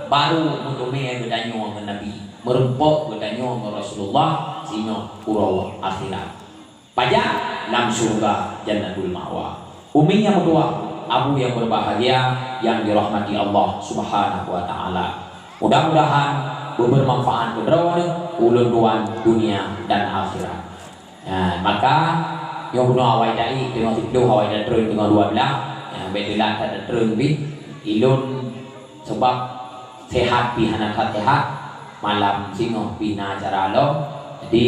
baru meuteumèe geutanyoe ngon Nabi, meurumpok geutanyoe ngon Rasulullah singoh uroe akhirat. Pajan? Lam syeuruga Jannatul Ma'wa. Umi nyang meutuah, abu nyang berbahagia yang dirahmati Allah Subhanahu wa Ta'ala. Mudah-mudahan beubermanfaat keu droeneuh, ulôn tuan, dunia dan akhirat. Nah, maka nyoe bunoe awai dai teungoh siplôh, awai datreun teungoh dua blah. Nah, bèk teulat that datreun pih. Ilôn Sabab sehat pih hana that sehat, malam singoh pih na acara lom. Jadi,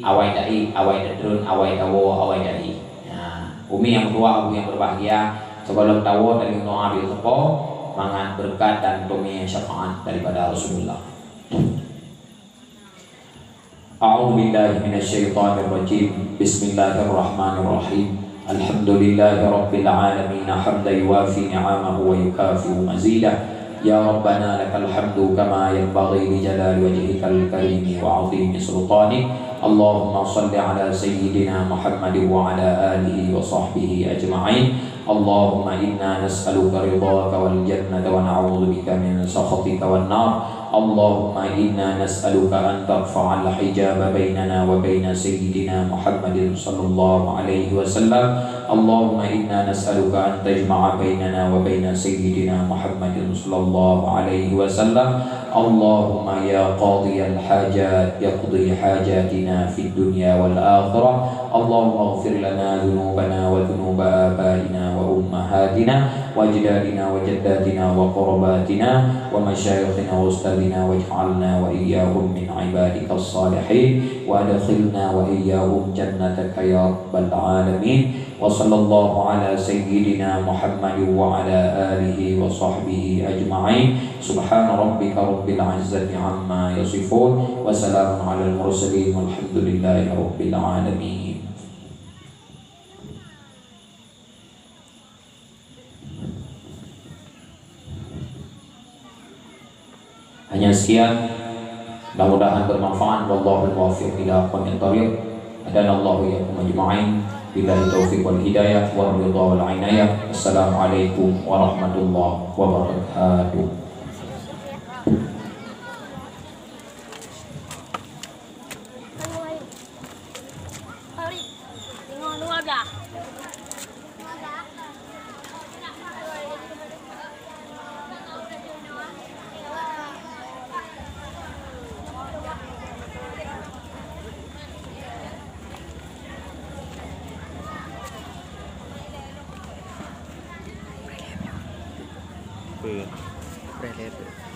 awai dai, awai datreun, awai tawoe, awai dai. Ya, umi nyang meutuah, abu nyang berbahagia, sigohlom tawoe, taleueng doa bak Allah, mangat beureukat dan teumèe syafaat daripada Rasulullah. أعوذ بالله من الشيطان الرجيم. بسم الله الرحمن الرحيم. الحمد لله رب العالمين، حمدا يوافي نعمه ويكافئ مزيده. يا ربنا لك الحمد كما ينبغي لجلال وجهك الكريم وعظيم سلطانك. اللهم صل على سيدنا محمد وعلى آله وصحبه أجمعين. اللهم إنا نسألك رضاك والجنة ونعوذ بك من سخطك والنار. اللهم إنا نسألك أن ترفع الحجاب بيننا وبين سيدنا محمد صلى الله عليه وسلم. اللهم إنا نسألك أن تجمع بيننا وبين سيدنا محمد صلى الله عليه وسلم. اللهم يا قاضي الحاجات، اقض حاجاتنا في الدنيا والآخرة. اللهم اغفر لنا ذنوبنا وذنوب آبائنا وأمهاتنا وأجدادنا وجداتنا وقرباتنا ومشايخنا وأستاذنا، واجعلنا وإياهم من عبادك الصالحين، وأدخلنا وإياهم جنتك يا رب العالمين. وصلى الله على سيدنا محمد وعلى آله وصحبه أجمعين. سبحان ربك رب العزة عما يصفون. وسلام على المرسلين والحمد لله رب العالمين. Hanya sekian, mudah-mudahan bermanfaat. Wallahul muwaffiq ila aqwamit thariq. Hadanallahu wa iyyakum ajma'in. Billahi taufiq wal hidayah, war ridha wal inayah. Assalamualaikum warahmatullahi wabarakatuh. Apa?